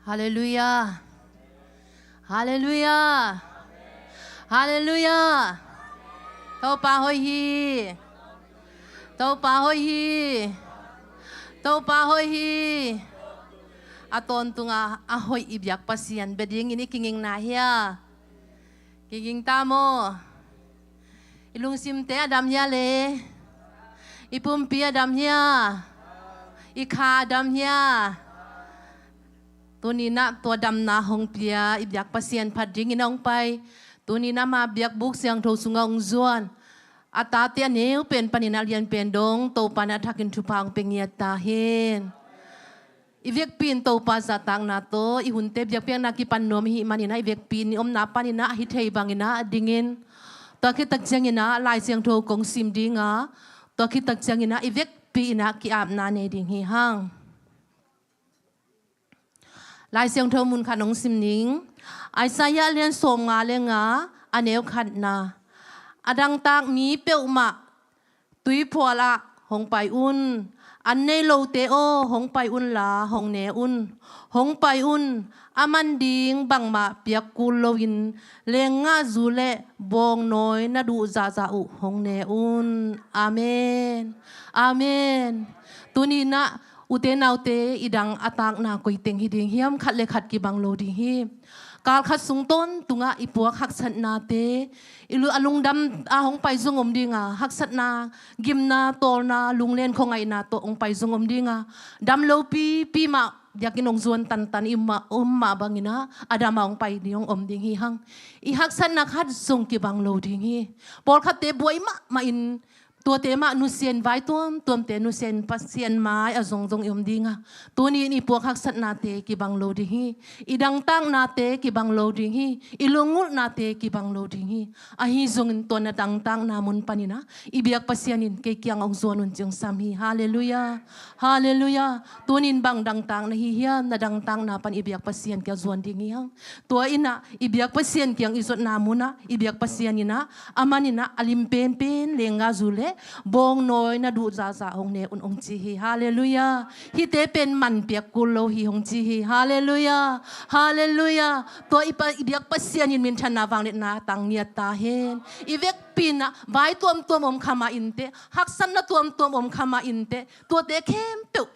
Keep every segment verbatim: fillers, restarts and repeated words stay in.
Halleluiah. Halleluiah. Halleluiah. Topa hoih hi. Topa hoih hi. Topa hoih hi. A tawntunga a hoih i biak Pasian bia dingin i kigingna hia? Kiging ta maw? I lungsimte a dam hia le? I pumpi a dam hia? I kha a dam hia? Tuni-in ah tua damna hong pia i biak Pasian phat dingin hong pai. Tuni-in ah ama biakbuk siangtho sungah hong zuan a tate a neu pen panin a lian pen dong Topa in a thakin thupha hong pia ngiat ta hen. I vekpi in Topa zahtakna tawh i hunte biakpiakna kipan nuam i hih manin ah i vekpi in i omna panin ah a hi thei bangin ah dingin, tua khit tak ciangin ah Lai Siangtho kong sim ding a, tua khit tak ciangin ah i vekpi in ah ki-apna nei ding hi hang. Lai Siangtho mun khat hong sim ning. Isaiah lian sawmnga le nga, a neu khatna. A dangtak mi peuhmah tuiphual ah hong pai un. An nei lote aw, hong pai unla hong ne un. Hong pai un. A man ding bangmah piak kul loin, leenggahzu le bawngnawi na duh zahzah uh hong ne un. Amen. Amen. Tuni-in ah ute naute, i dang a takna koi teng hi ding hiam? Khat le khat kibang lo ding hi. Kal khat sung tawntungah i puak haksatnate, i lu-, a lungdam a hong pai zong om ding a, haksatna, gimna, tawlna, lunglen khuangaihna tawh hong pai zong om ding a, dam lopipi mah biakinn hong zuan tantan i um mah, um mah bangin ah a dam a hong pai ding hong om ding hi hang. I haksatna khat zong kibang lo ding hi. Pawlkhatte buai mahmah in, tuate mah nusia in, vai tuamtuamte nusia in, Pasian mai a zongzong i om ding a, tuni-in i puak haksatnate kibang lo ding hi. I dangtaknate kibang lo ding hi. I lunggulhnate kibang lo ding hi. Ahi zongin tua na dangtakna mun panin ah i biak Pasian in kei kiang hong zuan un ci hong sam hi. Halleluiah. Halleluiah. Tuni-in bang dangtak na hi hiam? Na dangtakna pan i biak Pasian kiang zuan ding hi hang. Tua in ah i biak Pasian kiang i zuatna munah i biak Pasian in ah, a man in ah a lim penpen leenggahzu le bawngnawi na duh zahzah hong ne un hong ci hi. Halleluiah. Hihte pen man piak kul lo hi hong ci hi. Halleluiah. Halleluiah. Tua i pa-, i biak Pasian in minthanna vangliatna tang ngiat ta hen. I vekpi in ah vai tuamtuam om kha mah inteh, haksatna tuamtuam om kha mah inteh, tuate khempeuh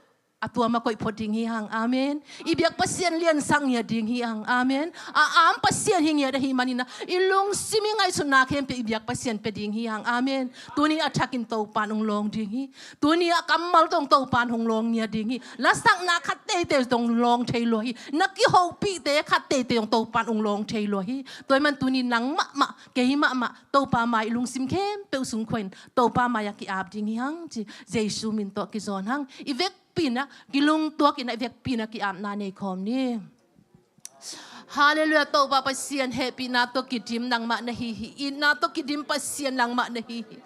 a tuam a koih phot ding hi hang. Amen. I biak Pasian liansak ngiat ding hi hang. Amen. A am Pasian hi ngiat ahih manin ah i lungsim i ngaihsutna khempeuh i biak Pasian pia ding hi hang. Amen. Tuni a thakin Topa in hong lawng ding hi. Tuni a kammal tawh Topa in hong lawng ngiat ding hi. Lasakna khat teitei tawh hong lawng thei lua hi. Na kihopihte khat teitei tawh Topa in hong lawng thei lua hi. Tua ahih man tuni nang mahmah, kei mahmah, Topa mai, i lungsim khempeuh sung khua in Topa mai-ah ki-ap ding hi hang ci Jesu min tawh kizawn hang. I vekpi in ah kilungtuak in ah i vekpi in ah ki-apna nei khawm ni. Halleluiah. Topa Pasian, hehpihna tawh kidim nangmah na hi hi. Itna tawh kidim Pasian nangmah na hi hi.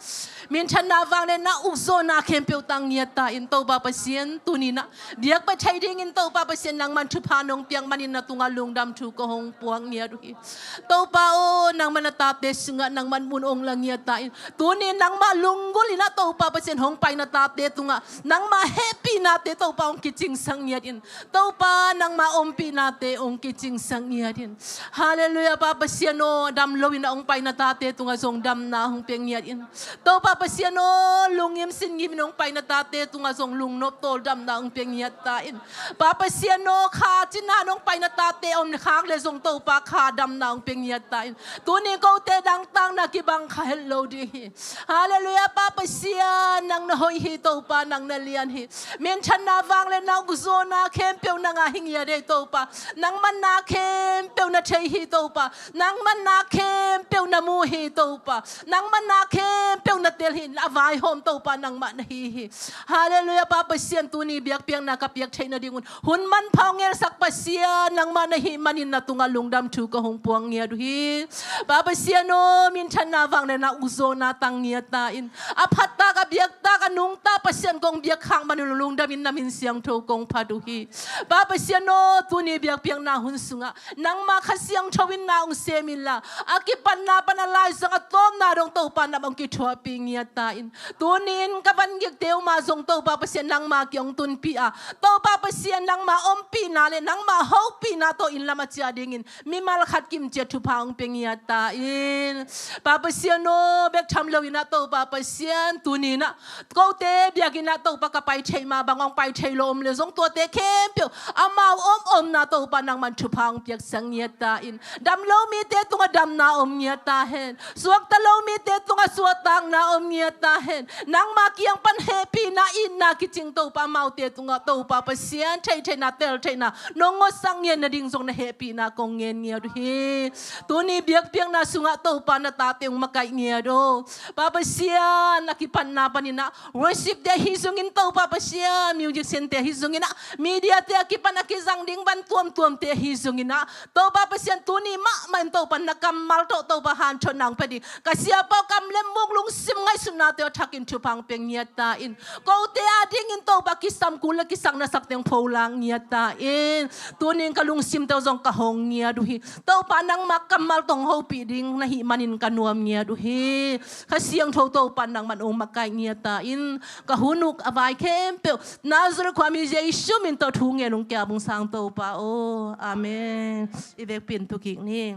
Minthanna vangliatna ukzawhna khempeuh tang ngiat ta in, Topa Pasian, tuni in ah biak pia thei dingin Topa Pasian nangman thupha nong piak manin na tungah lungdam thu ka hong puak ngiat uh hi. Topa aw, nangman na tate sungah nangman mun hong la ngiat ta in, tuni nangmah lunggulh in ah Topa Pasian hong pai na tate tungah nangmah hehpihnate Topa hong kicingsak ngiat in. Topa nangmah ompihnate hong kicingsak ngiat in. Halleluiah. Pa Pasian aw, dam lo in ah hong pai na tate tungah zong damna hong pia ngiat in. Topa Pasian aw, lungngim sinngim in hong pai na tate tungah zong lungnop tawldamna hong pia ngiat ta in. Pa Pasian aw, kha cina in hong pai na tate om khak le zong Topa kha damna hong pia ngiat ta in. Tuni kote dangtakna kibang kha het lo ding hi. Halleluiah. Pa Pasian, nang na hoih hi Topa, nang na lian hi. Minthanna vangliatna ukzawhna khempeuh nang a hi ngiat hi Topa. Nangman na khempeuh na thei hi Topa. Nangman na khempeuh na mu hi Topa. Nangman na khempeuh na tel hi. A vaihawm Topa nangmah na hi hi. Halleluiah. Pa Pasian, tuni biakpiakna ka piak theih nadingun hun manpha hong ngelsak Pasian nangmah na hih manin na tungah lungdam thu ka hong puak ngiat uh hi. Pa Pasian aw, minthanna vangliatna ukzawhna tang ngiat ta in. A phattak, a biaktak, a nungta Pasian kong biak khak man uh lungdam in na min siangtho kong phat uh hi. Pa Pasian aw, tuni biakpiakna hun sungah nangma Kha Siangtho in na hong sem inla, a kipatna pan a laizang a tawpna dong Topa nang hong kithuahpih ngiat ta in. Tuni in ka vangikte uh mah zong Topa Pasian nangma kiang hong tunpih a, Topa Pasian nangma ompihna le nangma hopihna tawh inn lam a ciah dingin mimal khat kimciat thupha hong pia ngiat ta in. Pa Pasian aw, bek tham lo in ah Topa Pasian tuni in ah kote biakinn ah Topa ka pai theih mah bang hong pai thei lo om le zong tuate khempeuh amau om omna Topa nangman thupha hong piaksak ngiat ta in. Dam lo mite tungah damna om ngiat ta hen. Suakta lo mite tungah suahtakna om ngiat ta hen. Nangma kiang pan hehpihna itna kicing Topa amaute tungah Topa Pasian theihtheihna teltheihna nong ngawtsak ngiat nading zong na hehpihna kong ngen ngiat uh hi. Tuni biakpiakna sungah Topa na tate hong makaih ngiat uh. Pa Pasian a kipatna panin ah worship te ahi zongin Topa Pasian, musician te ahi zongin ah media te a kipan a kizang ding van tuamtuam te ahi zongin ah Topa Pasian tuni mahmah in Topa na kammal tawh Topa hanthotna hong pia ding ka siapa uh kam le muk lungsim ngaihsutna te uh a thakin thupha hong pia ngiat ta in. Kote a dingin Topa kisam kul le kisakna sak teng pholak ngiat ta in. Tuni in ka lungsim te uh zong ka hong ngiat uh hi. Topa nangma kammal tawh hong hopih ding na hih manin ka nuam ngiat uh hi. Kha Siangtho Topa nangman hong makaih ngiat ta in. Ka hun uh a vai khempeuh Nazareth khuami Jesu min tawh thu ngen ung, kia bung sang Topa aw. Amen. I vekpi in tu kik ni.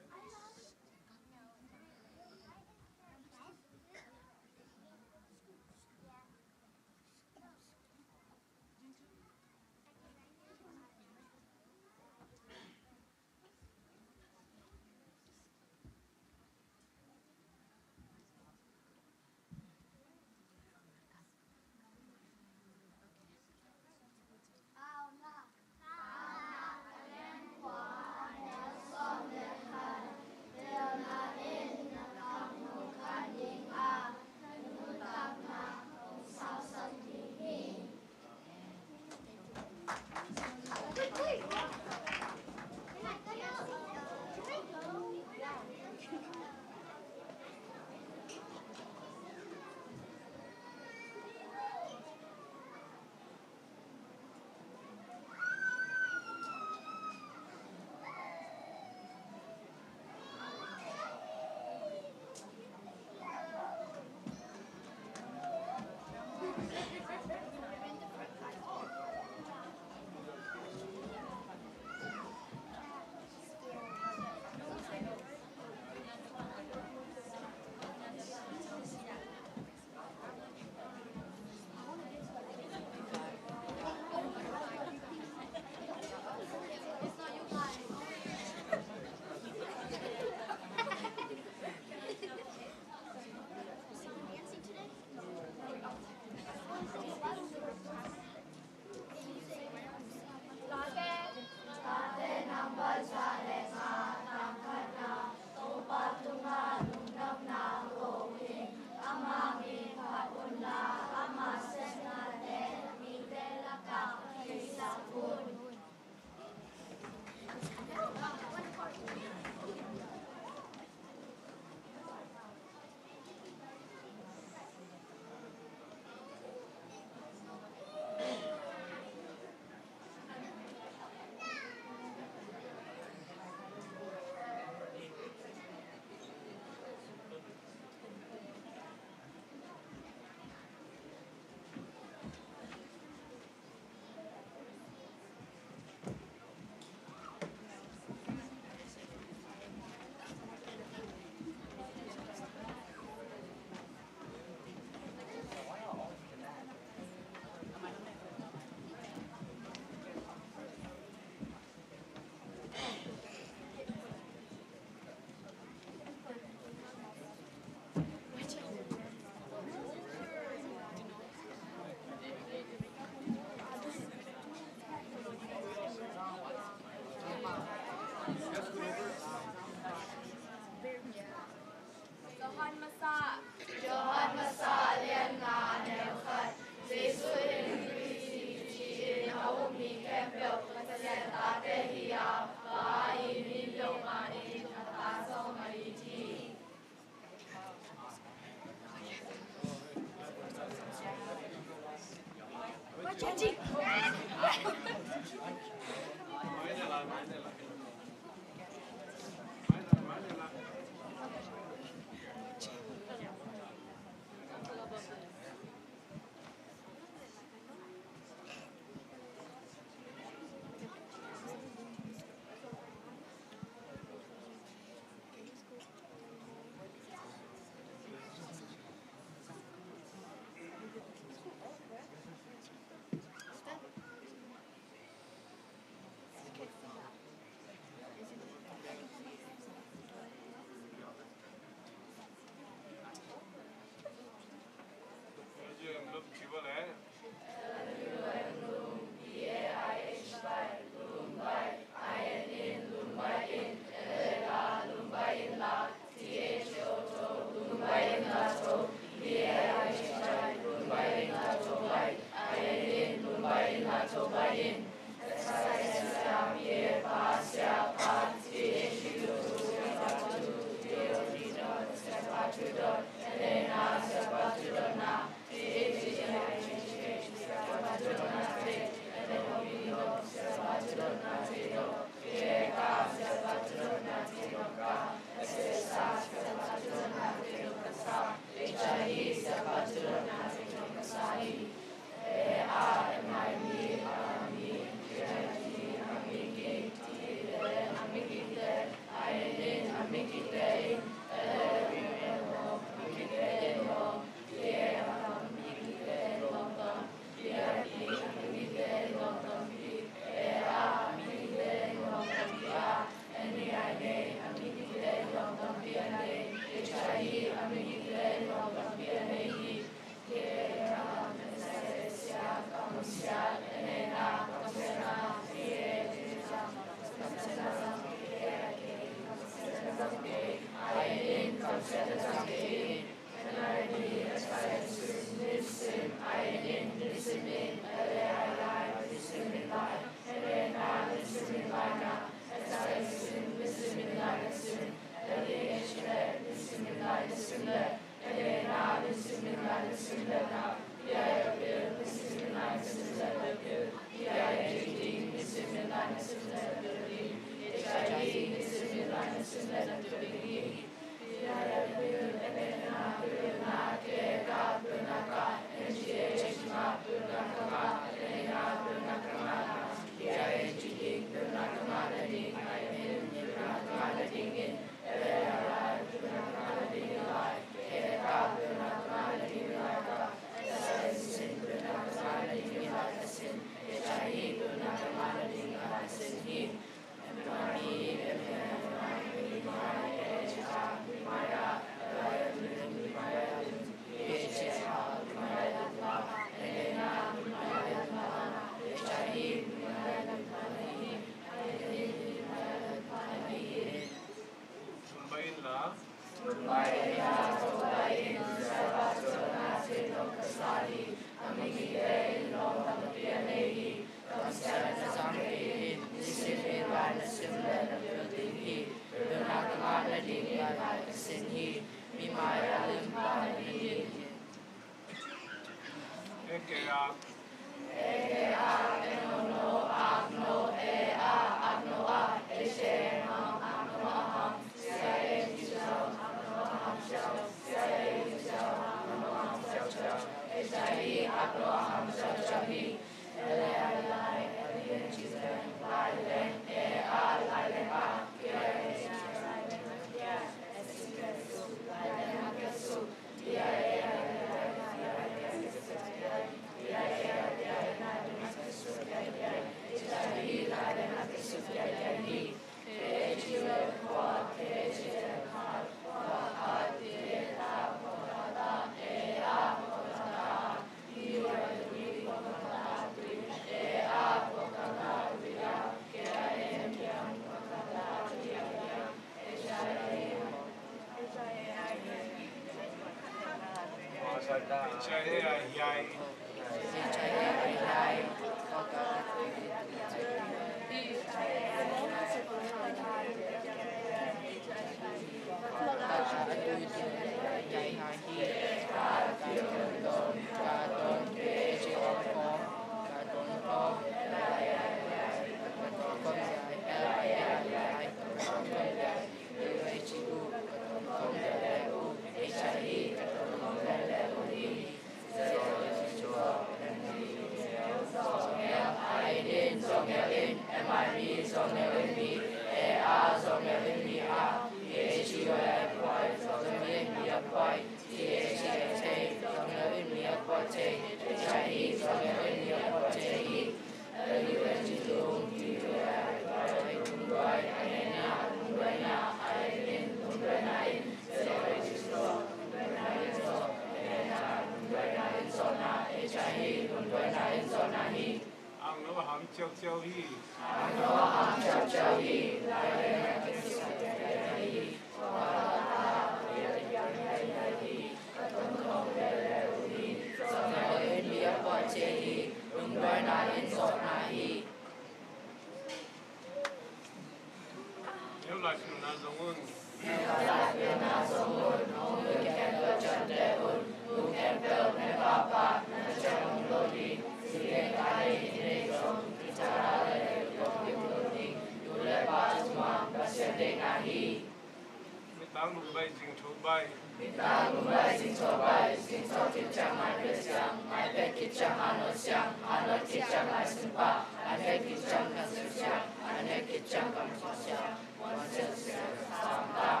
Mitang lungbai, zingtho bai. Mitang lungbai, zingtho bai. Zingtho khit ciang maiphe siang, maiphe khit ciang anawt siang, anawt khit ciang laisun pah, anphet khit ciang Kha Siangtho siang, anphet khit ciang Kamsang siang, Muansilh siang, Sangtah.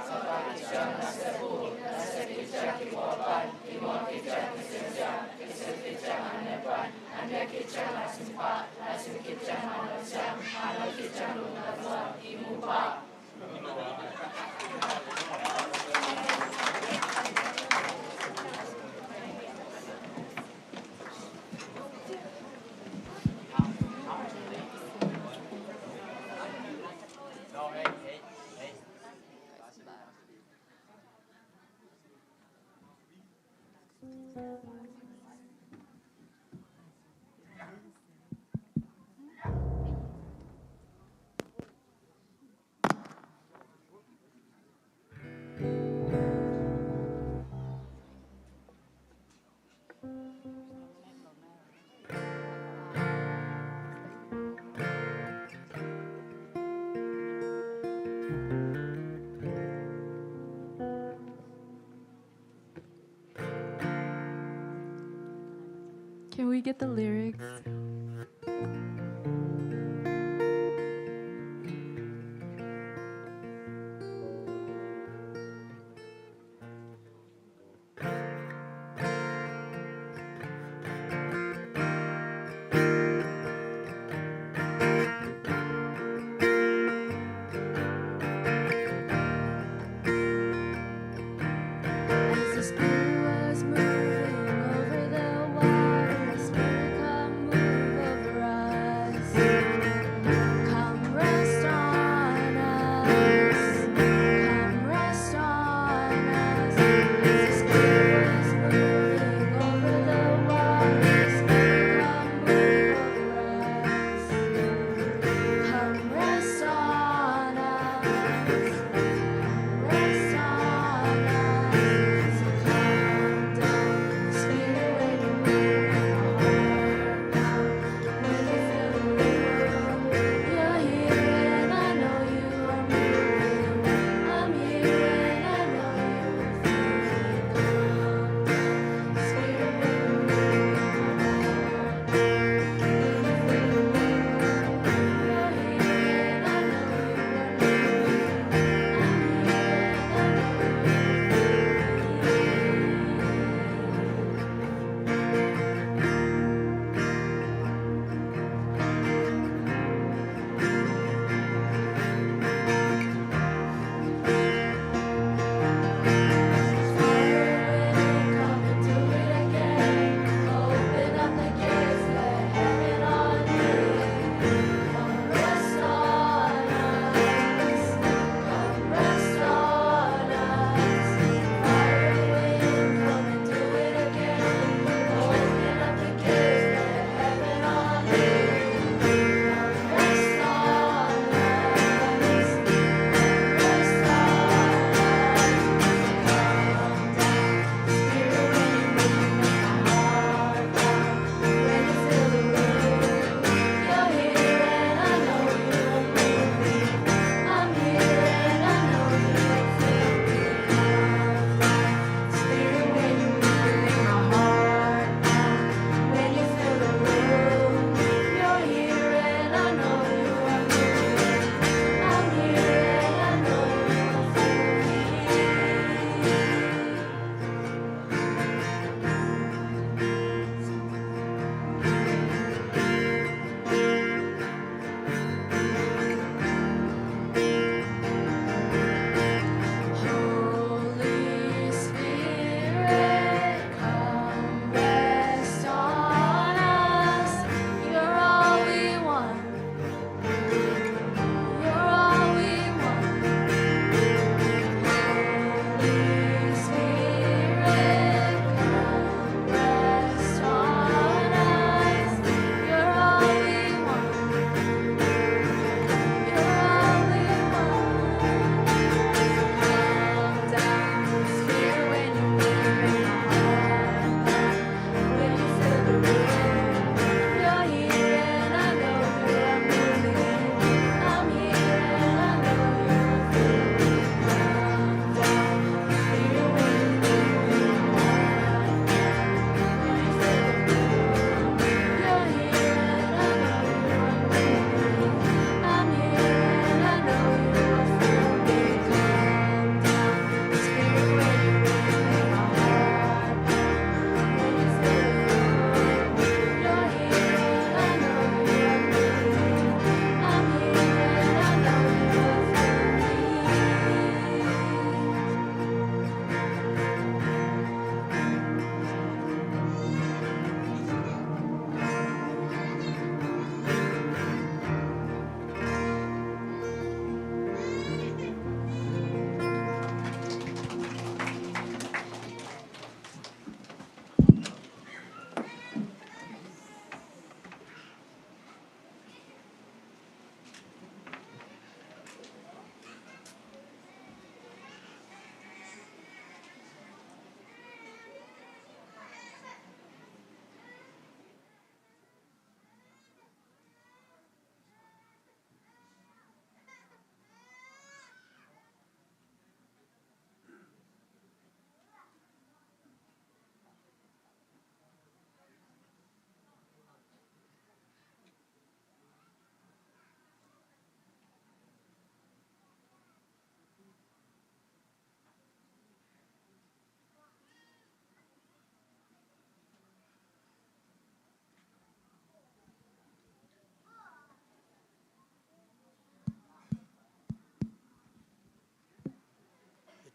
Sangtah khit ciang nasep uh, nasep khit ciang kibawl pan, kibawl khit ciang Kisian siang, Kisian khit ciang Anphet pan, Anphet khit ciang Laisim pah, Laisim khit ciang Anawt siang, Anawt khit ciang Lungdam suan, ihmu pah. Can we get the lyrics? As the Spirit was moving over the water, Spirit, come move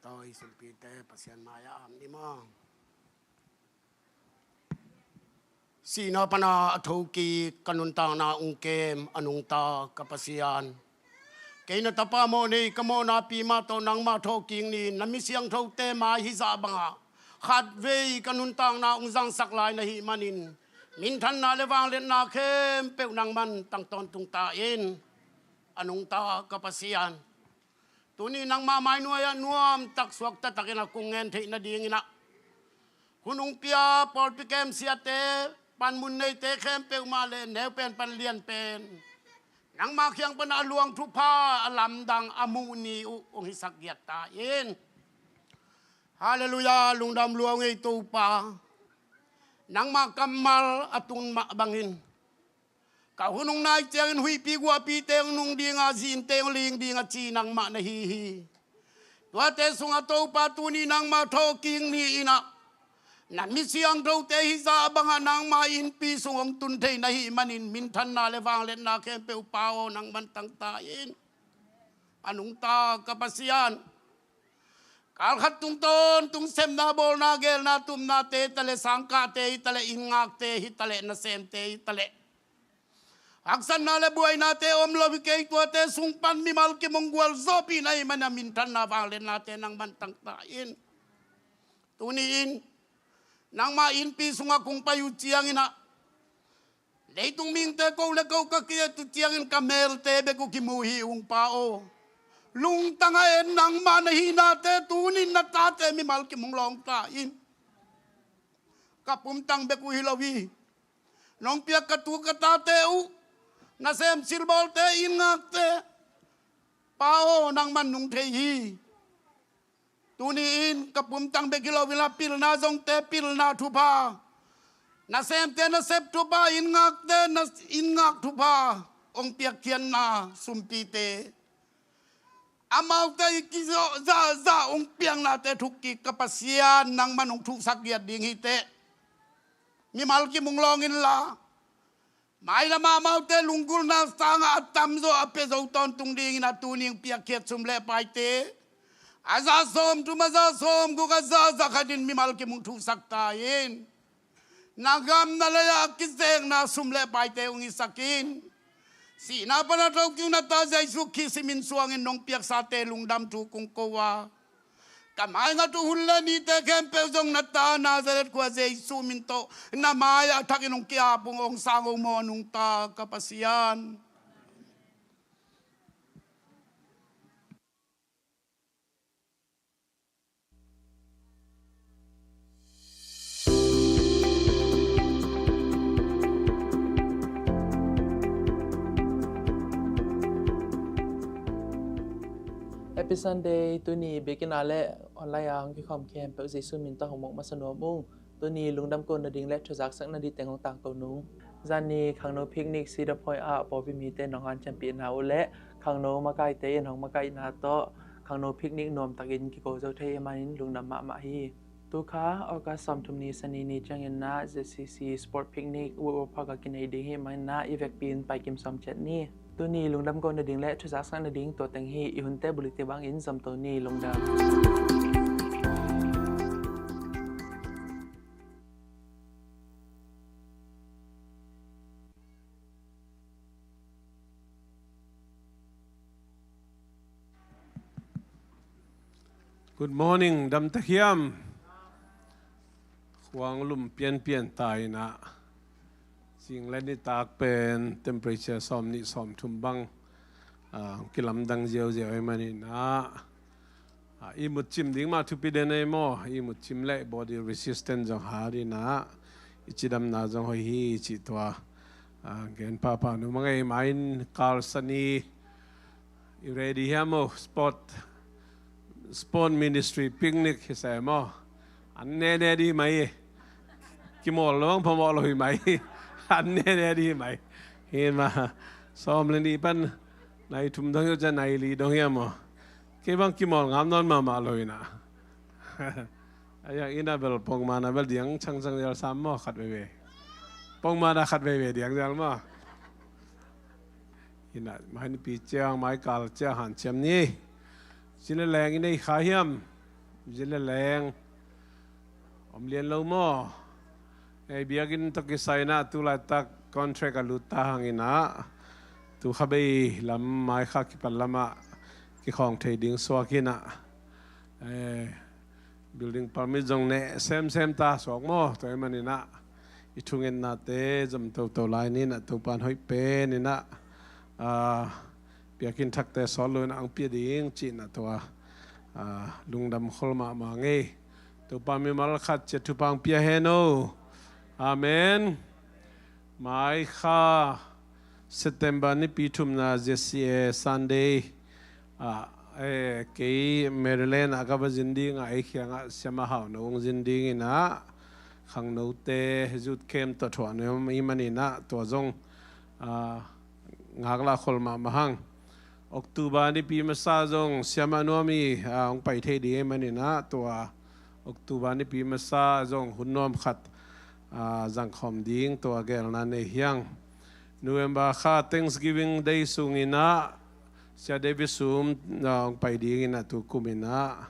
Tawi sumpite Pasian mai-ah am ni maw? Sihna pana a thokik ka nuntakna ung kem a nungta ka Pasian, kei na tapa mawh nei ka mawhna pi mah tawh nangmah thawhkik ni-in na mi siangthote mai hizah bangah khatvei ka nuntakna ung zangsak lai na hih manin minthanna le vangliatna khempeuh nangman tang tawntung ta in. A nungta ka Pasian, tuni nangmah mainuai-ah nuamtak suakta takin a kong ngen theih nadingin ah hun ung pia pawlpi kem siate, panmun neite khempeuh mah le neu pen pan lian pen nangmah kiang pan a luang thupha a lamdang a muh ni uh hong hisak giat ta in. Halleluiah, lungdam lua ung ei Topa. Nangmah kammal a tun mah bangin ka hun hong nai ciangin huihpi guahpite hong nung ding a, zinte hong ling ding a ci nangmah na hi hi. Tuate sungah Topa tuni nangmah thawhkik ni-in ah na mi siangthote hizah bangah nangmah innpi sung hong tun thei na hih manin minthanna le vangliatna khempeuh Pa aw nangman tang ta in. A nungta ka Pasian, kalkhat tungtawn tung sepna bawlna gelna tupnate hi ta leh, sangkahte hi ta leh, inn ngakte hi ta leh, nasemte hi ta leh, haksatna le buainate om lo hi kei, tuate sung pan mimal kim hong gualzawhpih na hih manin a minthanna vangliatnate nangman tang ta in. Tuni-in nangmah innpi sungah kong pai uh ciangin ah leitung mihingte ko le ko ka ki-et uh ciangin ka melte bek uh kimu hi ung Pa aw. Lungtang a en nangmah na hihnate tunin na tate mimal kim hong lawng ta in. Ka pumtang bek uh hi lo hi. Nong piak ka tu ka tate uh, nasem silbawlte, inn ngakte, Pa aw nangman nung thei hi. Tuni-in ka pumtang bek hi lo in ah pilna zongte pilna thupha, nasemte nasep thupha, inn ngakte na inn ngak thupha hong piakkhiatna sumpite, amaute i kizawh zahzah hong piaknate thukkik ka Pasian nangman hong thuhsak giat ding hi teh. Mimal kim hong lawng inla, mailamah amaute lunggulhna sangah a tamzaw a pia zo tawntung dingin a tuni hong piakkhiat sum le paite a za sawmthum, a za sawmguk, a za zakhatin mimal kim hong thuhsak ta in. Na gam na lei-ah a kizekna sum le paite hong hisak in. Sihna pana thokik na ta Jesu Khazih min suangin nong piaksate lungdam thu kong ko a, ka maingat uh hun le nite khempeuh zong na ta Nazareth khua Jesu min tawh na mai-ah thakin hong ki-ap ung, hong sang ung maw a nungta ka Pasian. Happy Sunday. Tuni biakinn ah le online ah hong kikhawm khempeuh Jesu min tawh hong mawk masa nuam ung. Tuni lungdam ko nading le thuzaksak nading teng hong tangko nung. Zani khangno picnic Cedar Point ah pawlpi mite nong hanciampihna uh le khangno makaite in hong makaihna tawh khangno picnic nuamtakin kiko zo thei hi manin lungdam mahmah hi. Tukha August sawmthum ni Sani ni ciangin ah Z C C Sport Picnic Woodward Park ah kinei ding hi manin ah i vekpi in paikim sawm ciat ni. Tuni lungdam ko nading le thuzaksak nading tua teng hi. I hunte bulik te bangin zomto ni. Lungdam. Good morning, damtak hiam? Khuang lum pianpian ta in ah, zing le nitak pen temperature sawmnih sawmthum bang, ah, kilamdang ziauziau ahih manin ah, ah, ihmut cim ding mah thupi den ei maw? Ihmut cim le body resistance zong hat in ah, i cidamna zong hoih hi cih tua, ah, gen pahpah nuam ing ei. Main kal Sani i ready hiam maw? Sport, sport ministry picnic hi sa maw? An nene di mai. Kimawl lo ang phamawh lo hi mai. An nene di mai. Hi ma. Sawm le nih pan nai thum dong hi uh ciang nai li dong hiam maw? Kei bang kimawl ngam nawn mahmah lo hi na. Ai, a inn ah bel pongman ah bel diang cangcang zel sam maw, khat veve. Pongman ah khat veve diang zel maw. Inn ah mai nipi ciang, mai kal ciang hanciam ni. Cina leng i nei kha hiam? Zile leng om lian lo maw? Ei, biakinn tawh kisai inah tu laitak contract a lut ta hang inah tu kha bei lam, mai kha kipan lamah kikhawng thei ding suak inah, eh, building permit zong neh semsem ta suak maw? Tua ahih man inah i thungetnate zom toto lai ni inah Topa'n hoih pen inah, ah, biakinn thakte sawt lo inah hong pia ding ci inah tua, ah, lungdam khol mahmah ngei. Topa mimal khat ciat thupha hong pia hen o. Amen. Mai kha September nipi thumna Z C A Sunday ah, eh, kei Maryland ah ka va zin ding ah, ei kiangah siamah hauhno hong zin ding inah khangnote youth camp tawh thuah nuam ahih man inah tua zong, ah, ngaklah khol mahmah hang. October nipi masa zong siamah nuam hi, ah, hong pai thei ding ahih man inah tua October nipi masa zong hun nuam khat, ah, zangkhawm ding tua geelna nei hi hang. November kha Thanksgiving Day sung inah Sia David Sum, ah, hong pai ding inah tu kum inah,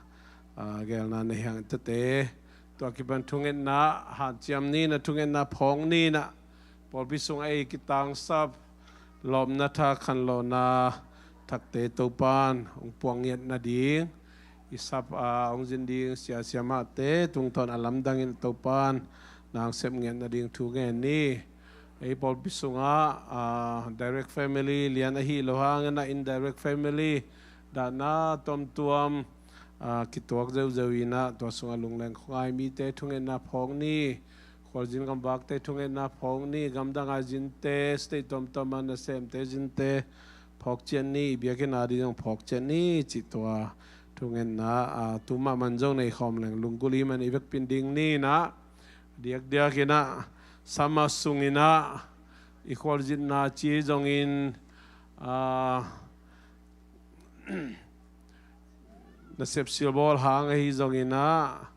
ah, geelna nei hi hang tete. Tua kipan thungetna hanciam ni inah, thungetna phawk ni inah pawlpi sungah ei kitangsap lawpna tha, khanlawhna thakte Topa'n hong puang ngiat nading, i sap a hong zin ding sia siamahte tungtawn a lamdangin Topa'n na hong sep ngiat nading thu ngen ni. Ei pawlpi sungah, ah, direct family lian ahi lo hang inah indirect family dahna tuamtuam, ah, kituak zeuzeu inah tua sungah lungleng khuangai mite thungetna phawk ni. Khualzin gamvakte thungetna phawk ni, gamdang a zinte, state tuamtuam a nasemte zinte phawk ciat ni, biakinn a ding zong phawk ciat ni cih tua thungetna, ah, tu mahmah zong nei khawm leng lunggulh ahih man i vekpi in ding ni inah, diakdiak inah summer sung inah i khualzinna ci zongin, ah, nasep silbawl hang ahi zong inah,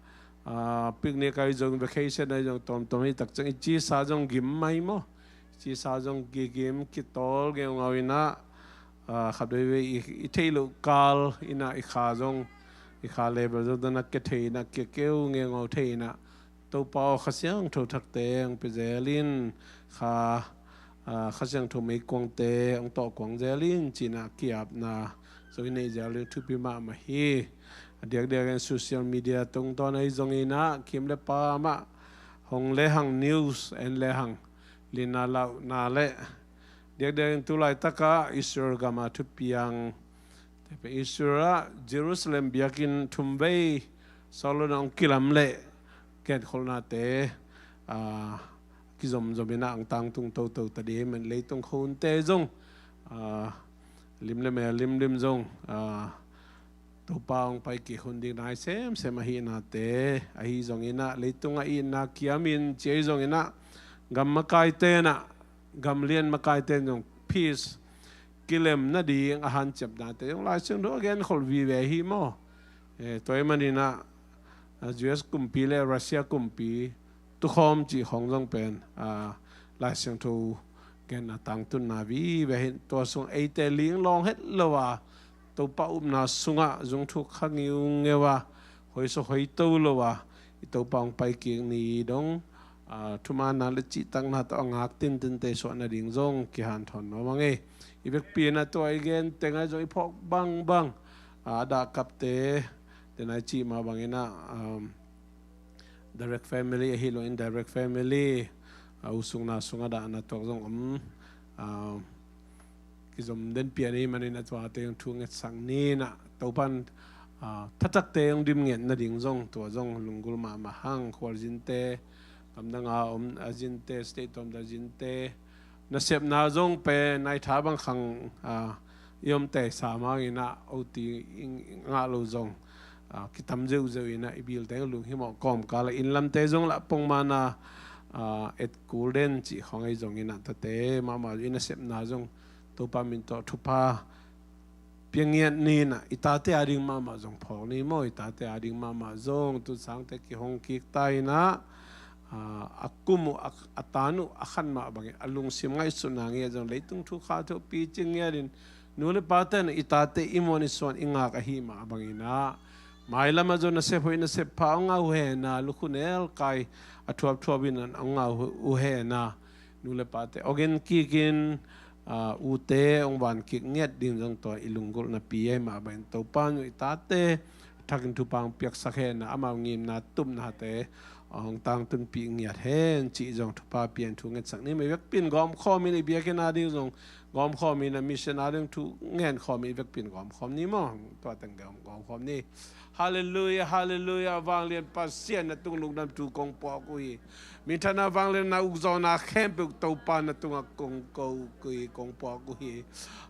ah, picnic ahi zong, vacation ahi zong, tawmtawm hi tak ciang i cisa zong gim mai maw? I cisa zong gigim, kitawl ngeungau inah, ah, khat veivei i, i theih loh kal inah i kha zong, i kha level zong dan a kia thei inah, kia keu ngeungau thei inah, Topa aw, Kha Siangtho thakte hong pia zel in, kha, ah, Kha Siangtho meikuangte hong tawh kuang zel in ci inah ki-apna zong i neih zel ding thupi mahmah hi. A diakdiak in social media tungtawn ahi zong inah kim le pam ah hong lehang, news en lehang, lina lauhna le diakdiak in tu laitak ah Israel gam a thupiang te pen Israel ah Jerusalem biakinn thum vei Solomon hong kilam leh genkholhnate, ah, kizomzom inah hong tangtung toto ta ding ahih man leitung khuahunte zong, ah, lim le mel limlim zong, ah, Topa hong pai kik hun ding nai semsem ahihnate ahi zong inah, leitung a itna kiam in ci ahi zong inah, gam makaite inah, gam lian makaite in zong peace, kilem nading a hanciamnate zong Lai Siangtho a genkholh vive hi maw? Eh, tua ahih man inah, ah, U S kumpi le Russia kumpi tukhawm cih khawng zong pen, ah, Lai Siangtho genna tangtunna vive hi. Tua sung eite linglawng het lo a, Topa upna sungah zungthuk kha ngiungeu a, hoihso hoihto lo a, i Topa hong pai kik ni dong, ah, thumaanna le cihtakna tawh a ngak tintinte suah nading zong kihanthawn nuam ing ei. I vekpi inah tua i gen teng ahi zong i phawk bangbang, ah, a dahkapte, tena i cih mah bang inah, um, direct family ahi lo indirect family, ah, u sung nau sungah dahna tuak zong om, ah, kizom den pian ahih man inah tuate hong thungetsak ni inah, Topa'n, ah, thatakte hong dim ngiat nading zong tua zong lunggulh mahmah hang. Khualzinte, gamdang a om a zinte, state tuamtuam a zinte, nasepna zong pen nai tha bang khang, ah, i om teisa mah hang inah, oti i ngah lo zong, ah, kitam zeuhzeuh inah i bilte lunghimawh kawmkal ah inn lamte zong lah pongmawkna, ah, et kul den cih khawng ahi zong inah, tate mahmah i nasepna zong Topa min tawh thupha pia ngiat ni inah, i tate a ding mahmah zong phawk ni maw? I tate a ding mahmah zong tun sangte kihong kik ta inah, ah, a kum uh, a, a tan uh a khan mah bangin a lungsim ngaihsutna ngiat zong leitung thu kha thu picing ngiat in, nu le pate in i tate i muan i suan i ngak ahih mah bang inah, Mailam ah zong nasep hoih nasep pha hong ngah uh hen a, lukhu nelkai a thuapthuap in hong ngah uh hen a, nu le pate hong en kik in, ah, ute hong van kik ngiat ding zong tua i lunggulhna pi ahi mah bangin Topa in i tate thakin thupha hong piaksak hen a, amau ngimna tupnate hong tangtunpih ngiat hen cih zong thupha pia in thu ngetsak ni. Mei vekpi in gawmkhawm in, i biakinn a ding zong gawmkhawm in, a mission a ding thu ngen khawm in, i vekpi in gawmkhawm ni maw. Tua teng gawm, gawmkhawm ni. Halleluiah, halleluiah. Vanglian Pasian, na tung lungdam thu kong puak uh hi. Minthanna vanglian na ukzawhna khempeuh Topa na tungah kong ko uh hi, kong puak uh hi.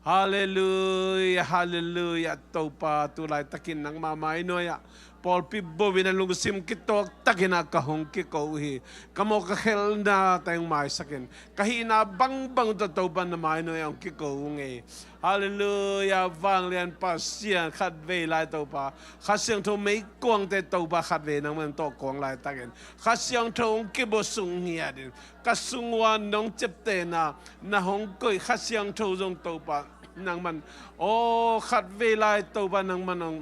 Halleluiah, halleluiah. Topa, tu laitakin nangma mainuai ah pawlpi bo in a lungsim kituak takin ah ka hong kiko uh hi. Ka mawh ka khelhna teng maisak in, ka hihna bangbang tawh Topa na mainuai ah hong kiko uh ngei. Halleluiah, vanglian Pasian, khatvei lai Topa, Kha Siangtho meikuangte Topa khatvei nangman tawh kuang laitakin Kha Siangtho hong kibuak sung ngiat in, ka sung ua nong ciaptehna na hong koih Kha Siangtho zong Topa nangman, aw, khatvei lai Topa nangman hong,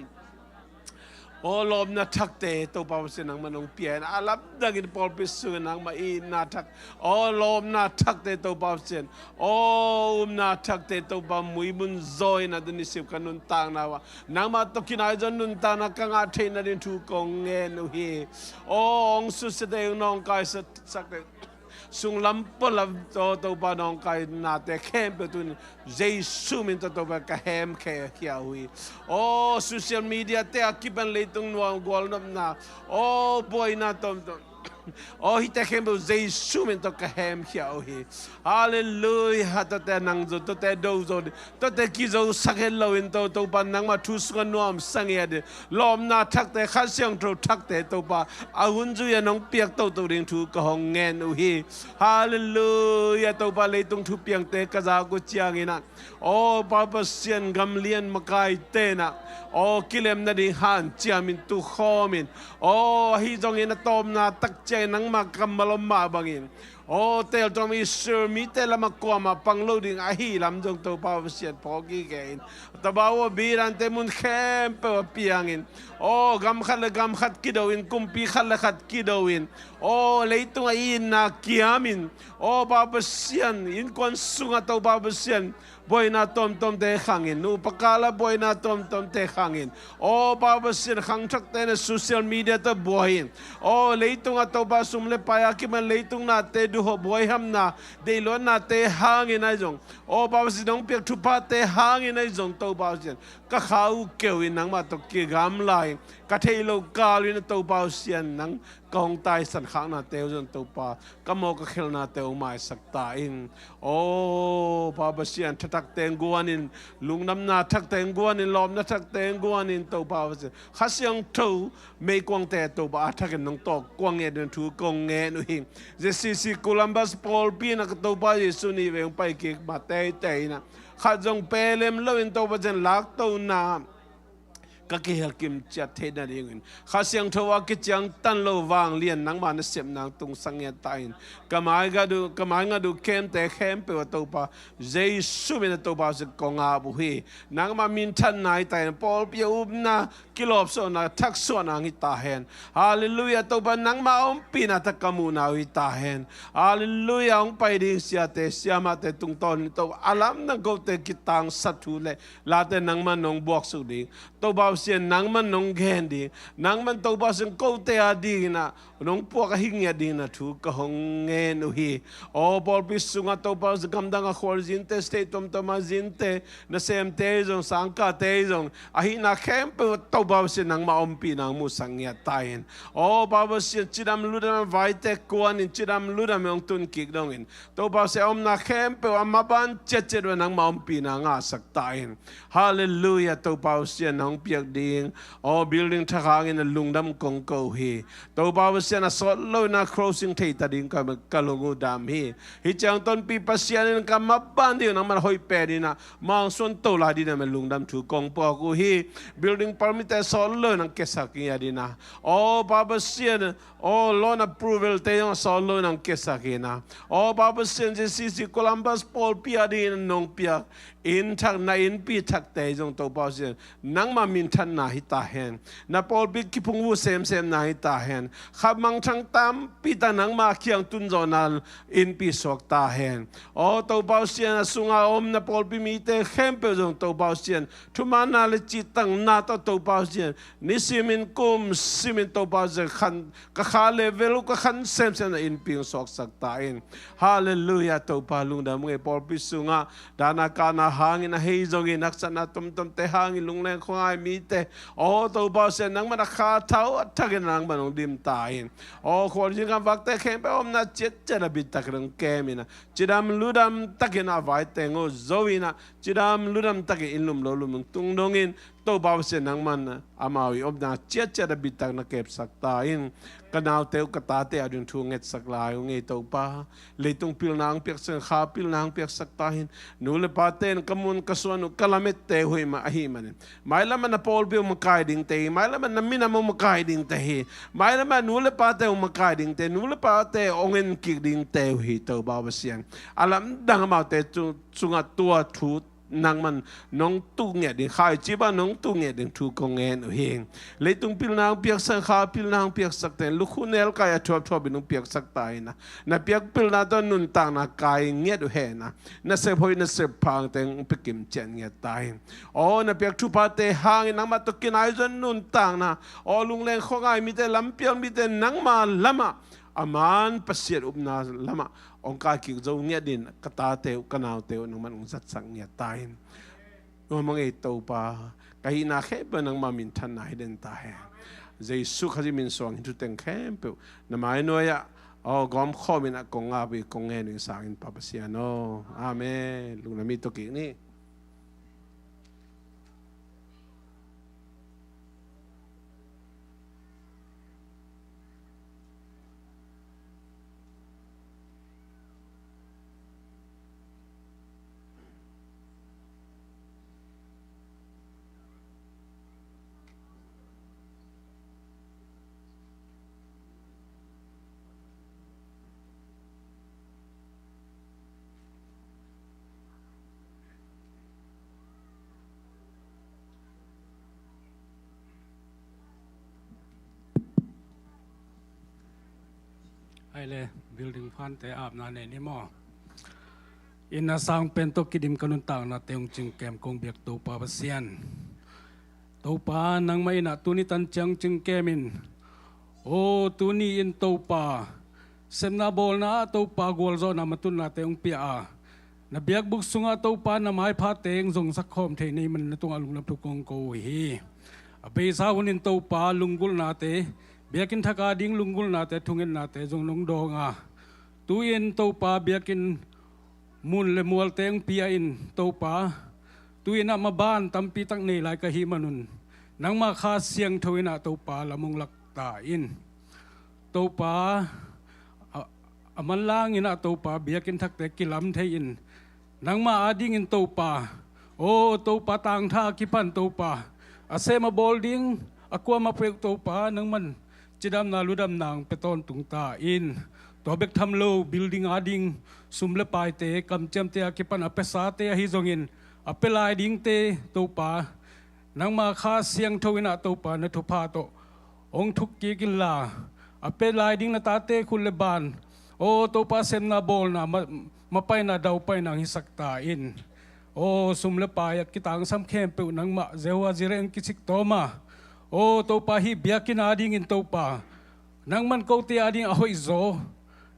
aw, lawpna thakte Topa Pasian nangman hong pia in, a lamdangin pawlpi sungin nangmah itna thak, aw, lawpna thakte Topa Pasian, aw, upna thakte Topa muimun zaw in a tuni sip ka nuntakna uh ah nangmah tawh kinai zaw nuntakna ka ngah theihna ding thu kong ngen uh hi. Aw, hong susiate, hong nawngkaisakte, sunglam pualam tawh Topa nawngkainate khempeuh tuni Jesu min tawh Topa ka hemkhia uh hi. Aw, social media te a kipan leitung nuam gualnopna, aw, buaina tawmtawm, aw, hihte khempeuh Jesu min tawh ka hemkhia uh hi. Halleluiah. Tuate nang zo, tuate do zo ding, tuate kizosak het loin to, Topa nangmah thu sungah nuamsa ngiat ding, lawpna thakte, Kha Siangtho thakte Topa a hun zui-a nong piak toto ding thu ka hong ngen uh hi. Halleluiah. Topa leitung thupiangte ka zak uh ciangin ah, aw, Pa Pasian, gamlian makaite in ah, aw, kilemna ding hanciamin tukhawmin, aw, ahi zongin a tawpna tak ciangin nangmah kammal om mah bangin, aw, teltuam Israel mite lamah kuamah pang lo ding ahi lam zong Topa Pasian phawk gige in, Topa aw, bidante mun khempeuh ah piangin, aw, gam khat le gam khat kido in, kumpi khat le khat kido in, aw, leitungah itna kiamin, aw, Pa Pasian, innkuan sungah Topa Pasian buaina tuamtuamte khangin, nupa kal ah buaina tuamtuamte khangin, aw, Pa Pasian, khangthakte in ah social media tawh buai in, aw, leitungah Topa sum le pai a kipan leitung nate duhawh buaihamna, deihluatnate hangin ahi zong, aw, Pa Pasian, nong piak thuphate hangin ahi zong Topa Pasian, ka kha uh keu in nangmah tawh kigamla in, ka theih loh kal in ah Topa Pasian, nang ka hong taisan khaknate uh zong Topa, ka mawh ka khelhnate uh maisak ta in. Aw, Pa Pasian, thathakte hong guan in, lungdamna thakte hong guan in, lawpna thakte hong guan in, Topa Pasian, Kha Siangtho meikuangte Topa a thakin nong tawh kuang ngiat ding thu kong ngen uh hi. Zia C C Columbus pawlpi in ah ka Topa Jesu nih vei hong pai kik mah teitei in ah, khat zong pelem loin Topa Pasian, laktona ka kihel kim ciat theihna dingin, Kha Siangtho a kiciangtan lo vanglian nangma nasepna hong tungsak ngiat ta in. Ka mai ngat uh, ka mai ngat uh khemte khempeuh ah Topa, Jesu min ah Topa Pasian, kong ap uh hi. Nangma minthanna hi ta hen. Pawlpi a upna, kilawpsuahna, thaksuahna hong hi ta hen. Halleluiah. Topa nangma ompihna tawh ka muhna uh hi ta hen. Halleluiah. Hong pai ding siate, siamahte tungtawn in Topa a lamdang kote kitangsap thu le late nangman nong buaksuk ding, Topa Pasian, nangman nong gen ding, nangman Topa Pasian kote a dingin ah nong puak ahi ngiat dingin ah thu ka hong ngen uh hi. Aw, pawlpi sungah Topa Pasian, gamdang a khual zinte, state tuamtuam a zinte, nasemte zong, sangkahte zong, ahihna khempeuh Topa Pasian, nangma ompihna hong musak ngiat ta in. Aw, Pa Pasian, cidam ludam a vaite kuan in, cidam ludam in hong tun kik dongin, Topa Pasian, a omna khempeuh a maban ciatciat uh ah nangma ompihna ngahsak ta in. Halleluiah. Topa Pasian, na hong piak ding, aw, building thak hangin ah lungdam kong ko uh hi. Topa Pasian, a sawt loin ah closing thei ta ding ka, ka lung uh dam hi. Hih ciang tonpih Pasian in ka maban ding uh nangman hoih pen in ah mawngsuan to lai dingin ah lungdam thu kong puak uh hi. Building permit sawt lo nang kiasak ngiat in ah. Aw Pa Pasian, aw loan approval te zong sawt lo nang kiasak in ah. Aw Pa Pasian, J C C Columbus pawlpi a dingin nong piak inn thak, na innpi thakte zong Topa Pasian, nangma minthanna hi ta hen. Na pawlpi kiphungvuh semsemna hi ta hen. Kha mangthang tampi tak nangma kiang tun zawhna innpi suak ta hen. Aw Topa Pasian, a sunga om na pawlpi mite khempeuh zong Topa Pasian, thumanna le cihtakna tawh Topa Pasian, nisimin kumsimin Topa Pasian, khan ka kha le vel uh ka khan semsem na innpi hong suaksak ta in. Halleluiah. Topa lungdam ngei, pawlpi sungah dahna kahna hangin a hei zongin haksatna tomtomte hangin lungleng khuangai mite, aw Topa Pasian, nangman a kha thau a thakin nangman hong dim ta in. Aw khualzin gam vakte khempeuh omna ciatciat a bittakin hong kem in ah, cidam ludam takin a vaiteng uh zo in ah, cidam ludam takin inn lum lo lum hong tung dongin, Topa Pasian nangman amau i omna ciatciat a bittak na kepsak ta in. Ka naute uh ka tate a ding thu ngetsak lai uh ngei Topa. Leitung pilna hong piaksak, kha pilna hong piaksak ta in. Nu le pate in ka mun ka suan uh ka lamette uh hi mah ahi manin, mailamah na pawlpi uh makai dingte hi, mailamah na minam uh makai dingte hi, mailamah nu le pate uh makai dingte, nu le pate hong en kik dingte uh hi Topa Pasian. A lamdang amaute cu, cungah tua thu nangman nong tuh ngiat ding, khaici bang nong tuh ngiat ding thu kong ngen uh hi. Leitung pilna hong piaksak, kha pilna hong piaksak ten lukhu nelkai a thuapthuap in hong piaksak ta in ah, na piak pilna tawh nuntakna kai ngiat uh hen ah, na sep hoih na sep phang teng hong piakim ciat ngiat ta in. Aw na piak thuphate hangin nangmah tawh kinai zon nuntakna, aw lungleng khuangai mite, lampial mite nangma lamah a man Pasian upna lamah hong kai kik zo ngiat in, ka tate uh ka naute uh nangman hong zatsak ngiat ta in. Nuam a ngei Topa, ka hihna khempeuh nangma minthanna hi den ta hen. Jesu Khazih min suang hih thuteng khempeuh na mainuai ah aw gawmkhawm in ah kong ngap uh hi, kong ngen uh hi sangin Pa Pasian aw. Amen. Lungdam hi, tawh kik ni. Ai le, building fund te apna nei ni maw? Inn a sang pen tawh kidim ka nuntakna te hong cingkem kong biak Topa Pasian, Topa nangmah in ah tuni tan ciang cingkem in. Aw tuni in Topa, sepna bawlna ah Topa gualzawhna matuhnate hong pia a, na biakbuk sungah Topa na maiphate hong zongsak khawm thei na hih manin na tungah lungdam thu kong ko uh hi. A beisa hunin Topa lunggulhnate, biakinn thak a ding lunggulhnate, thungetnate zong nong dawng a, tu-in Topa biakinn mun le mualte hong pia in Topa, tu-in ah maban tampi tak nei lai ka hih manun, nangmah Kha Siangtho in ah Topa lam hong lak ta in. Topa, a, a manlang in ah Topa biakinn thakte kilam thei in, nangmah adingin Topa, aw Topa tangtha a kipan Topa, a sem a bawl ding a kuamah peuh Topa nangman cidamna ludamna hong pia tawntung ta in. Tua bek tham lo building ading sum le paite, kamciamte a kipan a piasate ahi zongin a pia lai dingte Topa, nangma Kha Siangtho in ah Topa na thupha tawh hong thuk kik inla, a pia lai ding na tate khut le ban, aw Topa sepna bawlna ma, mapaina daupaina hong hisak ta in. Aw sum le pai a kitangsam khempeuh nangmah Jehovah Jireh hong kisik tawm a, aw Topa hih biakinn adingin Topa, nangman kote ading a hoihzaw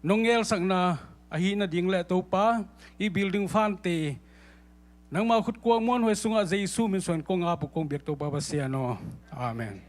nong ngeelsakna ahi nading le Topa, hih building fund te nangma khutkuak muanhuai sungah Jesu min suang kong ap uh kong biak Topa Pasian aw. Amen.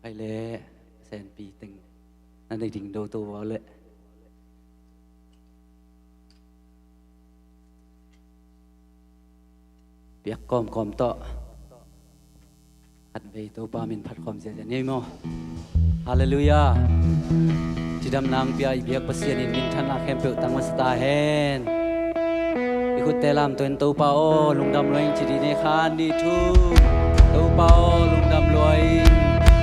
Khai le senpi teng na nei ding do to vau le. Piak kawmkawm tawh khatvei Topa min phat khawm ziahziah ni ei maw? Halleluiah. Cidamna hong pia i biak Pasian in minthanna khempeuh tang masa ta hen. I khutte lamto in Topa aw lungdam lua ing ci dih ni. Khat nih thum. Topa aw lungdam lua ing.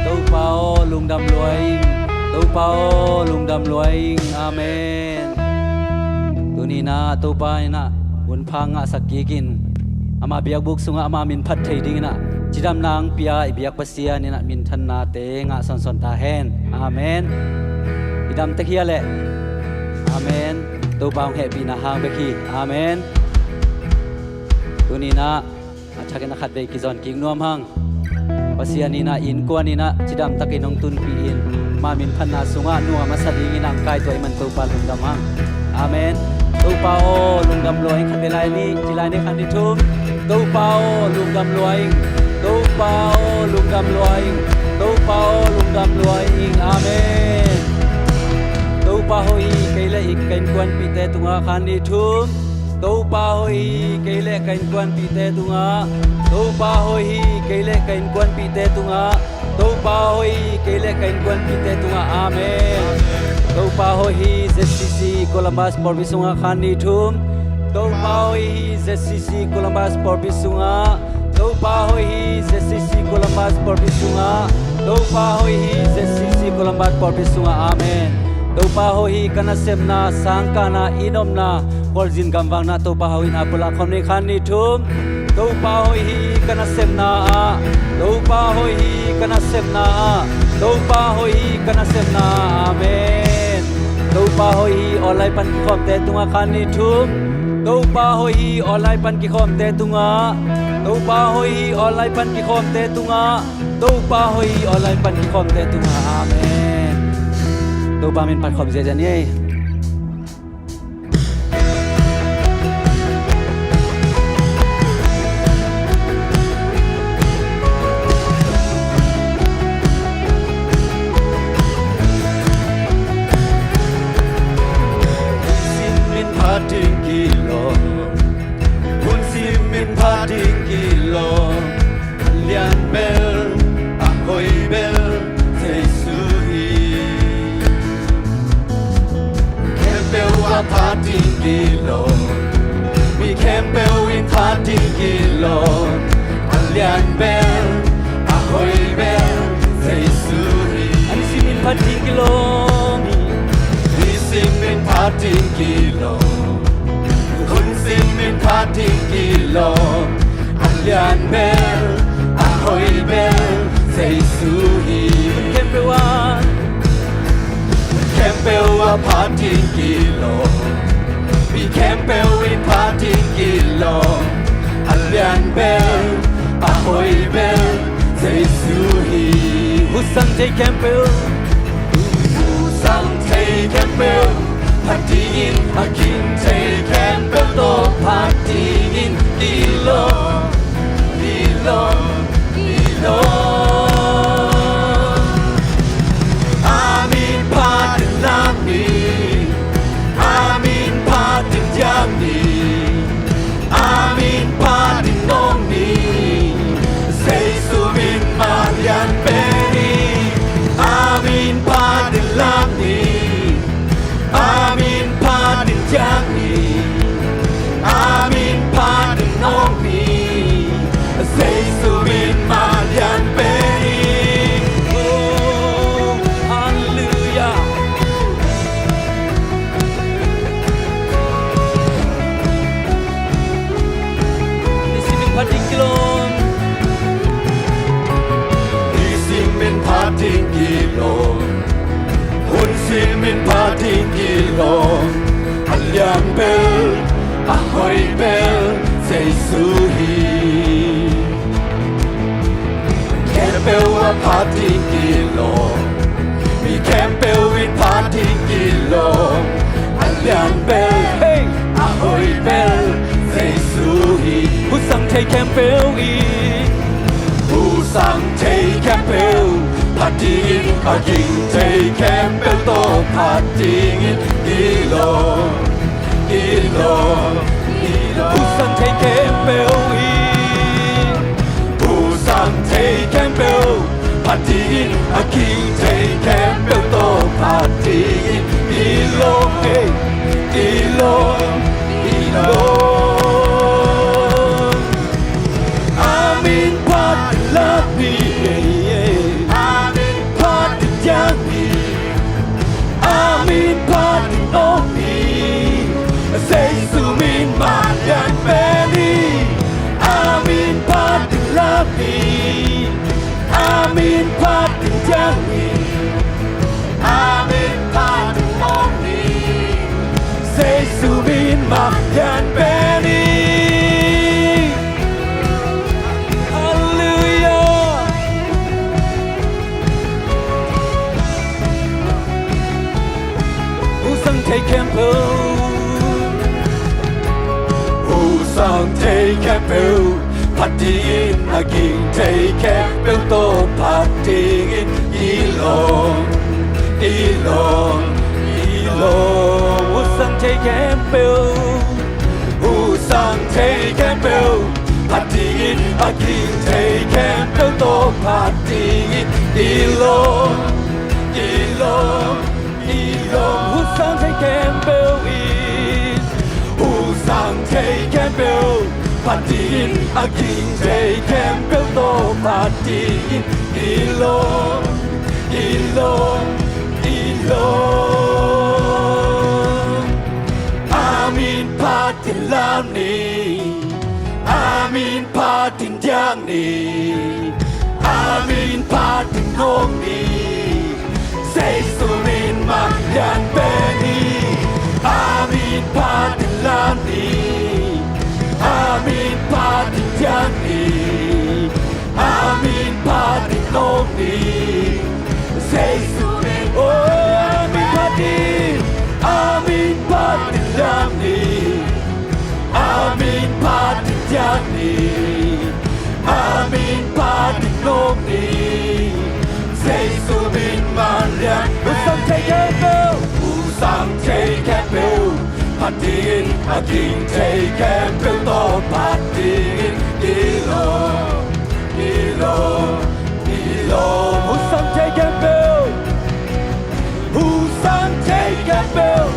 Topa aw lungdam lua ing. Topa aw lungdam lua ing. Amen. Tuni in ah Topa in ah hunpha ngahsak kikin ama biakbuk sungah ama min phat thei dingin ah cidamna hong pia i biak Pasian in ah minthannate ngah sawnsawn ta hen. Amen. I dam tek hia leh? Amen. Topa hong hehpihna hang bek hi. Amen. Tuni in ah a thakin a khatvei kizawn kik nuam hang. Pasian in ah innkuan in ah cidamtakin hong tunpih in ama minphatna sungah nuam a sa dingin hong kaituah i man Topa lungdam hang. Amen. Topa aw lungdam lua ing. Khatvei lai ni, ci lai ni. Khat nih thum. Topa aw lungdam lua ing. Topa aw lungdam lua ing. Topa aw lungdam lua ing. Amen. Topa hoih hi kei le i ka innkuanpihte tungah. Khat nih thum. Topa hoih hi kei le ka innkuanpihte tungah. Topa hoih hi kei le ka innkuanpihte tungah. Topa hoih hi kei le ka innkuanpihte tungah. Amen. Topa hoih hi Z C C Columbus pawlpi sungah. Khat nih thum. Topa hoih hi Z C C Columbus pawlpi sungah. Topa hoih hi Z C C Columbus pawlpi sungah. Topa hoih hi Z C C Columbus pawlpi sungah. Amen. Topa hoih hi ka nasepna, sangkahna, i nopna, khualzin gamvakna Topa hoih in a pulak khawm ni. Khat nih thum. Topa hoih hi ka nasepna ah. Topa hoih hi ka nasepna ah. Topa hoih hi ka nasepna ah. Amen. Topa hoih hi online pan kikhawmte tungah. Khat nih thum. Topa hoih hi online pan kikhawmte tungah. Topa hoih hi online pan kikhawmte tungah. Topa hoih hi online pan kikhawmte tungah. Amen. Topa min phat khawm ziahziah ni ei. Hun sim min phat ding kilo. Hun sim min phat ding kilo. A lian bel, a hoih bel, Jesu hi. Khempeuh a phat ding kilo. Mi khempeuh in phat ding kilo. A lian bel, a hoih bel, Jesu hi. A nisim in phat ding kilo. Nisim in phat ding kilo. Hun sim in phat ding kilo. A lian bel, a hoih bel, Jesu hi. Khempeuh a, khempeuh a phat ding kilo. Mi khempeuh in phat ding kilo. A lian bel, a hoih bel, Jesu hi. Husang thei khempeuh. Husang thei khempeuh phat dingin, a gim thei khempeuh tawh phat dingin kilo, kilo, kilo. A min phat in lam ni, a min phat in diang ni. A min phat in nawng ni, Jesu min mah lian pen hi. A min phat in lam ni, a min phat in diang ni, a min phat in nawng ni, Jesu min mah lian pen hi. Oh, halleluiah. Nisim in phat ding kilo. Nisim in phat ding kilo. Hun sim in phat ding kilo. A lian bel, a hoih bel, Jesu hi. Khempeuh a phat ding kilo. Mi khempeuh in phat ding kilo. A lian bel, hey, a hoih bel, Jesu hi. Husang thei khempeuh in, husang thei khempeuh phat dingin, a ging thei khempeuh tawh phat dingin i lawm, i lawm, i lawm. Husang thei khempeuh in, husang thei khempeuh phat dingin, a ging thei khempeuh tawh phat dingin i lawm, eh, i lawm, i lawm. A min phat in lam ni, a min phat in thiang ni, a min phat in om ni, Jesu min mah lian pen ni. A min phat in lam ni, a min phat in thiang ni, a min phat in om ni, Jesu min mah lian pen ni. Halleluia. Husang thei khempeuh, husang thei khempeuh phat dingin, a ging thei khempeuh tawh phat dingin i lawm, i lawm, i lawm. Husang thei khempeuh, husang thei khempeuh phat dingin, a ging thei khempeuh tawh phat dingin i lawm, i lawm, i lawm. Husang thei khempeuh in, husang thei khempeuh phat dingin, a ging thei khempeuh tawh phat dingin i lawm, i lawm, i lawm. A min phat in lam ni, a min phat in thiang ni, a min phat in om ni, Jesu min mah lian pen ni. A min phat in lam ni, a min phat in thiang ni, a min phat in om ni, Jesu min. Oh, a min phat in, a min phat in lam ni, a min phat in thiang ni, a min phat in om ni, Jesu min mah lian. Husang thei khempeuh, husang thei khempeuh phat dingin, a ging thei khempeuh tawh phat dingin i lawm, i lawm, i lawm. Husang thei khempeuh, husang thei khempeuh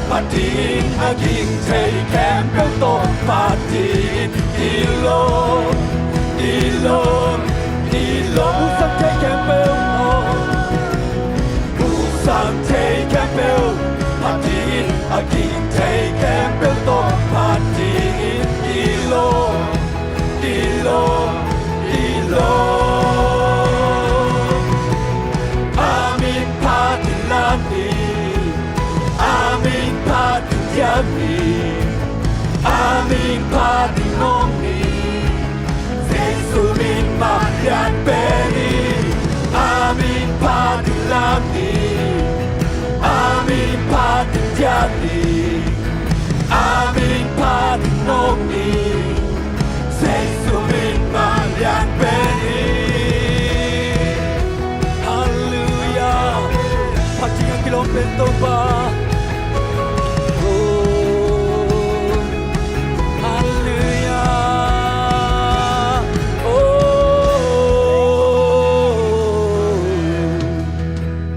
phat dingin, a ging thei khempeuh tawh phat dingin i lawm, i lawm, i lawm. Husang thei khempeuh, husang thei khempeuh phat dingin, a ging thei khempeuh tawh phat dingin i lawm, i lawm, i lawm. A min phat in lam ni, a min phat in thiang ni, a min phat in om ni, Jesu min mah lian pen ni. A min phat in lam ni, a min phat in thiang ni, a min phat in om ni, Jesu min mah lian pen ni. Halleluia. Phat ding a kilawm pen Topa. Oh, halleluia. Oh,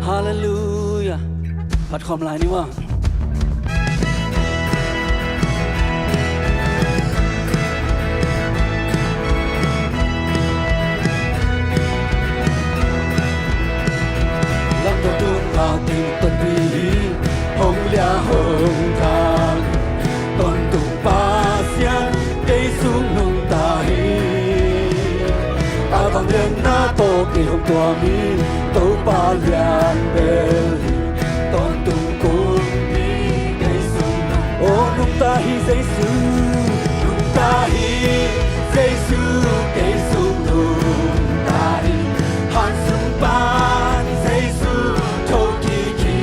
halleluia. Phat khawm lai ni maw. Lamdang tung a ding panpih hi, hong lian hong thang, tawntung Pasian kei sung nungta hi. A vangliatna tawh kei hong tuam hi, Topa lian bel hi. Tawntung kumpi kei sung nungta hi, Jesu nungta hi, Jesu kei sung nungta hi. Han sung pan Jesu thokik hi.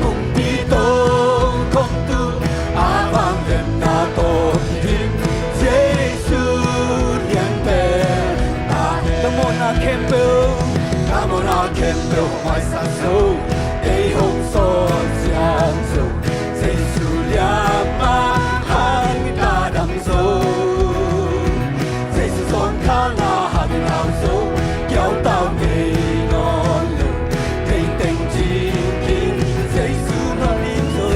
Kumpi tawh khong tu a vangliatna tawh kidim, Jesu lian bel hi. Ka mawhna khempeuh, Khempeuh hong maisak zo, ei hong sawn siam zo, Jesu liamah hangin ka dam zo. Jesu zawnkhalna hangin hau zo, kiautau ngei nawn lo, tengteng cingin Jesu nong dim zo.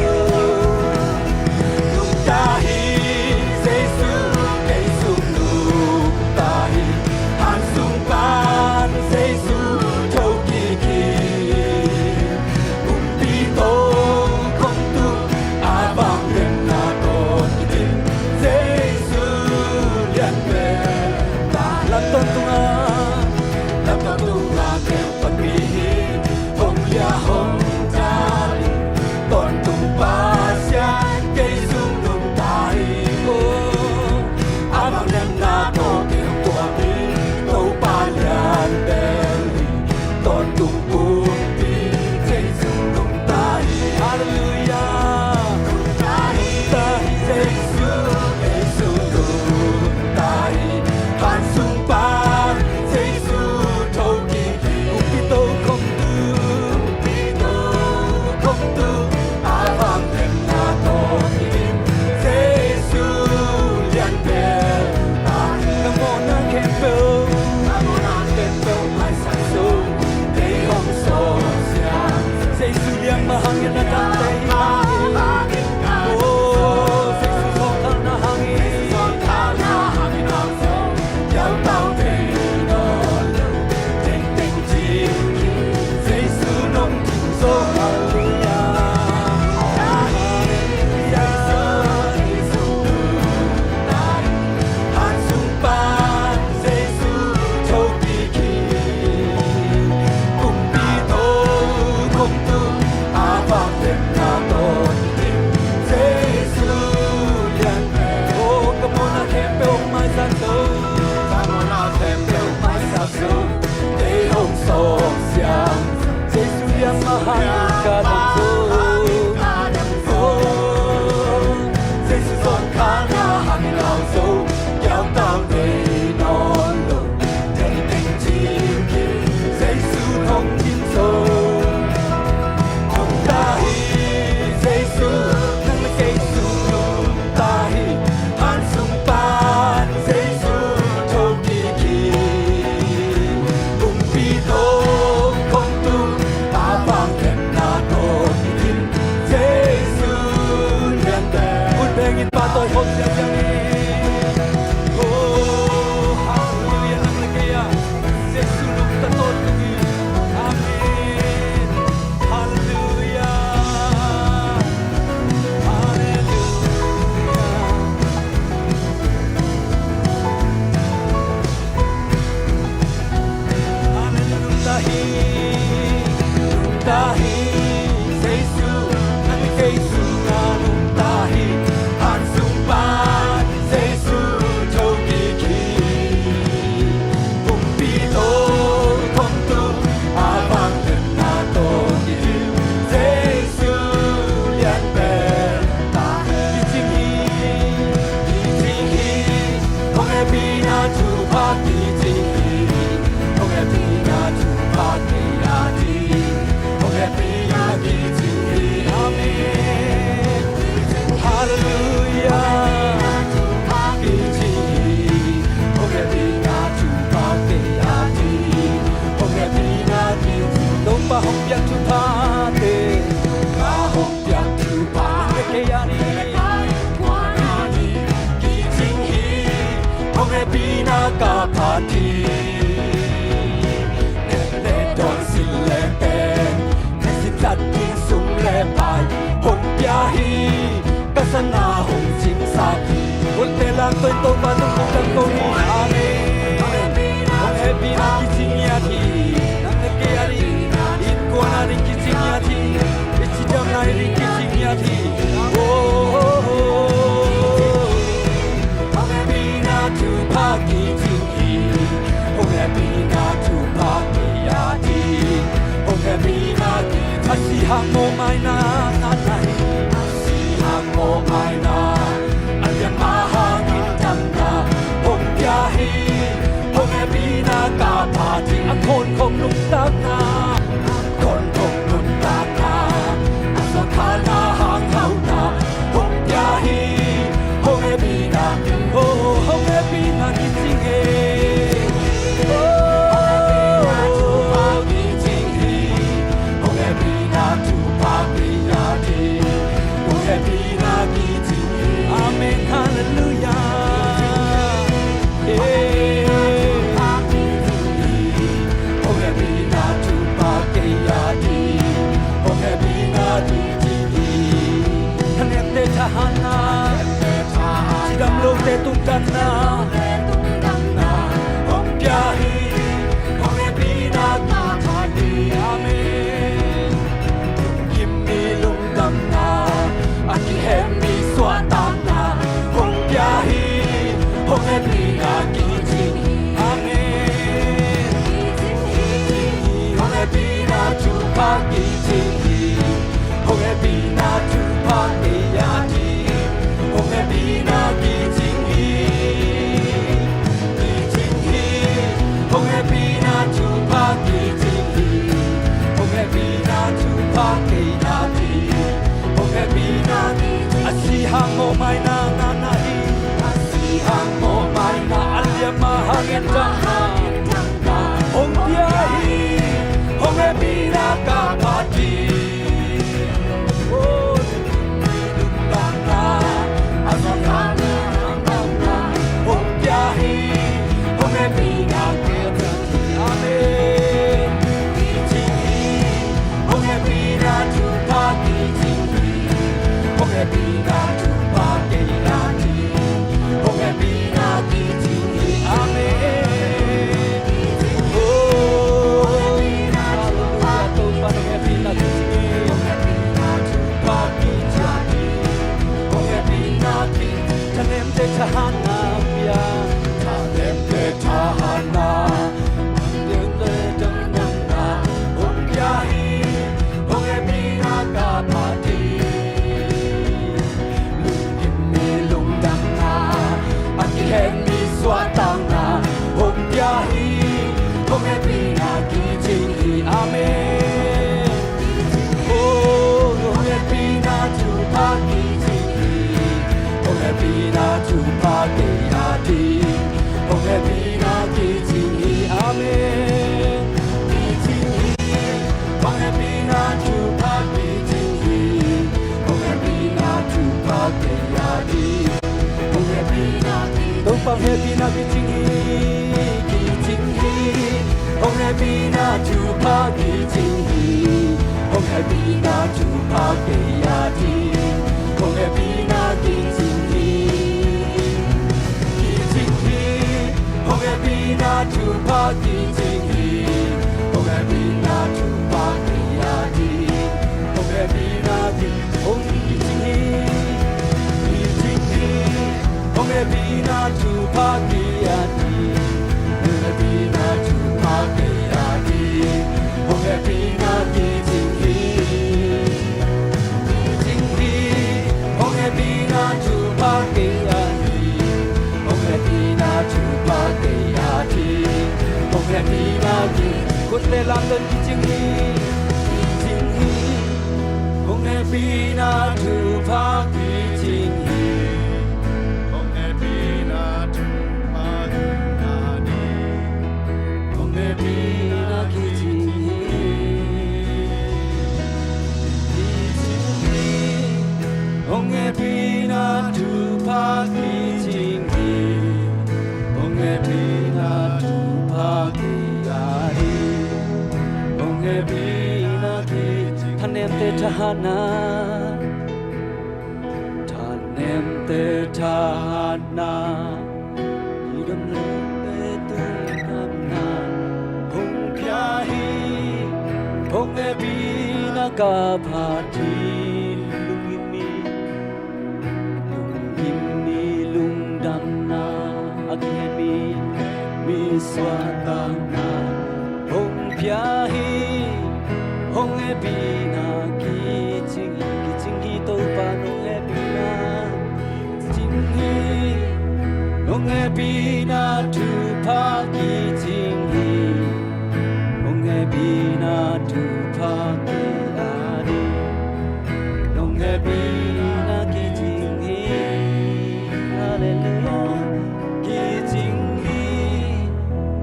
Nungta hi, Jesu ei sung nungta hi, han sung pan Jesu tho kik hi. Pumpi tokhom tung a vangliatna tawh kidim, Jesu lian pen. Lam tawntung a, lam tawntung a, tel panpi hi. Hong lia hong dal in, tawntung Pasian kei sung nungta hi. Oh, a vangliatna tawh kei hong tuam hi. Topa lian pen hi, tawntung pumpi Jesu nungta hi. Halleluiah. Nungta hi, nungta hi Jesu, Jesu nungta hi. Han sung pan Jesu tho kik hi. Pumpi tokhom tung, pumpi tokhom tung a vangliatna tawh kidim, Jesu lian pen. Ka mawhna khempeuh, ka mawhna khempeuh maisak zo, ei hong sawn siam. Jesu liamah hangin na dam tei hi. Oh, Jesu zawnkhalna hangin. Kiautau ngei nawn lo, tengteng cingin Jesu nong dim zo. Halleluiah. Han sung pan Jesu tho kik hi. Pumpi tokhom tung a vangliatna tawh kidim, Jesu lian pen. Oh, ka mawhna khempeuh hong maisak zo, ka mawhna khempeuh hong maisak zo, ei hong sawn siam. Jesu liamah hangin ka dam zo. Oh, Jesu zawnkhalna hangin hau zo, kiautau ngei nawn lo, tengteng cingin Jesu nong dim zo. Nungta hi Jesu, nang le kei sung nungta hi. Han sung pan Jesu tho kik hi. Pumpi tokhom tung a vangliatna tawh kidim, Jesu lian pen. Khut beng in Pa tawi khawm ziahziah ni. Oh, halleluiah, nang le kei a Jesu nungta tawntung hi. Amen. Halleluiah. Halleluiah. Amen. Nungta hi, nungta hi, Jesu, nang le kei sungah nungta hi. Han sung pan Jesu tho kik hi. Pumpi tokhom tung a vangliatna tawh kidim, Jesu lian pen. Kicing hi, kicing hi, hong hehpihna thupha kicing hi. Hong hehpihna thupha kei a ding, hong hehpihna kicing hi. Amen. Halleluiah. Kicing hi, hong hehpihna thupha kei a ding, hong hehpihna kicing. Topa hong piak thuphate, Topa hong piak thupha, nang le kei a ding. Kicing hi, hong hehpihna ka phat hi. Nek le dawn, sil le peng, Khazih zat ding sum le pai hong pia hi. Ka sana hong cingsak hi. Gulte lak tawh in Topa tung kong dam ko ni. Amen. Hong hehpihna kicing ngiat hi. Nang le kei a ding, innkuan a ding kicing ngiat hi. I cidamna a ding kicing ngiat hi. Oh, hong hehpihna thupha kicing hi. Hong hehpihna thupha kei a ding, hong hehpihna kicing. A si hang mawhmaina ngah na hi. A si hang mawhmaina, a lianma hangin damna hong pia hi. Hong hehpihna ka phat hi. A khawnkhong nuntakna, Kicing hi, hong hehpihna thupha kei a ding. Hong hehpihna kicing hi, kicing hi. Hong hehpihna thupha kicing hi, hong hehpihna thupha kei a ding. Hong hehpihna kicing hi. A si hang mawhmaina ngahna hi. A si hang mawhmaina, a liam a hang en thangna hong pia hi. Hong hehpihna ka phat hi. Oh, lungdamna, a si hang mawhmaina hong pia hi. Hong hehpihna ka phat hi. Amen. Kicing hi. Hong hehpihna thupha kicing hi. Hong hehpihna thupha kei a ding. Hong hehpihna kicing hi. Amen. Oh, hallelujah. Topa nong hehpihna kicing hi. Hong hehpihna thupha kicing hi. Hong hehpihna kicing hi. Thanemte thahatna pia. Thanemte thahatna. Thanemte thahatna hong pia hi. Hong hehpihna ka phat hi. Lungkim mi lungdamna, a kihen mi suahtakna hong pia hi. Hong hehpihna kicing hi. Amen. Oh, hong hehpihna thupha kicing hi. Hong hehpihna thupha kei a ding. Hong hehpihna kicing hi. Amen. Kicing hi. Hong hehpihna thupha kicing hi. Hong hehpihna thupha kei a ding. Hong hehpihna kicing hi. Topa hong hehpihna kicing hi. Kicing hi. Hong hehpihna thupha kicing hi. Hong hehpihna thupha kei a ding. Hong hehpihna kicing hi. Kicing hi. Hong hehpihna thupha kicing hi. Hong hehpihna thupha kei a ding. Hong hehpihna kicing hi. Kicing hi. Hong hehpihna thupha kei a ding. Hong hehpihna thupha kei a ding. Hong hehpihna kicing hi. Kicing hi. Hong hehpihna thupha kei a ding. Hong hehpihna thupha kei a ding. Hong hehpihna ki, khut le lam tawh kicing hi. Kicing hi. Hong hehpihna thupha kicing hi. Hong hehpihna thupha kei a ding. Hong hehpihna kicing hi. Kicing hi. Hong hehpihna thupha kicing hi. Hong hehpihna thupha kei a ding. Hong hehpihna kicing. Thanemte thahatna. Thanemte thahatna. Kidam lote tungdamna hong pia hi. Hong hehpihna ka phat hi. Lungkim mi, lungkim mi lungdamna, a kihen mi, mi suahtakna hong pia hi. Hong hehpihna kicing hi. Kicing hi Topa nong hehpihna. Kicing hi. Nong hehpihna thupha kicing hi. Nong hehpihna thupha kei a ding. Nong hehpihna kicing hi. Hallelujah. Kicing hi.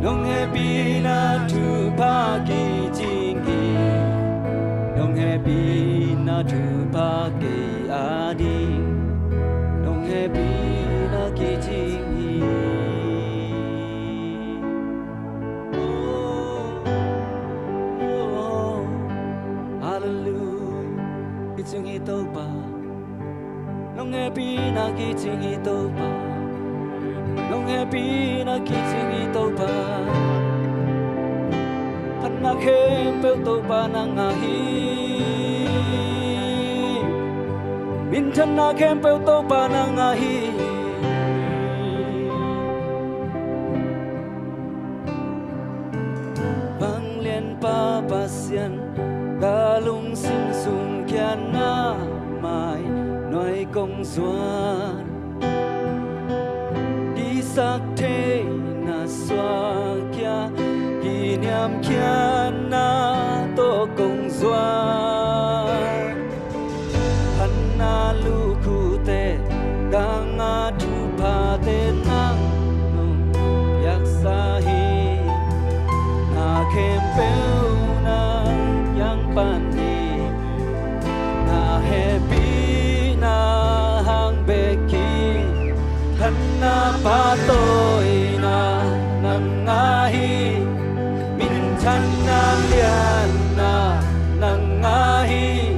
Nong hehpihna thupha kicing hi. Nong hehpihna thupha kei a ding. Nong hehpihna kicing hi. Oh, oh, oh. Hallelujah. Kicing hi Topa. Nong hehpihna kicing hi Topa. Nong hehpihna kicing hi Topa. Phatna khempeuh Topa nang a hi. Minthanna khempeuh Topa nang a hi. Vanglianpa Pasian ka lungsim sung kia na mai nuai kong zuan. Kisak theihna suak kia kiniamkhiatna tawh kong zuan. Phatna lukhute ka ngah thuphate nang nong piaksa hi. Na khempeuh nang kiang pan hi. Na hehpihna hang bek hi. Phatna pahtawina nang ngah hi. Minthanna lianna nang ngah hi.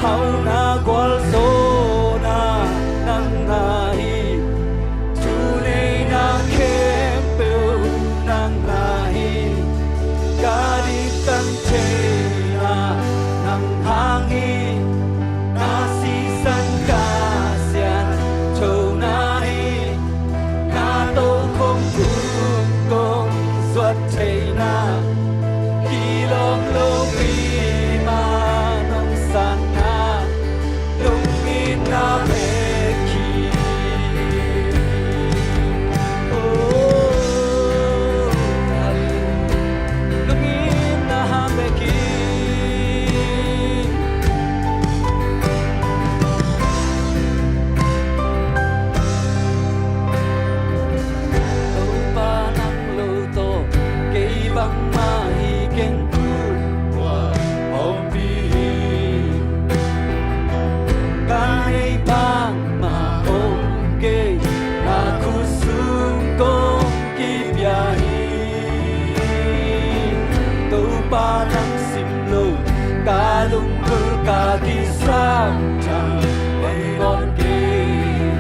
Hauhna gualzawhna nang ngah hi. Thuneihna khempeuh nang ngah hi. Ka diktan theihna nang hang hi. Na sisan ka sianthona hi. Na tokhom hun kong zuat theihna, kilawm lopi mah nong sanna, lungkimna bek hi. Oh, lungkimna bek hi. Topa nang lo tawh kei bangmah hi keng, tua pawlpi hi. Ka neih bangmah om kei, na khut sung kong kipia hi. Topa nang sim lo, ka lunggulh ka kisap thang, ei om kei,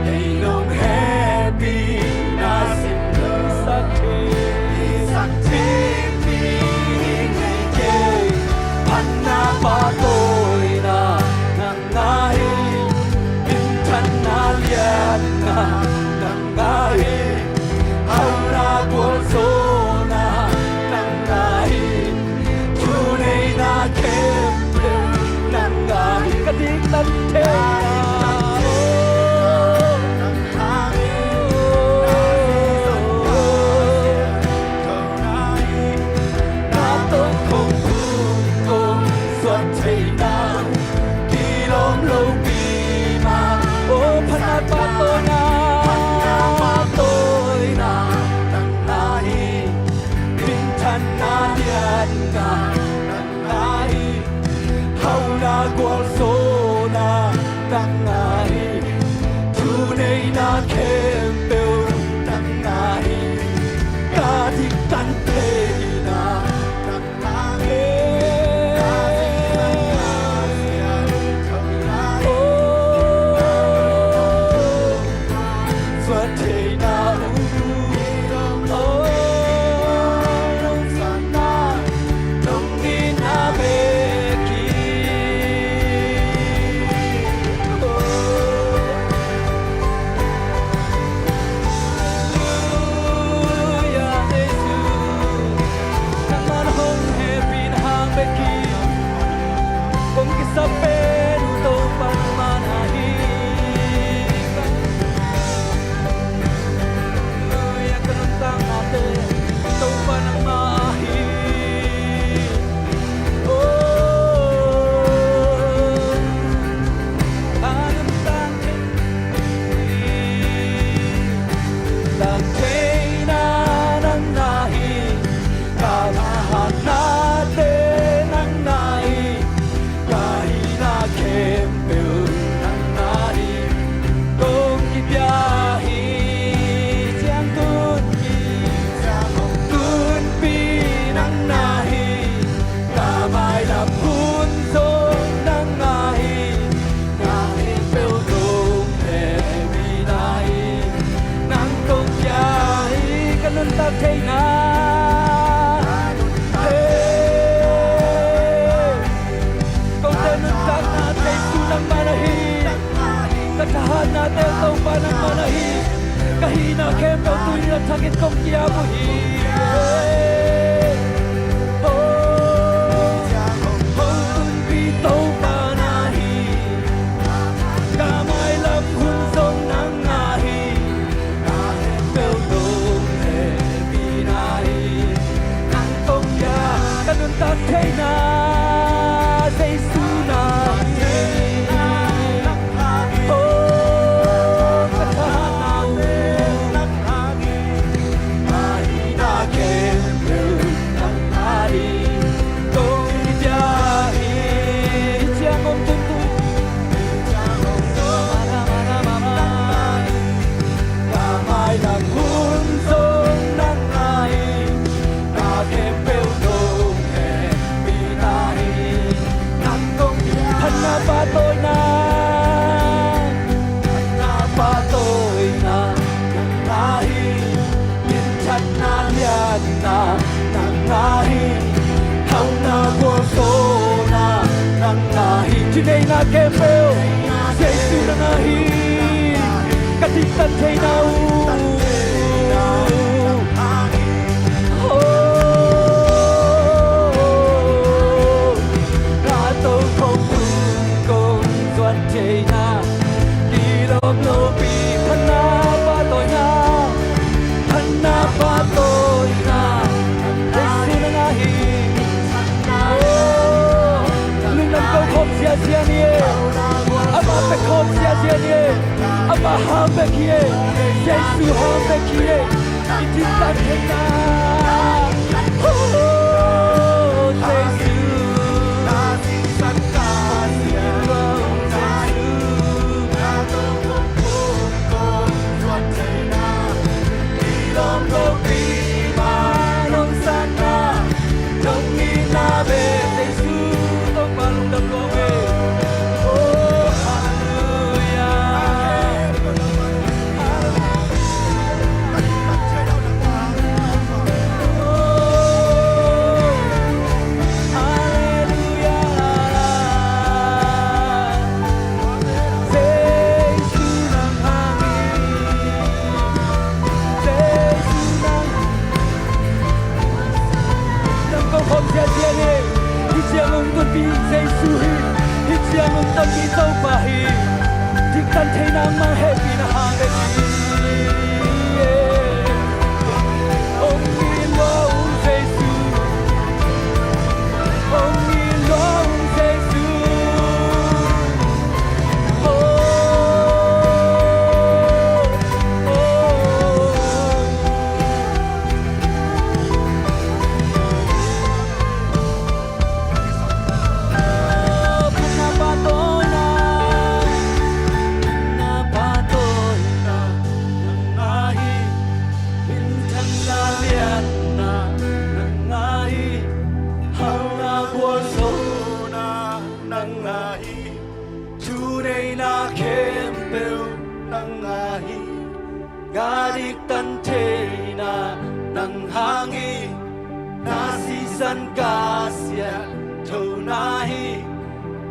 ei nong hehpihna sim lo. Sak thei, sak thei pi nei kei, phatna pahtawina nang ngah hi. Minthanna lianna nang ngah hi. Hauhna gualzawhna nang ngah hi. Thuneihna khempeuh nang ngah hi. Ka diktan theihna nang ngah hi. Na tokhom hun kong zuat theihna, kilawm lopi mah. Oh, phatna pahtawina, phatna pahtawina nang ngah hi. Minthanna lianna nang ngah hi. Hauhna gualzawhna nang ngah hi. Thuneihna khempeuh nang ngah hi. Ka diktan theihna nang ngah hi. Oh, zuat theihna uh. Oh, lungsanna, lungkimna bek hi. Oh, Halleluia, Jesu. Nangman hong hehpihna hang bek hi. Kong kisap pen uh Topa nangmah na hi. Halleluia, ka nuntaknate Topa nangmah hi. Oh, ka nuntak Ka theihna nang na hi, ka hatnate nang na hi, ka hihna khempeuh nang na hi. Kong kipia hi, ciangtunpi, ciangtunpi nang na hi. Ka mailam hun zong nang na hi, na khempeuh nong hehpihna hi. Nang kong pia hi, ka nuntak theihna. Hey. Kote nuntakna thei tu nangmah na hi. Ka thahatnate Topa nangmah na hi. Ka hihna khempeuh tuni a thakin kong kiam uh hi. Oh. Jesu na hi. Oh, ka tha na le na hi. Mahina khempeuh nang na hi. Kong kitia hi. Ciang om tung tung. Mana, mana, mana. Ka mai nang hun zong nang na hi. Na khempeuh nong hehpihna hi. Nang kong phatna pahtawina, phatna pahtawina nang na hi. Minthanna lianna nang na hi. Hauhna gualzawhna nang na hi. Thuneihna khempeuh Jesu nang na hi. Ka diktat theihna uh. Oh, na tokhom phung kong zuan theihna. Kilawm lopi phatna pahtawina, phatna pahtawina Jesu nang na hi. Oh, lungdam ko khawm ziazia ni e. Amah pia khawm ziazia ni e. Amah hang bek hi e. Jesu hang bek hi e. I diktat theihna. Oh, Jesu. Nang ko khawm ziazia ni. Hih ciang hong tunpi Jesu hi. Hih ciang hong tonpi Topa hi. Diktat theihna mah hehpihna hang bek hi. Hong min lua ung Jesu. Hong min lua ung Jesu. Oh, oh, oh. Thuneihna khempeuh nang na hi. Nga diktat theihna nang hang hi. Na sisan ka siat tho na hi.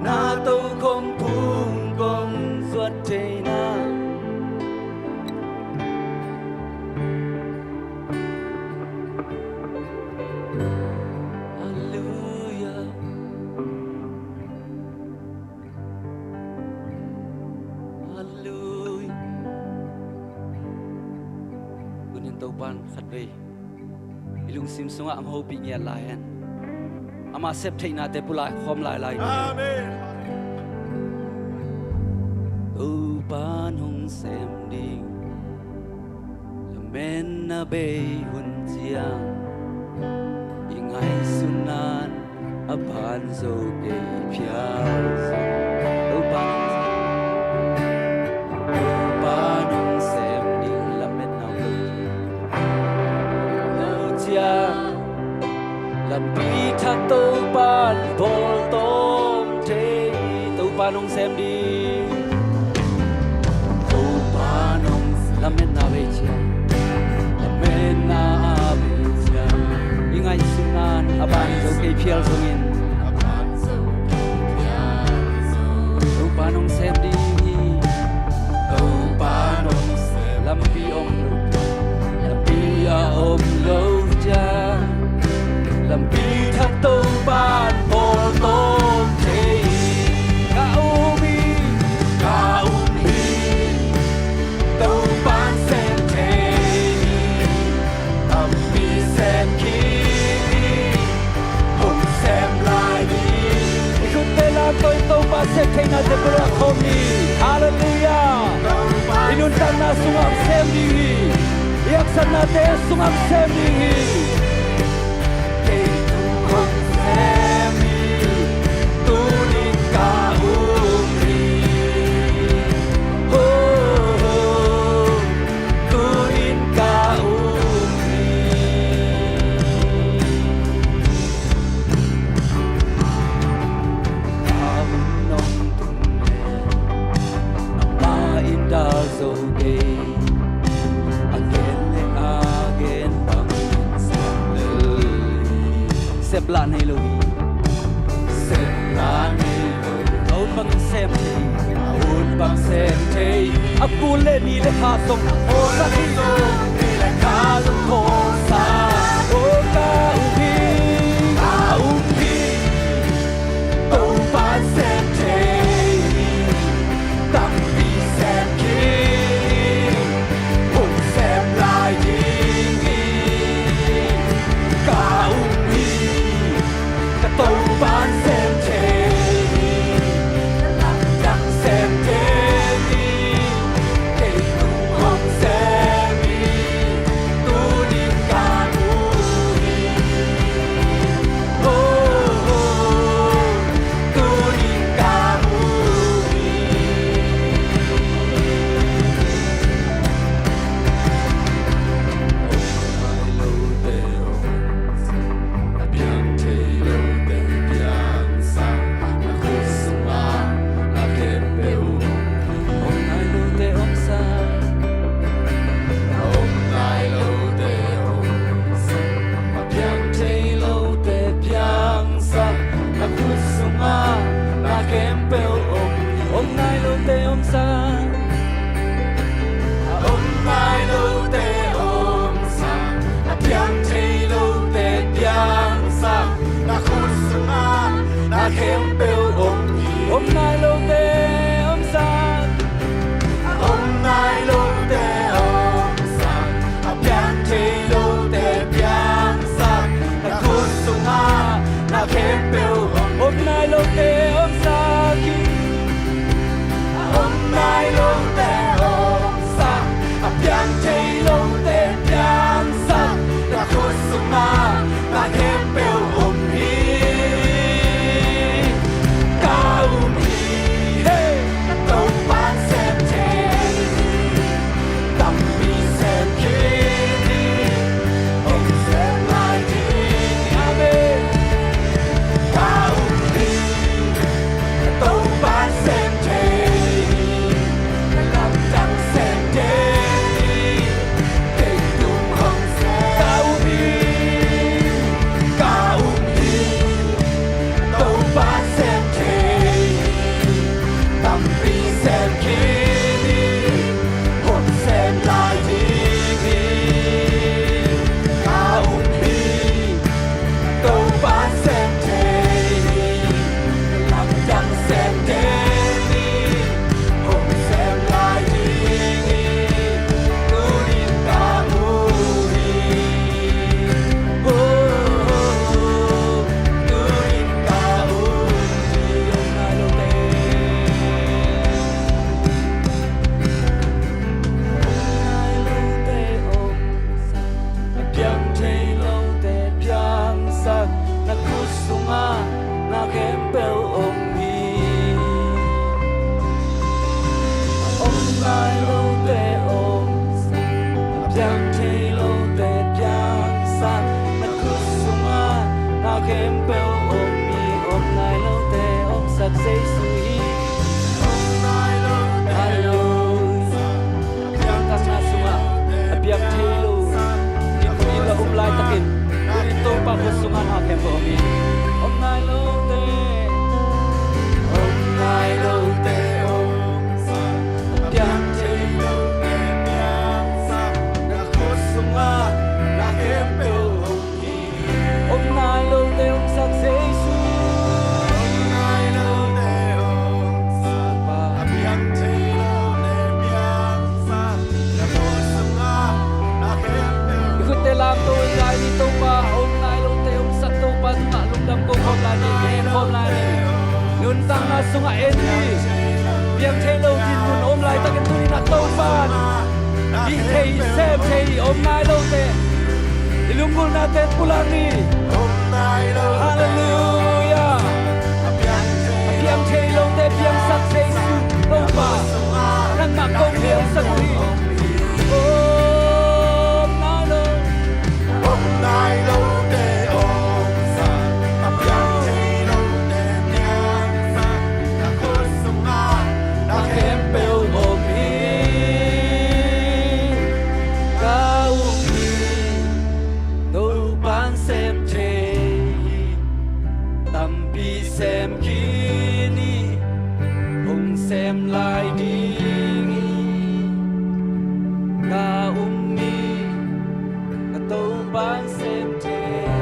Na tokhom phung kong zuat theihna. Halleluia. Halleluia. Tunin Topan khatvei i lungsim sungah hong hopih ngiat lai hen. Ama sep theihnate pulak khawm lailai ni. Amen. Topan hong sem ding lametna bei hun ciang i ngaihsutna in a ban zo kei phial. Topa nong sem, Topa nong sem ding lametna lo, lo ciang lampi thak Topa in bawl tawm thei. Topa nong sem ding. Topa nong lametna bei ciang, lametna a bei ciang i ngaihsutna in a ban zo kei phial zongin, Topa nong sem ding hi. Topa nong sem, lampi om lo, lampi a om lo ciang, lampi thak Topa in bawl tawm thei. Ka um hi, ka um hi. Topa in sem thei hi. Lampi sem kik hi. Hong sem lai hi. Sep theihnate pulak khawm ni. Halleluiah. I nuntakna sungah sem ding hi. I haksatnate sungah sem ding hi. Kei tu kong sem hi. Tunin ka um hi. Ho, ho. Tunin ka um hi. Ka um nong tung le nangmah in dal zo kei. A gen le a gen bangin sem lel hi. Sep lah nei lo hi. Sep lah nei lo. A ut bang sem thei. A ut bang sem thei. A kul le ni le kha zong khawlsak hi. Ni le kha zong khawlsak. O ka um hi. Ka um hi. Topa sem thei hi. Tampi sem khin hi. Hong sem lai ding hi. Ka um hi. Ka Topa'n sem thei hi. Lamdang sem thei hi. Kei tung hong sem hi. Tunin ka mu hi. Oh, oh, tunin ka mu hi. Om nai lote om sak, a piang thei lote piangsak, na khut sungah na khempeuh om. Om nai lote om sak. Om nai lote om sak, a piang thei lote piangsak, na khut sungah na khempeuh om. Om nai lote om sak. A om nai lote om sak, a piang thei lote piangsak, na khut sungah na khempeuh om hi. Om nai lote om sak. A om nai lote om sak, a piang thei lote piangsak, na khut sungah na khempeuh om. Om nai lote om sak hi. A om nai lote om sak, a piang thei lote piangsak, na khut sungah na khempeuh om hi. Ka um hi. Hey! Topa'n sem thei hi. Tampi sem khin hi. Hong sem lai ding hi. Amen. Ka um hi. Tangna sungah en hi. Piang thei lo dinmun om laitakin tuni-in ah Topa in hih thei, sem thei, om nai lote i lunggulhnate pulak ni. Halleluiah. A piang thei lote piangsak thei Jesu Topa, nangmah kong piangsak uh hi. Om nai lo. Om nai lote omsak, a piang thei lote piangsak, na khut sungah na khempeuh om hi. Ka um hi, Topa'n sem thei hi. Tampi sem khin hi, hong sem lai ding hi. Ka um hi, ka Topa'n sem thei hi.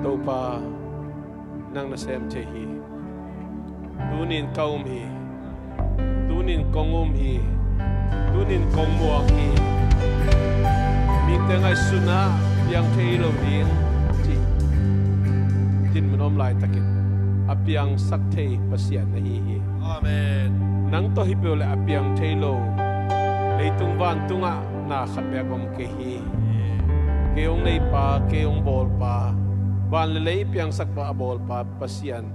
Topa, nang na sem thei hi. Tunin ka um hi. Tunin kong um hi. Tunin kong muak hi. Mite ngaihsutna piang thei lo ding cih dinmun om laitakin a piangsak thei Pasian na hi hi. Amen. Nang tawh hi peuh leh a piang thei lo leitung vantungah na khat beek om kei hi. Kei hong neipa, kei hong bawlpa, van le lei piangsakpa, a bawlpa Pasian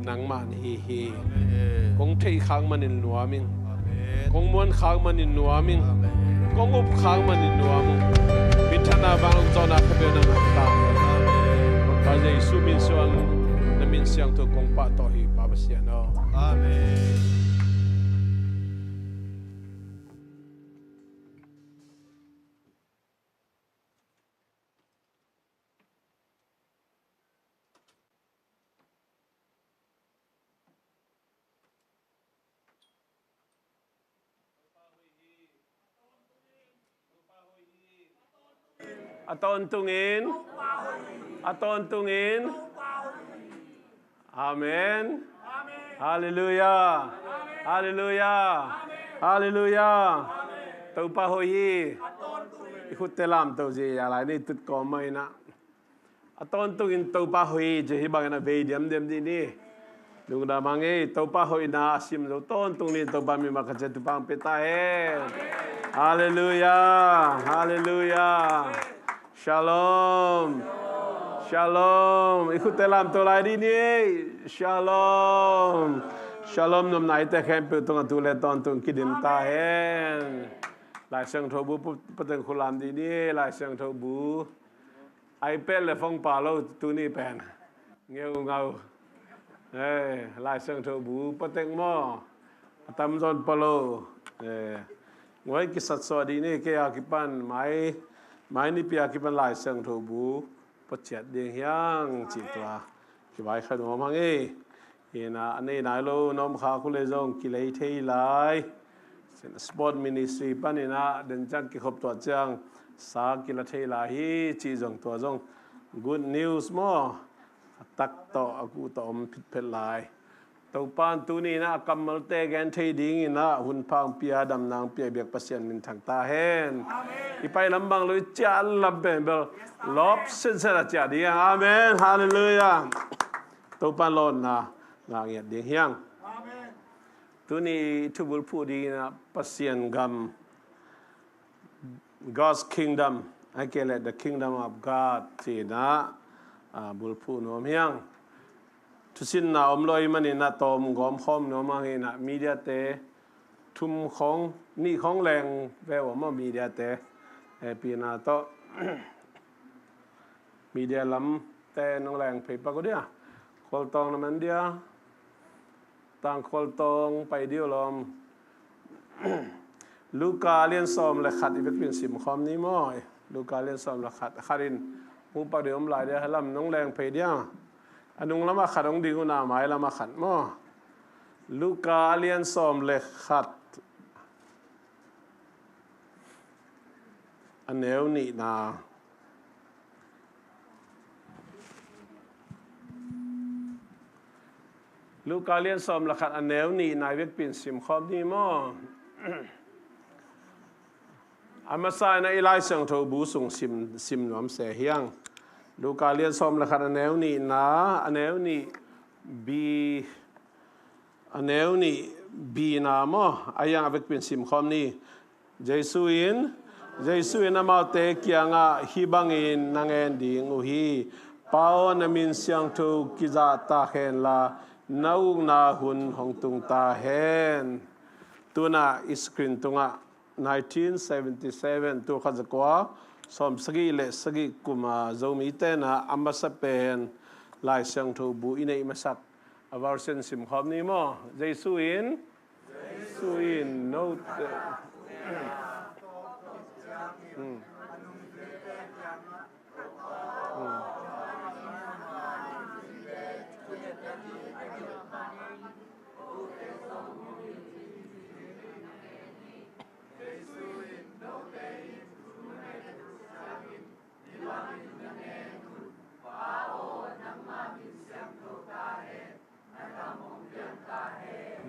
nangmah na hi hi. Amen. Kong theih khak manin nuam ing. Amen. Kong muan khak manin nuam ing. Amen. Kong up khak manin nuam ing. Minthanna, vanglian zawhna kha peuh nang na hi ta. Amen. Topa Jesu min suang, na min siangtho kong pahtawi hi, Pa Pasian aw. Amen. A tawntungin, a tawntungin. Amen. Halleluiah. Halleluiah. Halleluiah. Topa hoih hi. I khutte lamto zia lai ni, tut kawm mah in ah. A tawntungin Topa hoih hi ci hi bangin a vei diamdiam dih ni. Lungdam hang ei, Topa hoihna a sim zo tawntung ni. Topa min mah ka ciat thupha hong pia ta hen. Halleluiah. Halleluiah. Shalom. Shalom. I khutte lamto lai dih ni ei. Shalom. Shalom. Nopna i te khempeuh tungah tu le tawntung kidim ta hen. Lai Siangtho bu pateng khu lam dih ni ei. Lai Siangtho bu. iPad le phone pha lo tuni pen. Ngeungau. Eh, Lai Siangtho bu patek maw. A tamzaw in pha lo. Eh, ngoi kisat suah dih ni, kei a kipan mai, mai nipi a kipan Lai Siangtho bu pha ciat ding hi hang cih tua kivaikhia nuam hang ei. Hi in ah, a nei nai lo na om khak uh leh zong kilei thei lai. Sport ministry panin ah den ciang kikhop tuah ciang sa kila thei lai hi cih zong, tua zong good news maw. A tak tawh a kuh tawh om phitphet lai. Topa in tuni in ah a kammalte gen thei dingin ah hun pha hong pia, damna hong pia i biak Pasian minthang ta hen. Amen. I pai lam bang lo, i ciah lam pen bel lawp setset a ciah ding. Amen. Halleluiah. Topa in lawnna ngah ngiat ding hi hang. Amen. Tuni i thubulphuh dingin ah Pasian gam, God's kingdom, ahih kei leh the kingdom of God ci-in ah, ah, bulphuh nuam hi hang. Thusinna om lo ahih manin ah tawm gawm khawm nuam hang in ah, media te thum khawng, nih khawng leng ve uh maw, media te. Eh, pina tawh media lam te nong leng phei pak uh dia. Khualtawng na man dia. Tangkhualtawng pai dih uh lawm. Luka lian sawm le khat i vekpi in sim khawm ni maw. Luka lian sawm le khat. Khat in mu pak dih om lai dia, lam nong leng phei dia. A nung lamah khat hong ding uh na, mai lamah khat maw. Luka lian sawm le khat. a neu nihna. Luka lian sawm le khat a neu nihna i vekpi in simkhawm ni maw? A masa in ah i Lai Siangtho bu sung sim, sim nuam se hiang. Luka lian sawm le khat a neu nihna, a neu nih B, a neu nih B na maw? A hiang a vekpi in simkhawm ni. Jesu in, Jesu in amaute kiangah hih bangin na ngen ding uh hi. Pa aw, na min siangtho kizahtak henla, na ukna hun hong tung ta hen. Tunah i screen tungah nineteen seventy seven, tul khat za kua sawm sagih le sagih kuma Zomite na a masa pen Lai Siangtho bu i neih masak a version simkhawm ni maw? Jesu in, Jesu in note. Hmm. Hmm.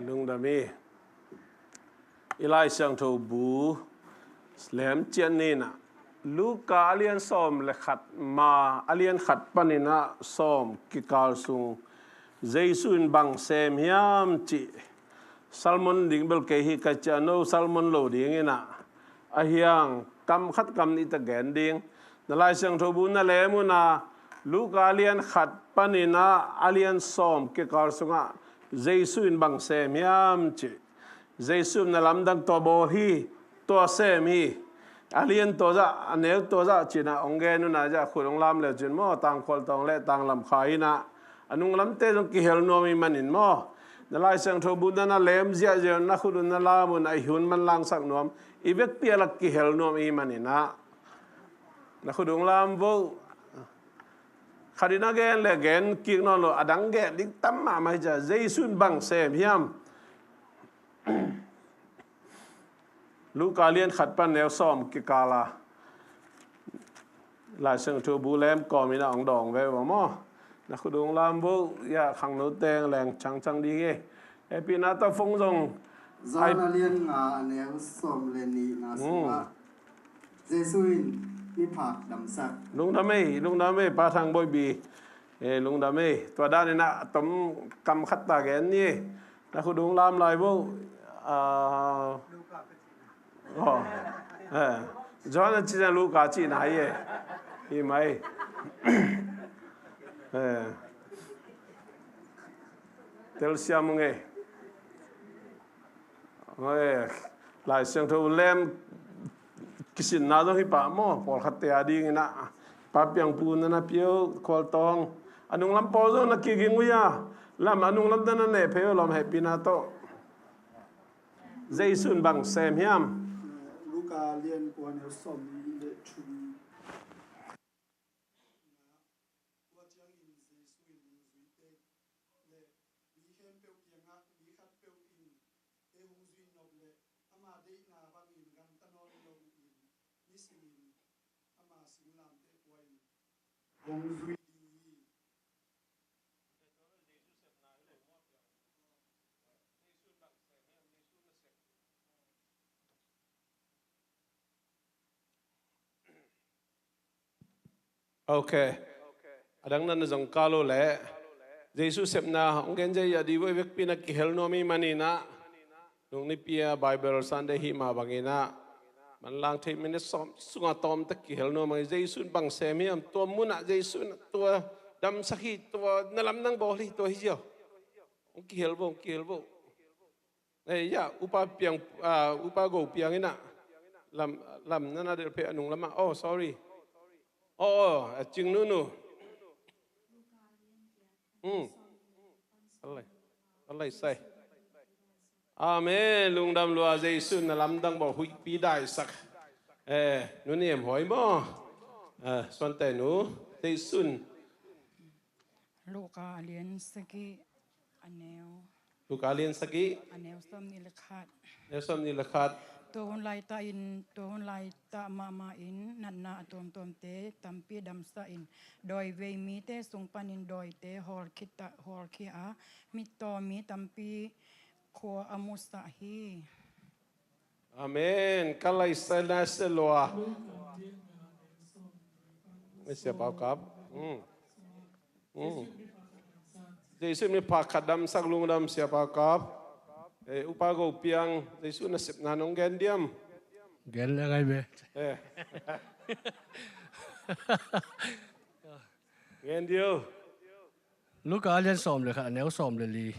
Lungdam hi. I Lai Siangtho bu lem ciat ni in ah, Luka a lian sawm le khat ma a lian khat panin ah sawm kikal sung Jesu in bang sem hiam cih sermon ding bel kei hi ka ci a, no sermon lo ding in ah, a hiang kam khat kam nih tawh gen ding. Na Lai Siangtho bu na lem un ah, Luka a lian khat panin ah a lian sawm kikal sungah Jesu in bang sem hiam cih. Jesu in na lamdang tua bawl hi, tua sem hi. A lian tua zah, a neu tua zah ci in ah hong gen un ah, zah khut hong lam le cin maw, tangkhual tawng le tanglam kha in ah, a nunglamte zong kihel nuam ahih manin maw? Na Lai Siangtho bu na na lem ziahziah un, na khut un na lam un ah, i hun manlangsak nuam, i vekpi a lak kihel nuam ahih manin ah, na khut un lam vo. Khat in a gen le gen kik nawn lo, a dang gen ding tam mahmah hi cia. Jesu in bang sem hiam? Luka lian khat pan neu sawm kikal a Lai Siangtho bu lem kawm in ah hong dawng ve uh maw? Na khut un lam vo, ya khangno teng leng cangcang ding hi. Hehpihna tawh phone zong. John a lian nga a neu sawm le nihna sungah Jesu in miphak damsak. Lungdam ei, lungdam ei, Pa Thang Bawi Bi. Eh, lungdam ei. Tua dan in ah tom kam khat ta gen ni. Na khut un lam lai vo. Ah, oh. Eh. Johan a ci na Luka ci na hi ei. Hi mai. Eh. Telsiam ung ei. Hoi, Lai Siangtho lem kisinna zong hi pah maw, pawlkhatte a ding in ah. Pa Piang Pu na na pia uh, khualtawng. A nunglam pawl zong na kiging uh hia? Lam a nunglam na na neh phei uh lawm, hehpihna tawh. Jesu in bang sem hiam? Luka lian kua neu sawm nih le thum. Tua ciangin Jesu in nungzuite le mi khempeuh kiangah, mi khatpeuh in ei hong zuih nop leh, ama deihna bangin gamta nawn lo in, nisimin ama singlamteh pua in hong zui ding hi. Ok. A dang na na zong kal uh leh, Jesu sepna hong gen ziahziah dih uh, i vekpi in ah kihel nuam ahih manin ah, nung nipi a Bible Sunday hih mah bangin ah, manlang thei minute sawm sungah tawm tak kihel nuam ahih. Jesu in bang sem hiam? Tua mun ah Jesu in tua damsak hi, tua na lamdang bawl hi, tua hi ziau. Hong kihel vo, hong kihel vo. Eh, ya, Upa Piang, ah, Upa Go Piang in ah, lam, lam na na delh phei a nunglam ah. Oh, sorry. Oh, oh, a cing nunu. Hmm. Alai, alai sai. Amen. Lungdam lua, Jesu in na lamdang bawl huihpi daisak. Eh, Nu Nem Hawi maw? Eh, Suante nu, Jesu in. Luka a lian sagih a neu. Luka a lian sagih. A neu sawm nih le khat. Neu sawm nih le khat. Tua hun laitahin, tua hun laitah mahmahin natna a tuamtuamte tampi damsahin, dawivei mite sung panin dawite hawlkhita, hawlkhia a, mittaw mi tampi khua a musah hi. Amen. Ka laisai na se lua. Sia Pau Kap. Mm. Mm. Jesu in mi pha khat damsak, lungdam Sia Pau Kap. Eh, Upa Go Piang, Jesu nasepna nong gen diam? Gen le ngai be. Eh. Gen dio. Luka a lian sawm le khat, a neu sawm le li.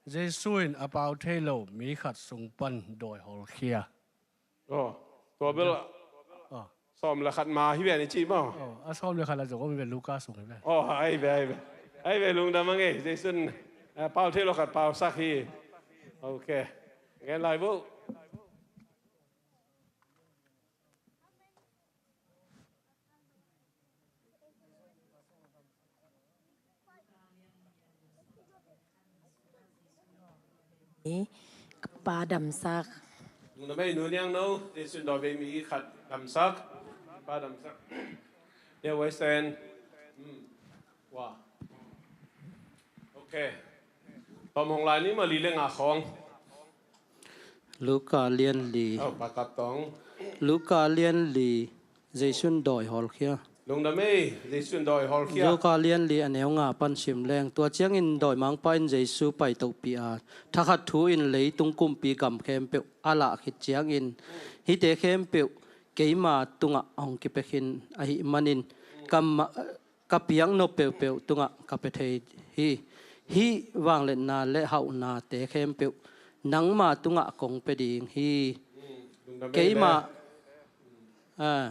Jesu in a pau thei lo mi khat sung pan dawi hawlkhia. Oh, tua bel. Oh. Sawm le khat ma hi ve ni ci maw? Oh, a sawm le khat a zong om ve, Luka sung hi ve. Oh, ai ve, ai ve. Ai ve, lungdam a ngei, Jesu in, eh, pau thei lo khat pausak hi. Ok. Ngen lai vo. Ka pa damsak. Lungdam ei, Nu Niang No, Jesu in dawivei mi khat damsak. Pa damsak. Nia Wai Sen. Hmm. Wa. Ok. Tom hong lai ni maw, li le nga khawng. Luka lian li. Oh, Pa Kap Tong. Luka lian li, Jesu in dawi hawlkhia. Lungdam ei, Jesu in dawi hawlkhia. Luka lian li a neu nga pan sim leng. Tua ciangin dawimangpa in Jesu paitohpih a, thakhat thu in leitung kumpi gam khempeuh a lah khit ciangin, hihte khempeuh keima tungah hong kipia khin ahih manin, ka ma-, ka piaknop peuhpeuh tungah ka pia thei hi. Hih vangliatna le hauhnate khempeuh nangma tungah kong pia ding hi. Hmm, lungdam ei. Keima le. Ah.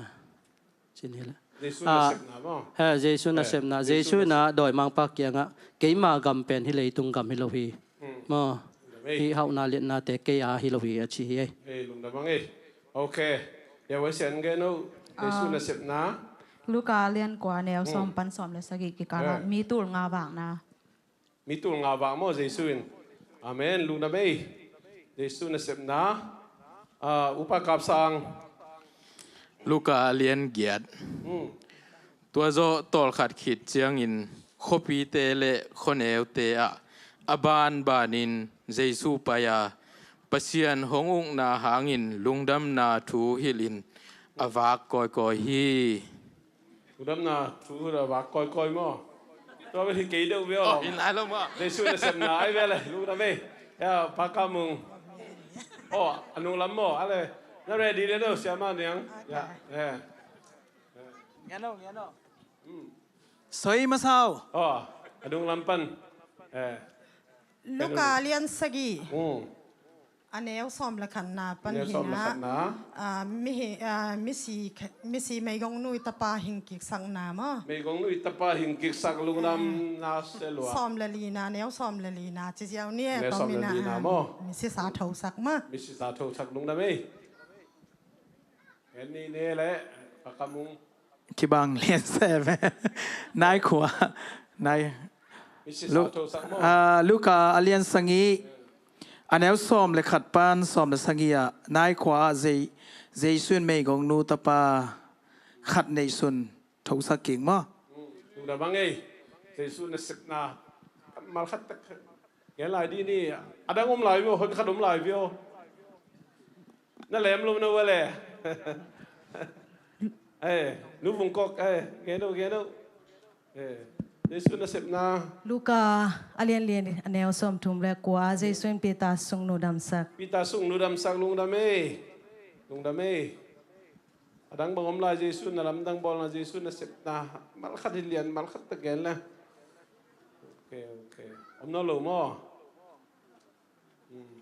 Cin hi le. Jesu nasepna maw? He, Jesu nasepna. Jesu in a dawimangpa kiangah, keima gam pen hih leitung gam hi lo hi. Hmm. Maw? Lungdam ei. Hih hauhna liatnate kei a hi lo hi a ci hi ei. Ei, lungdam a ngei. Ok. Nia Wai Sen gen o. Jesu nasepna. Luka lian kua, neu sawm pan sawm le sagih kikalah mi tul nga vakna. Mi tul nga vak maw, Jesu in. Amen. Lungdam ei. Jesu nasepna. Ah, Upa Kap Sang. Luka lian giat. Hmm. Tua zawh tawlkhat khit ciangin khuapite le khuaneute ah a banbanin Jesu pai a, Pasian hong ukna hangin lungdamna thu hilhin a vak kawikawi hi. Lungdamna thu a vak kawikawi maw? Tua bel hi kei deuh ve aw. Oh, in lai lo maw? Jesu nasepna ai ve le, lungdam ei. Ya, Pa Kap Mung. Oh, a nunglam maw? A le, na ready le no, Siama Niang. Ya, ya. Ngian o, ngian o. Hmm. Soi masa o. Oh, a nunglam pan. Eh. Luka lian sagih. Hmm. A neu sawm le khatna pan hi na. A neu sawm le khatna. Ah, mi hi, ah, misi, misi meigong nu i tapa hing kiksakna maw? Meigong nu i tapa hing kiksak, lungdamna se lua. Sawm le lina, neu sawm le lina ci ziau ni e. Neu sawm le lina maw? Misi sa thosak maw? Misi sa thosak, lungdam ei. Ngen ni ne le, Pa Kap Mung. Kibang lian se ve. Nai khua. Nai. Lu-, ah, Luka a lian sagih. A neu sawm le khat pan sawm le sagih ah, nai khua ah Jei-, Jesu in meigong nu tapa khat neihsun thosak kik maw? Hmm, lungdam a ngei. Jesu nasepna. Mal khat tak. Ngen lai dih ni, a dang om lai vio, hon khat om lai vio. Na lem lo na ua le. Eh, Nu Vung Kok, eh, ngen o, ngen o. Eh, Jesu nasepna. Luka a lian li, a neu sawm thum le kua, Jesu in Peter sungnu damsak. Peter sungnu damsak, lungdam ei. Lungdam ei. A dang bang om lai Jesu, na lamdang bawlna Jesu nasepna. Mal khat hi lian, mal khat tak gen le. Ok, ok. Om nawn lo maw? Hmm.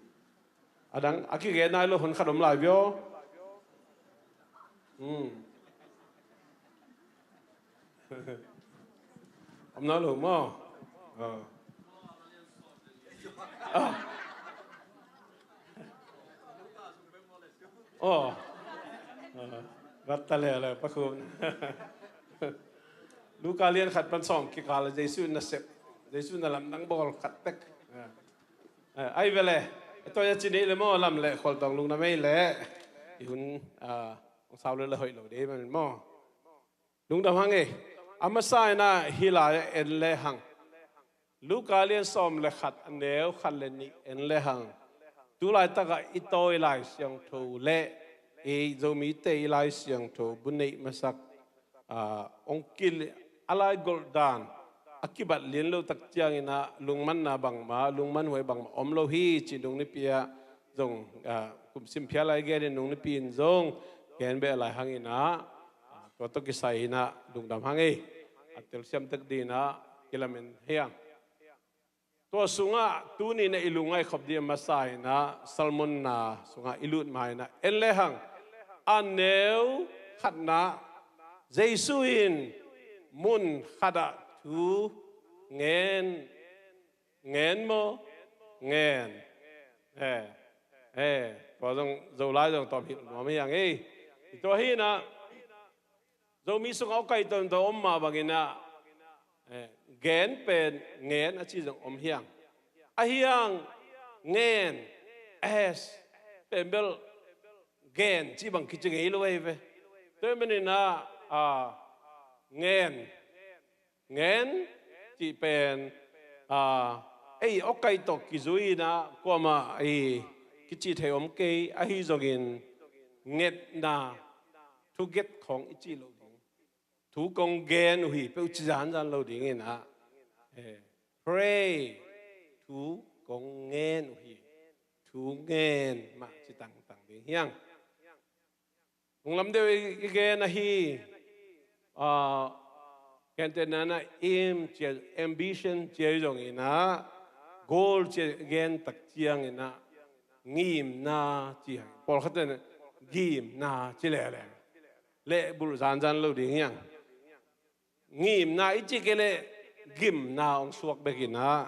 A dang, a kigen nai lo, hon khat om lai vio. Hmm. Om nawn lo maw? Ah. Ah. Oh. Ah. Vat ta le le, Pa Khum. Luka lian khat pan sawm kikal, Jesu nasep, Jesu nalamdang bawl khat tek. Ah. Eh, ai ve le. Tua ya ci ni le maw, lam le khual tawng, lungdam ei le. i hun, ah, hong sau le le hoih lo dei man maw. Lungdam hang e. A masa in ah hih lai-ah en le hang. Luka lian sawm le khat a neu khat le nih en le hang. Tu laitakah i tawi Lai Siangtho le i Zomite i Lai Siangtho bu neih masak, ah, hong kil a lai golh dan a kibat lian lo tak ciangin ah lungmanna bangmah, lungmanhuai bangmah om lo hi ci nung nipi ah zong, ah, kum sim phial lai genin nung nipi in zong gen beh lai hangin ah, ah, tua tawh kisai in ah lungdam hang e. A telsiam tek dingin ah kilamen hi hang. Tua sungah tuni in ah i lungngaih khop ding a masa in ah Salmonna sungah i lut ma in ah en le hang. A neu khatna, Jesu in mun khatah thu ngen, ngen maw? Ngen. Eh, eh, tua zong Zolai zong tawm hilh nuam hi hang e. Tua hi in ah Zomi sungah awkaih tawntawn om mah bangin ah, eh, gen pen ngen a ci zong om hi hang. Ahi hang ngen, es, pen bel gen ci bang kici ngei lo ahi ve. Tua ahih manin ah, ah, ngen, ngen cih pen, ah, ei awkaih tawh kizui in ah kuamah i kici thei om kei, ahi zongin ngetna, thuget khawng i cih loh ding. Thu kong gen uh hi, peuh ci zanzan lo dingin ah, eh, pray, thu kong ngen uh hi. Thu ngen mah ci tangtang ding hi hang. Hong lam deuh i, i gen ahi, ah, gentehna in ah aim ci a, ambition ci a, zongin ah goal ci a gen tak ciangin ah ngimna ci a. Pawlkhat in ah gimna ci leleng lehbulh zanzan lo ding hi hang. Ngimna i cih kei leh gimna hong suak bek in ah,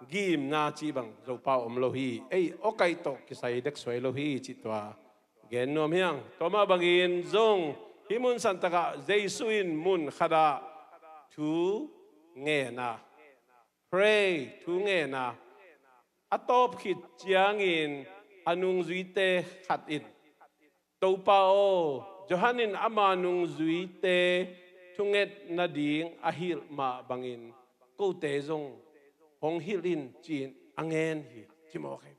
gimna cih bang Zopa om lo hi. Ei awkaih tawh kisai dek suai lo hi cih tua gen nuam hi hang. Tua mah bangin zong hih mun santakah Jesu in mun khatah thu ngen a, pray, thu ngen a, a tawp khit ciangin a nungzuite khat in Topa aw, Johan in ama nungzuite thunget nading a hilh mah bangin kote zong hong hilh in ci-in a ngen hi, ci mawk hi.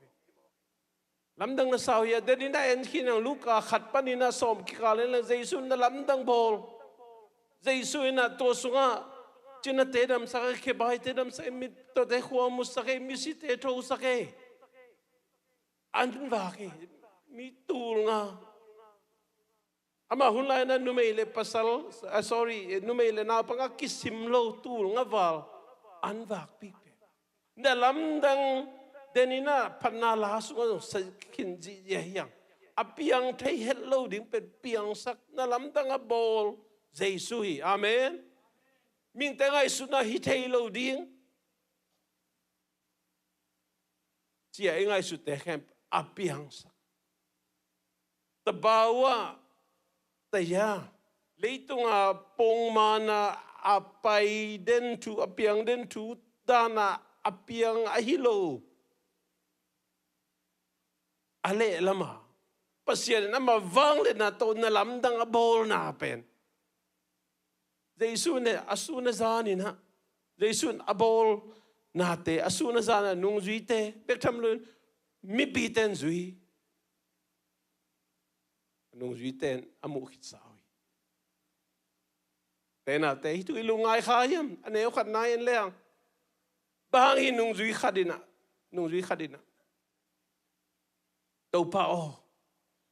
Lamdang na sa uh hia? Denin a en khin ang, Luka khat panin a sawm kikal in a, Jesu in na lamdang bawl. Jesu in a tua sungah cinate damsak e, khebaite damsak e, mittawte khua musak e, misite thosak e. An vak hi, mi tul nga. Amah hun lai-in a numei le pasal, ah, sorry, eh, numei le naupang a kisim lo tul nga val an vakpih pen. Na lamdang denin a phatna la sungah zong sa khin zihziah hi hang. A piang thei het lo ding pen piangsak, na lamdang a bawl Jesu hi. Amen. Mihingte ngaihsutna hi thei lo ding. Ci-a i ngaihsutte khempeuh a piangsak. Tabawa, taya, leitunga pongmana a pai den thu, a piang den thu dana a piang ahi lo. A lehlama Pasian in ama vangliatna tawh na lamdang a bawlna pen Jesu in a sun a zanin ah, Jesu in a bawlnate a sun a zan a nungzuite bek tham loin mipite in zui. A nungzuite in a muh khitsa uh hi. Tenate, hih thu i lungngai kha hiam? A neu khatna en leng, bang hang hi nungzui khat in ah, nungzui khat in ah, Topa aw,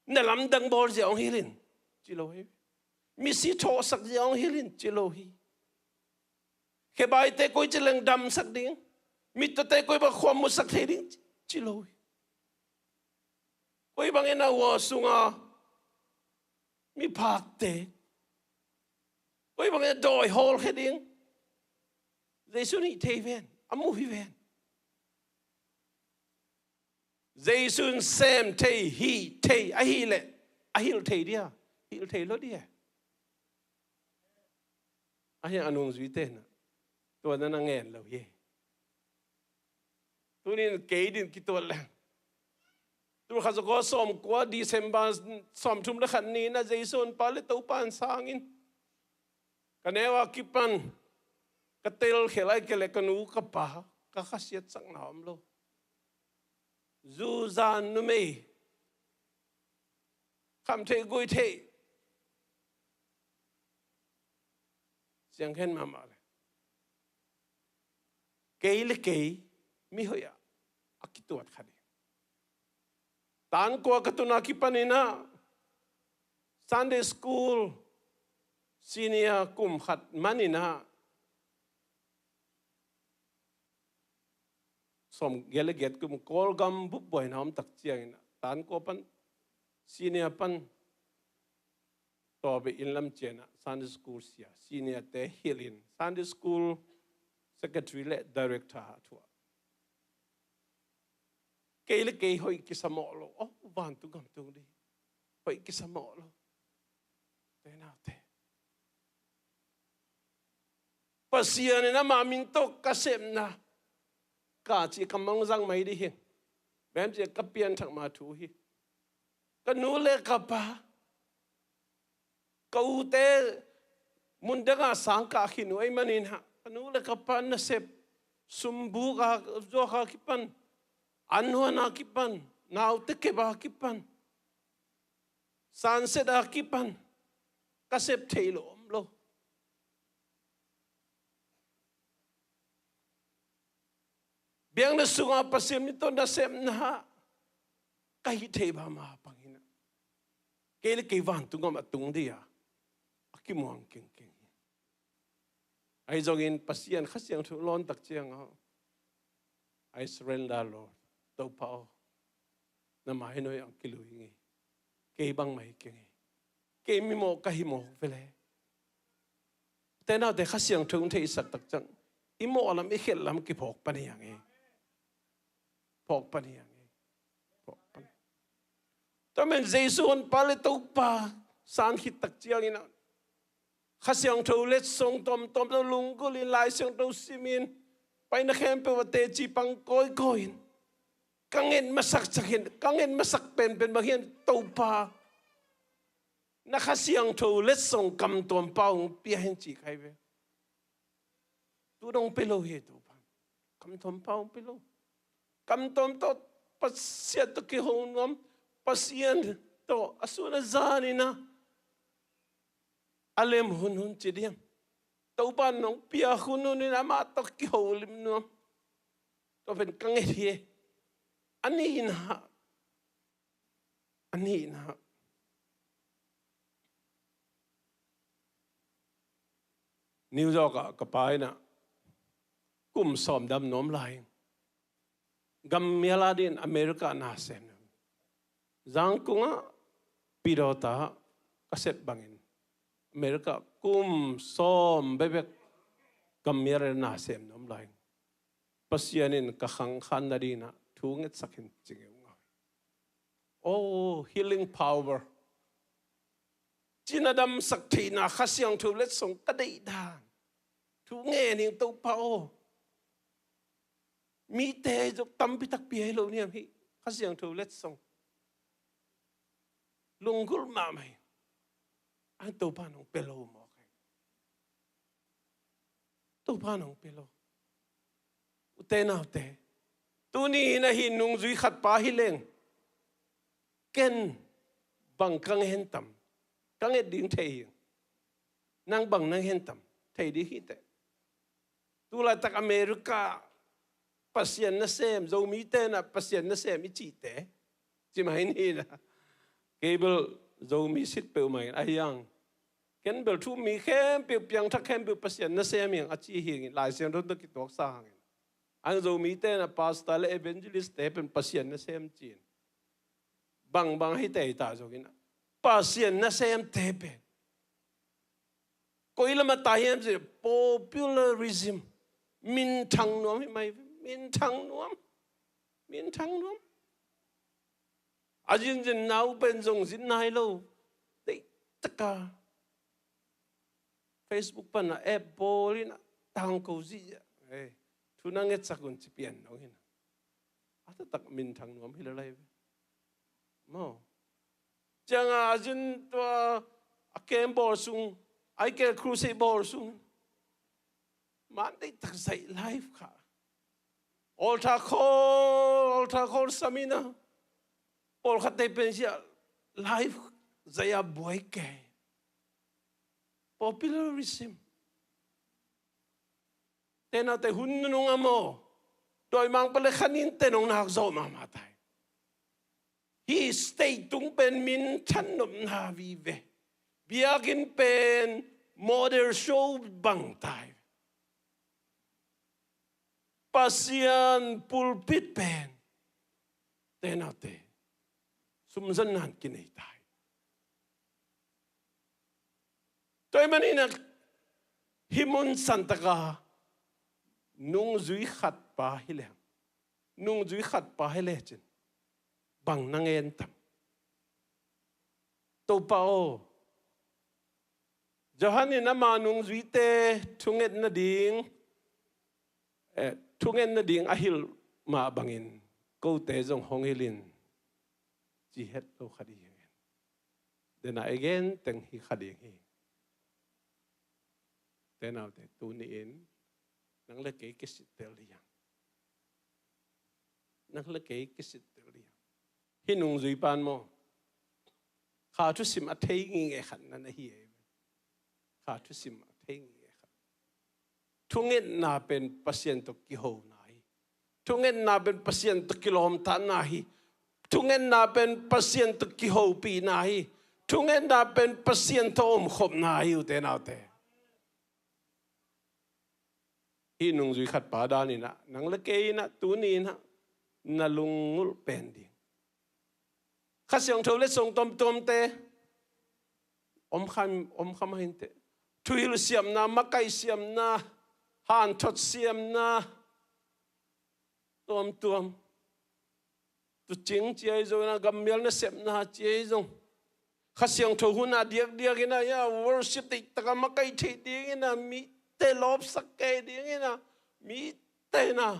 na lamdang bawl zia hong hilh in, ci lo hi. Misi thawhsak zia hong hilh in, ci lo hi. Khebaite koi ci leng damsak ding, mittawte koi bang khua musak thei ding, ci lo hi. Koi bangin a hua sunga miphakte, koi bangin a dawi hawlkhia ding, Jesu in hih thei ven, a muh hi ven. Jesu in sem thei, hih thei, ahih leh a hilh thei dia, hilh thei lo dia. Ahi a nungzuite in ah tua na na ngen lo hi. Tunin kei din kituat leng, Tul khat za kua sawm kua December sawm thum le khat ni-in ah Jesu honpa le Topa in sang in, ka neu a kipan ka telkhia lai kei leh ka nu ka pa ka khasiatsakna om lo. Zu zan numei, kham theih guih theih, siangkhen mahmah le. Kei le kei mi hoih ah a kituat kha ding. Tan kua ka tun a kipanin ah Sunday school senior kum khat manin ah sawmgiat le giat kum Kawlgam bup buaina om tak ciangin ah tan kua pan senior pan tawh beh inn lam ciang ah Sunday school sia, senior te hilh in Sunday schoul secretary le director a thu ah, kei le kei hoih kisa mawh lo. Oh, vantung gam tung ding, hoih kisa mawh lo. Te naute, Pasian in ama min tawh ka sepna ka ci ka mawngzang mai ding hi. Bem ci ka pianthak ma thu hi. Ka nu le ka pa, ka ute mun dang a sang kah khin uh ahih manin ah ka nu le ka pa nasep, sumbuk a zuak a kipan, anhuan a kipan, naute kep a kipan, sunset a kipan ka sep thei lo om lo. Biakna sungah Pasian min tawh nasepna ah ka hih theih bang mah pang in ah kei le kei vantung gam a tung ding a a kimuang kengkeng hi. Ahi zongin Pasian Kha Siangtho lawn tak ciang ah, "I surrender, Lord. Topa aw, na mai nuai ah kilui ing ei. Kei bangmah hi keng ei. Kei mimawh ka hi mawk ve le." Te naute, Kha Siangtho in theihsak tak ciang i mawh lam i khelh lam kiphawk pan hi hang ei. Phawk pan hi hang ei. Phawk pan. Tua man Jesu honpa le Topa san khit tak ciangin ah Kha Siangtho letsong tuamtuam tawh lunggulh in, Lai Siangtho simin, paina khempeuh ah teci pang kawikawi in, ka nget masak ciangin, ka nget masak penpen bang hiam, Topa, na Kha Siangtho letsong kam tuam pau hong pia hen ci khai ve. Tu dong pe lo hi, Topa, kam tuam pau hong pe lo. Kam tuam tawh Pasian tawh kiho nuam, Pasian tawh a sun a zan in ah a lem hunhun ci diam. Topa nong piak hunhun in amah tawh kiho lim nuam. Tua pen ka nget hi. A nihna, a nihna, New York ah ka pa in ah kum sawm dam nuam lai in, gam mial a dingin America na sem nuam. Zangkung ah Pidawta ah ka sep bangin America kum sawm bekbek gam mial a dingin na sem nuam lai in, Pasian in ka khang khan nadingin ah thu ngetsak hen ci ngeungau. Oh, healing power. Cina damsak theihna Kha Siangtho letsong ka deih dan. Thu ngen ing, Topa aw. Mite zong tampi takpi hi lo niam hi, Kha Siangtho letsong. Lunggulh mahmah hi. An Topa nong pe lo mawk hi. Topa nong pe lo. Ute naute, tuni in ahi nungzui khat pa hi leng, ken bang ka ngen tam? Ka nget ding thei hi. Nang bang nang hen tam? Thei ding hi teh. Tulaitak America Pasian nasem, Zomite in ah Pasian nasem i cihte, ci mai ni in ah. Kei bel Zomi sit peuhmah ing, ahi hang ken bel thu-um mi khempeuh, piangthak khempeuh Pasian nasem hi hang a ci hi ing, Lai Siangtho tawh kituaksa hangin. Ang Zomite in ah pastor le evangelist te pen Pasian nasem ci in, bangbang hi tei ta zongin ah Pasian nasemte pen koi lam a tai hiam cih leh popularism, minthang nuam hi mai ve. Minthang nuam. Minthang nuam. A zinzin nau pen zong zin nai lo. Deih taka Facebook pan a app bawl in ah tangko zihziah. Ei, thu na ngetsak un ci pian lo hi in ah. A taktak minthang nuam hi lel lai ve. Maw. Ciangah a zin tua a kem bawl sung, a i kel crusade bawl sung. Man deihtak zaih live kha. Altar call, altar call samina. Pawlkhatte pen sia live zaih a buai kei. Popularism. Te naute hun nunung a maw. Dawimangpa le khanin te nong nak zawh mahmah tai. Hih state tung pen minthan nopna vive. Biakinn pen model show bang tai. Pasian pulpit pen. Te naute. Sumzan nan kinei tai. Tua ahih manin ah hih mun santaka nungzui khat pa hi leng, nungzui khat pa hi lecin bang na ngen tam? Topa aw, Johan in ama nungzuite thunget nading, eh, thunget nading a hilh mah bangin kote zong hong hilh in ci het lo kha ding hi. Dena i gen teng hi kha ding hi. Te naute, tuni-in nang le kei kisittel ding hi hang. Nang le kei kisittel ding hi hang. Hih nungzuipa'n maw, kha thusim a thei ngingei khat na na hi ei. Kha thusim a thei ngingei khat. Thungetna pen Pasian tawh kihona hi. Thungetna pen Pasian tawh kilawmtatna hi. Thungetna pen Pasian tawh kihopihna hi. Thungetna pen Pasian tawh omkhopna hi, ute naute. Hih nungzui khat pa danin ah, nang le kei in ah, tuni in ah, na lungngulh pen ding. Kha Siangtho letsong tuamtuamte om kha, om kha mah inteh. Thuhilh siamna, makaih siamna, hanthot siamna, tuamtuam. Tuucing ci ahi zongin ah, gammial nasepna ci ahi zong. Kha Siangtho hun a diakdiak in ah, ya, worship deihtaka makaih theih dingin ah, mite lawpsak kei dingin ah, mite in ah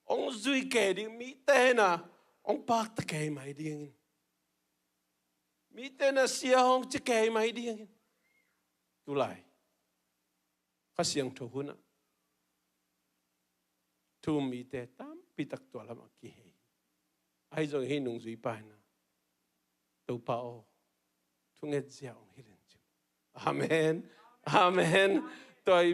hong zui kei ding, mite in ah hong pakta kei mai dingin. Mite in ah sia hong ci kei mai dingin. Tulai Kha Siangtho hun ah thu-um mite tampitak tua lamah kihei. Ahi zong hih nungzuipa in ah, Topa aw, thunget zia hong hilh in ci. Amen. Amen. Tua i,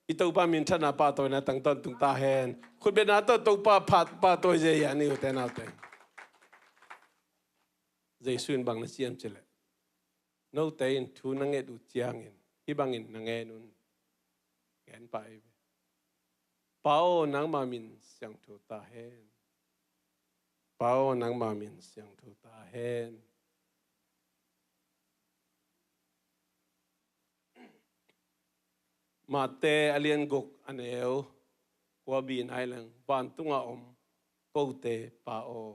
i Topa minthanna pahtawina tang tawntung ta hen. Khutbetna tawh Topa phat, pahtawi zia hi a, ni ute naute. Jesu in bang na ci hiam cih leh, note in thu na nget uh ciangin hih bangin na ngen un. Ngen pah ei ve. Pa aw, nangma min siangtho ta hen. Pa aw, nangma min siangtho ta hen. Mate a lian guk a neu kua bi nai leng, vantunga om kote Pa aw,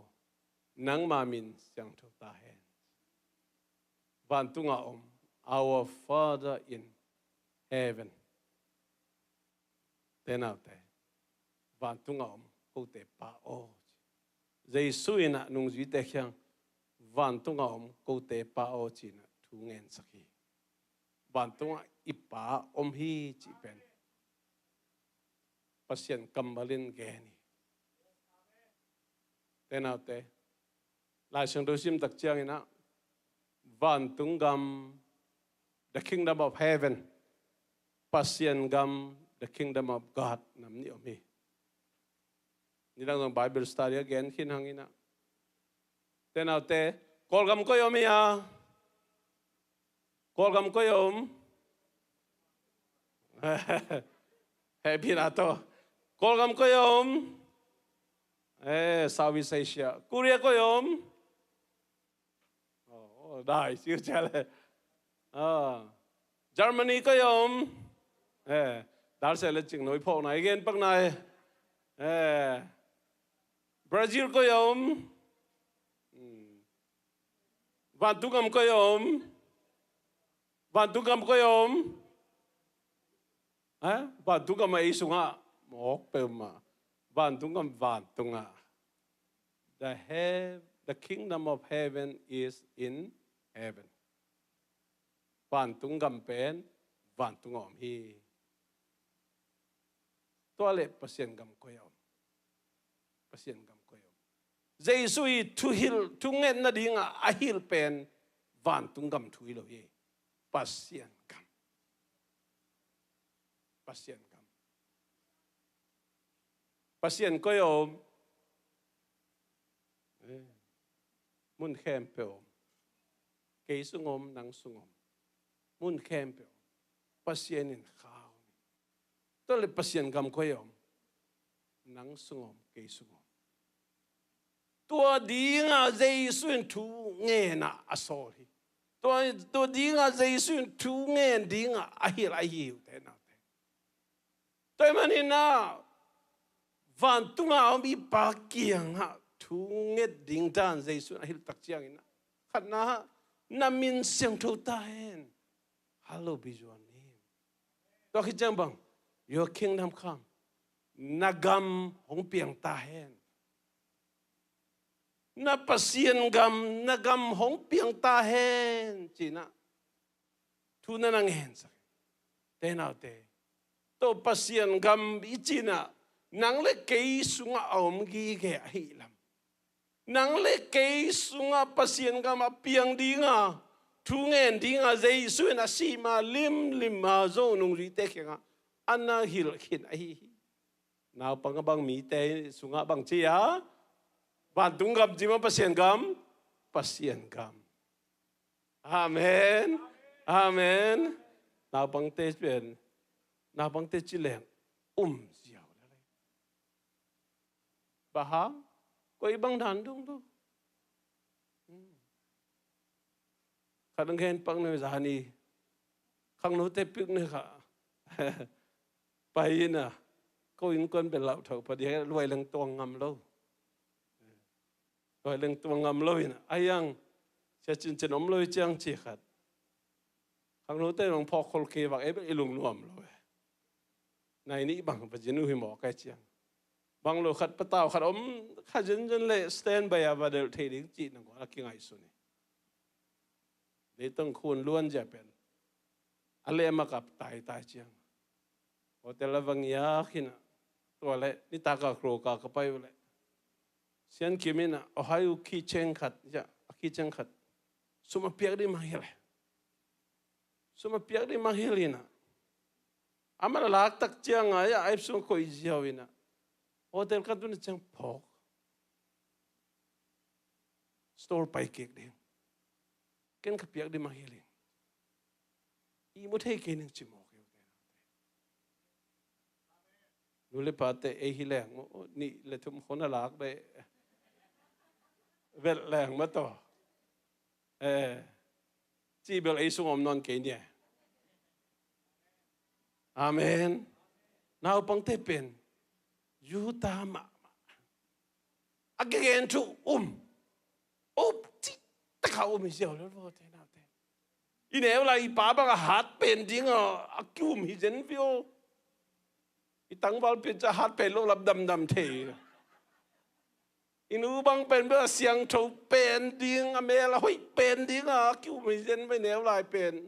nangma min siangtho ta hen. Vantunga om, our Father in heaven. Te naute, vantunga om kote Pa aw. Jesu in ah nungzuite kiang, vantunga om kote Pa aw ci-in ah thu ngensak hi. Vantungah i Pa om hi cih pen Pasian kammal in gen hi. Te naute, Lai Siangtho sim tak ciangin ah, vantung gam, the kingdom of heaven, Pasian gam, the kingdom of God, nam nih om hi. Nidang zong Bible study a gen khin hang in ah. Te naute, Kawlgam koi om hi a? Kawlgam koi om? Hehpihna tawh. Kawlgam koi om? Eh, Southeast Asia. Korea koi om? Oh, dai, siu cia le. Ah. Germany koi om? Eh, dal se le cing noi phok nai, gen pak nai. Eh. Brazil koi om? Hmm. Vantung gam koi om? Vantung gam koi om? Eh? Vantung gam a ei sungah mawk peuhmah. Vantung gam vantung ah. The, heav- the kingdom of heaven is in heaven. Vantung gam pen vantung a om hi. Tua leh Pasian gam koi a om? Pasian gam koi a om? Jesu i thuhilh, thungetna dingah a hilh pen vantung gam thu hi lo hi. Pasian gam. Pasian gam. Pasian koi a om? Eh, mun khempeuh om. Kei sung om, nang sung om. Mun khempeuh om. Pasian in kha om. Tua leh Pasian gam koi a om? Nang sung om, kei sung om. Tua dingah Jesu in thu ngenah a sawl hi. Tua, tua dingah Jesu in thu ngen dingah a hilh ahi uh te naute. Tua ahih manin ah vantung a om i Pa kiangah thu nget ding dan Jesu in a hilh tak ciangin ah, khatna ah, na min siangtho ta hen. Hallowed be your name. Tua khit ciang bang, your kingdom come. Na gam hong piang ta hen. Na Pasian gam, na gam hong piang ta hen, ci-in ah thu na na ngensak hi. Te naute, tua Pasian gam i cih in ah nang le kei sungah a om gige ahih lam, nang le kei sungah Pasian gam a piang dinga, thu ngen dinga Jesu in a sih ma limlim a zo nungzuite kiangah a na hilh khin ahi hi. Naupang a bang mite sungah bang ci a? Vantung gam ci maw, Pasian gam? Pasian gam. Amen. Amen. Naupangte pen, naupangte ci leng um ziau lel. Bang hang? Koi bang dan dong dong. Hmm. Khat ang khen pak ne zani. Khangnote picnic kha. Pai in ah, ko innkuan bel lau thau pah ding, luai leng tuang ngam lo. Luai leng tuang ngam lo in ah, a hiang, sia cincin om lo hi ciang ci khat. Khangnote in hong phawk khol kei vak, ei bel i lungnuam lo e. Nai nih bang va zin uh hi maw kai ciang. Bang lo khat patau khat om, kha zenzen leh standby a va delh thei ding cih nangawn a kingaihsun hi. Leitang khun luan zia pen a lem a kap taitai ciang, hotel a va ngiak in ah, tua leh nitak a kro ka ka pai uh leh Sian Kim in ah, a hai uh keychain khat, zia, a keychain khat sum a piak ding mah hi leh. Sum a piak ding mah hi leh in ah, amah a lak tak ciang a, a ip sung koih ziau in ah, hotel ka tun ciang phawk. Store pai kik ding. Ken ka piak ding mah hi leh. I mu thei kei ning ci mawk hi. Nu le pate ei hi leng maw, nih le thum khong a lak beh. Velh leng mah tawh. Eh, cih bel ei sung om nawn kei ni e. Amen. Naupangte pen Judah mahmah. A kigen thu um. Up cih tak a um hi ziau lel vo te naute. I neu lai i pa bang a hat pen ding a, a ki-um hi zen viau. I tangval pen ca hat pen lo lap damdam thei. I nu bang pen bel a siangtho pen ding, a mel a hoih pen ding a, a ki-um hi zen ve neu lai pen.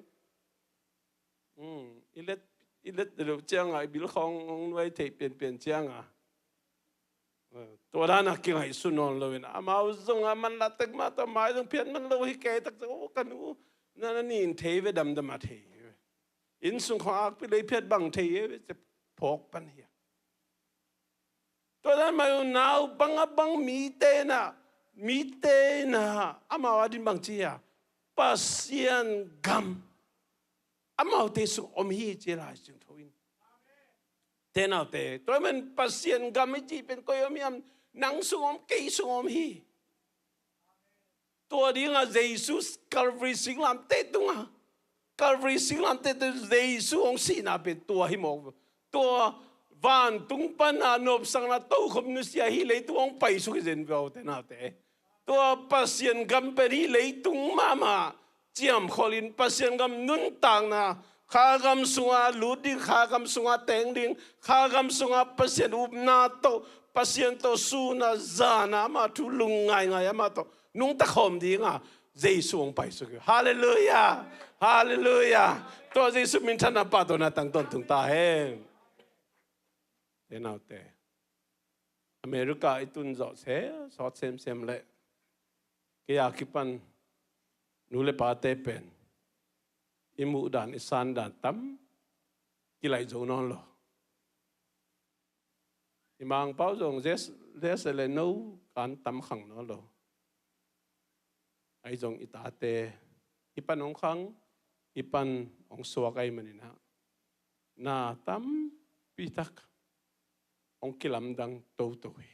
Hmm, i let, i let deuh ciang a, i bil khong hong nuai thei pianpian ciang a. Tua dan a kingaihsun nawn lo in, amau zong a manlah tek mah tawh mai zong phiat man lo hi kei tak ciang, oh, ka nu, na, na nin thei ve damdam a thei. Inn sung khong akpi lei phiat bang thei e, ci phawk pan hi a. Tua dan mah uh naupang a bang mite in ah, mite in ah, amau a din bang ci a, Pasian gam amaute sung om hi ci Lai Siangtho in. Te naute, tua man Pasian gam i cih pen koi om hiam? Nang sung om, kei sung om hi. Tua dingah Jesu Calvary singlamteh tungah, Calvary singlamteh tungah Jesu hong sihna pen tua hi mawk. Tua vantung pana nopsakna tokhom nusia hih leitung hong paisuk hi zen viau te naute. Tua Pasian gam pen hih leitung mahmah ciamkholin Pasian gam nuntakna Kha gam sungah lut ding, kha gam sungah teng ding, kha gam sungah Pasian upna tawh, Pasian tawh sun a zan a amah thu lungngaingai amah tawh nungta khawm ding a Jesu hong paisuk hi. Halleluiah! Halleluiah! Tua Jesu minthanna pahtawina tang tawntung ta hen. Te naute, America i tun zawh se sawt semsem leh kei a kipan nu le pate pen i muhdan i sandan tam kilaih zo nawn lo. I mangpau zong zes zes le no kan tam khang nawn lo. Ahi zong i tate i pan hong khang, i pan hong suak ahi maninah na tampi tak hong kilamdang toto hi.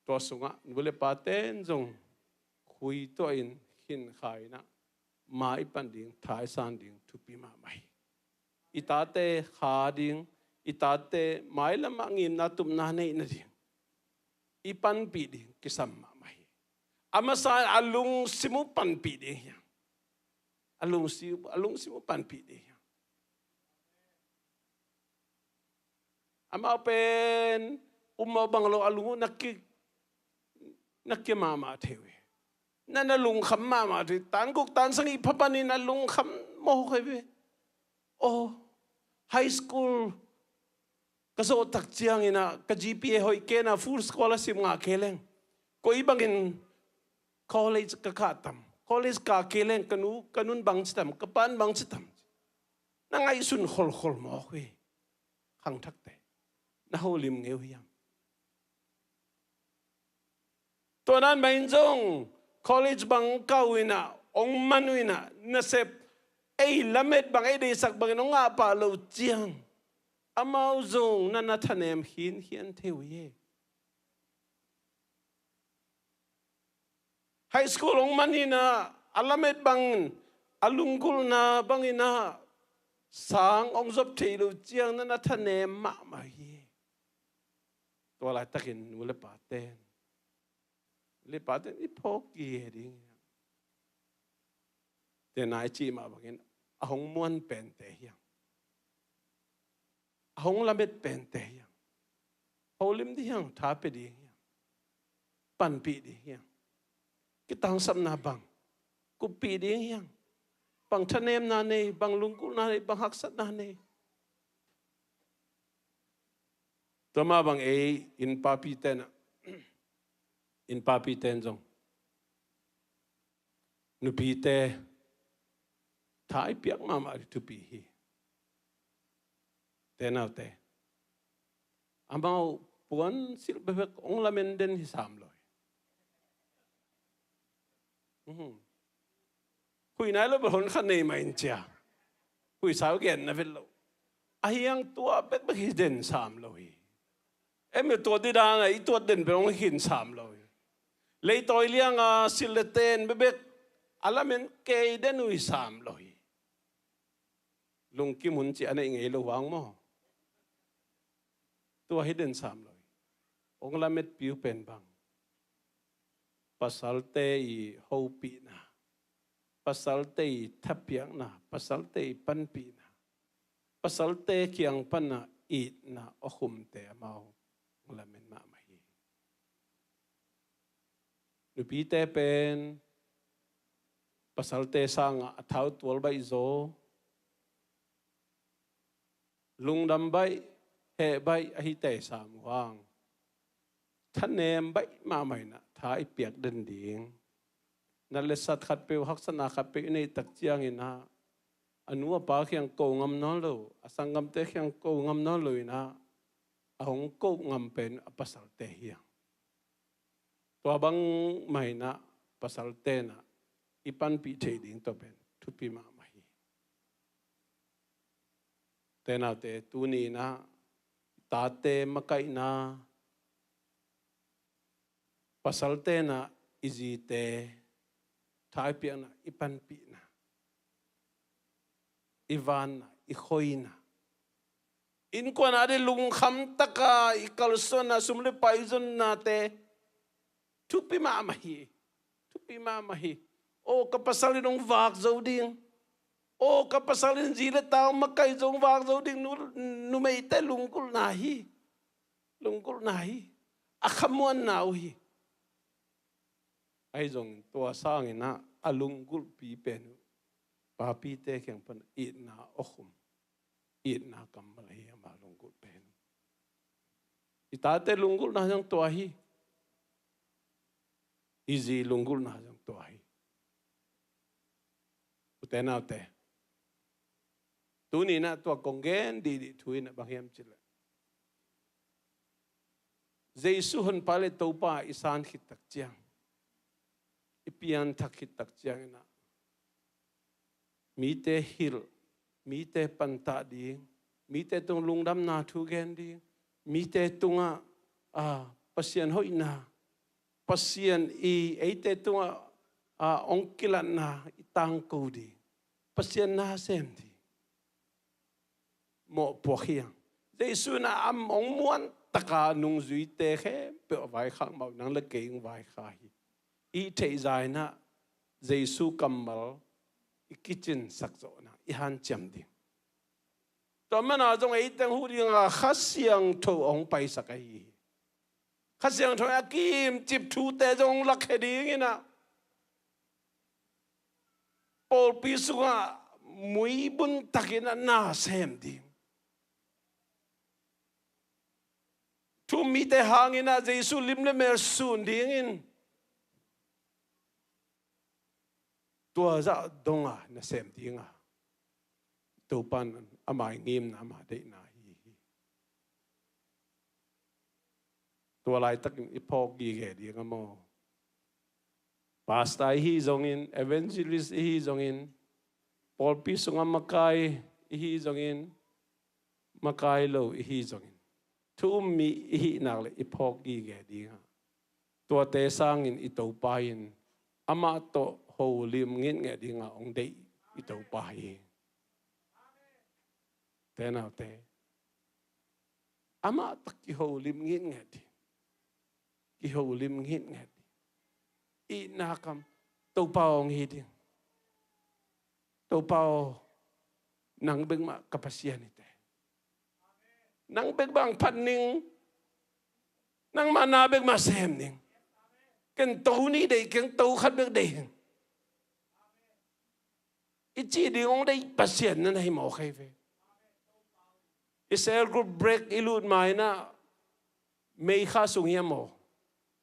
Tua sungah nu le paten zong khui tuahin khin kha inah ma i pan ding, tha i san ding thupi mahmah hi. I tate kha ding, i tate mailamah ngimna tupna neih nading i panpih ding kisam mahmah hi. A masa a lungsim uh panpih ding hi hang. A lungsim, a lungsim uh panpih ding hi hang. Amau pen um mawh bang lo a lung uh na ki, na kia mahmah thei uh hi. Na na lungkham mahmah thei uh hi. Tan guk tan sagih pha panin a lungkham mawk hi ve. Aw, high school ka zawh tak ciangin ah ka G P A hoih kei na full scholarship ngah kei leng koi bangin college ka kah tam, college kah kei leng ka nu, ka nun bang ci tam, ka pan bang ci tam. Na ngaihsun kholkhol mawk uh hi. Khangthakte, na holim ngei uh hiam? Tua nan mah in zong college bang kah uh inah, hong man uh inah, nasep ei lamet bang, ei deihsak bangin hong ngah pah loh ciang amau zong na na thanem khinkhian thei uh hi. High school hong man inah, a lamet bangin, a lunggulhna bangin ah sang hong zop thei loh ciang na na thanem mahmah hi. Tua laitakin nu le paten, nu le paten i phawk kihei ding hi hang. Tena i cih mah bangin a hong muan pente hi hang. A hong lamet pente hi hang. Holim ding hi hang, tha pia ding hi hang. Panpih ding hi hang. Kitangsapna bang kuppih ding hi hang. Bang thanemna nei, bang lunggulhna nei, bang haksatna nei. Tua mah bang ei inn papi ten ah, inn papi ten zong nupite tha i piak mahmah ding thupi hi. Te naute, amau puan silh bekbek hong lamen den hi sam lo hi. Khui nai lo bel hon kha nei mah in cia. Khui sau genna vet lo. Ahi hang tua bekbek hi den sam lo hi. Em, tua didana i tuat den bel hong hi khin sam lo hi. Leitawi lianga silh le ten bekbek a lamen kei den uh hi sam lo hi. Lungkim hun cih a neih ngei lo hang maw? Tua hi den sam lo hi. Hong lametpi uh pen bang? Pasalte i hopihna, pasalte i thapiakna, pasalte i panpihna, pasalte kiang pana itna awkhumte amau hong lamen mahmah hi. Nupite pen pasalte sangah a thau tual baih zaw, lungdam baih, heh baih ahi tei sam uh hang, thanem baih mahmah inah tha i piak den ding. Nat le sat khatpeuh, haksatna khatpeuh i neih tak cianginah a nu a pa kiang ko ngam nawn lo, a sanggamte kiang ko ngam nawn lo inah a hong ko ngam pen a pasalte hi hang. Tua bang mah inah pasalte nah i panpih theih ding tua pen thupi mahmah hi. Te naute, tuni inah tate makaihna, pasalte nah i zite tha i piakna, i panpihna, i vanna, i khoina, innkuan a ding lungkham taka i kalsuanna, sum le pai zonnate thupi mahmah hi. Thupi mahmah hi. Aw, ka pasal in hong vak zo ding. Aw, ka pasal in zi le ta hong makai zong vak zo ding, nu, numeite lunggulhna hi. Lunggulhna hi. A khamuanna uh hi. Ahi zongin tua sangin ah a lunggulhpi pen uh papite kiang pan itna awkhum, itna kammal hi ama lunggulh pen uh. I tate lunggulhna zong tua hi. I zi lunggulhna zong tua hi. Ute naute, tuni-in ah tua kong gen dihdih thu in ah bang hiam cih leh, Jesu honpa le Topa i san khit tak ciang, i pianthak khit tak ciangin ah mite hilh, mite pantah ding, mite tung lungdamna thu gen ding, mite tungah, a, Pasian hoihna, Pasian i eite tungah, a, hong kilatna i tangko ding, Pasian na sem ding. Mawhpuak hi hang. Jesu in ah a hong muantaka nungzuite khempeuh a vaikhak mah uh nang le kei hong vaikhak hi. I theihza in ah Jesu kammal i kicinsak zawhna i hanciam ding. Tua mana zong ei teng huh dinga Kha Siangtho a hong paisak ahi hi. Kha Siangtho in a kimcip thute zong lakkhia dingin ah pawlpi sungah muibun takin a na sem ding. Thu-um mite hangin ah Jesu lim le mel sun dingin tua zah donga nasem dinga Topa in ama i ngimna, ama deihna hi hi. Tua laitakin i phawk gige ding a maw? Pastor i hi zongin, evangelist i hi zongin, pawlpi sungah makai i hi zongin, makai lo i hi zongin, thu-um mi i hih nak leh i phawk gige ding a, tuate sangin i Topa in amah tawh holim ngitnget dinga hong deih i Topa hi. Te naute, amah tawh kiholim ngitnget ding. Kiholim ngitnget ding. Itna kam, Topa aw, hong hi ding. Topa aw, nang bek mah ka Pasian hi teh. Nang bek bang phat ning. Nangmah na bek mah sem ning. Ken to nih deih keng, to khat bek deih hing. I cih ding hong deih Pasian na na hi mawk hi ve. I cell group break i lut ma in ah, May kha sung hiam maw,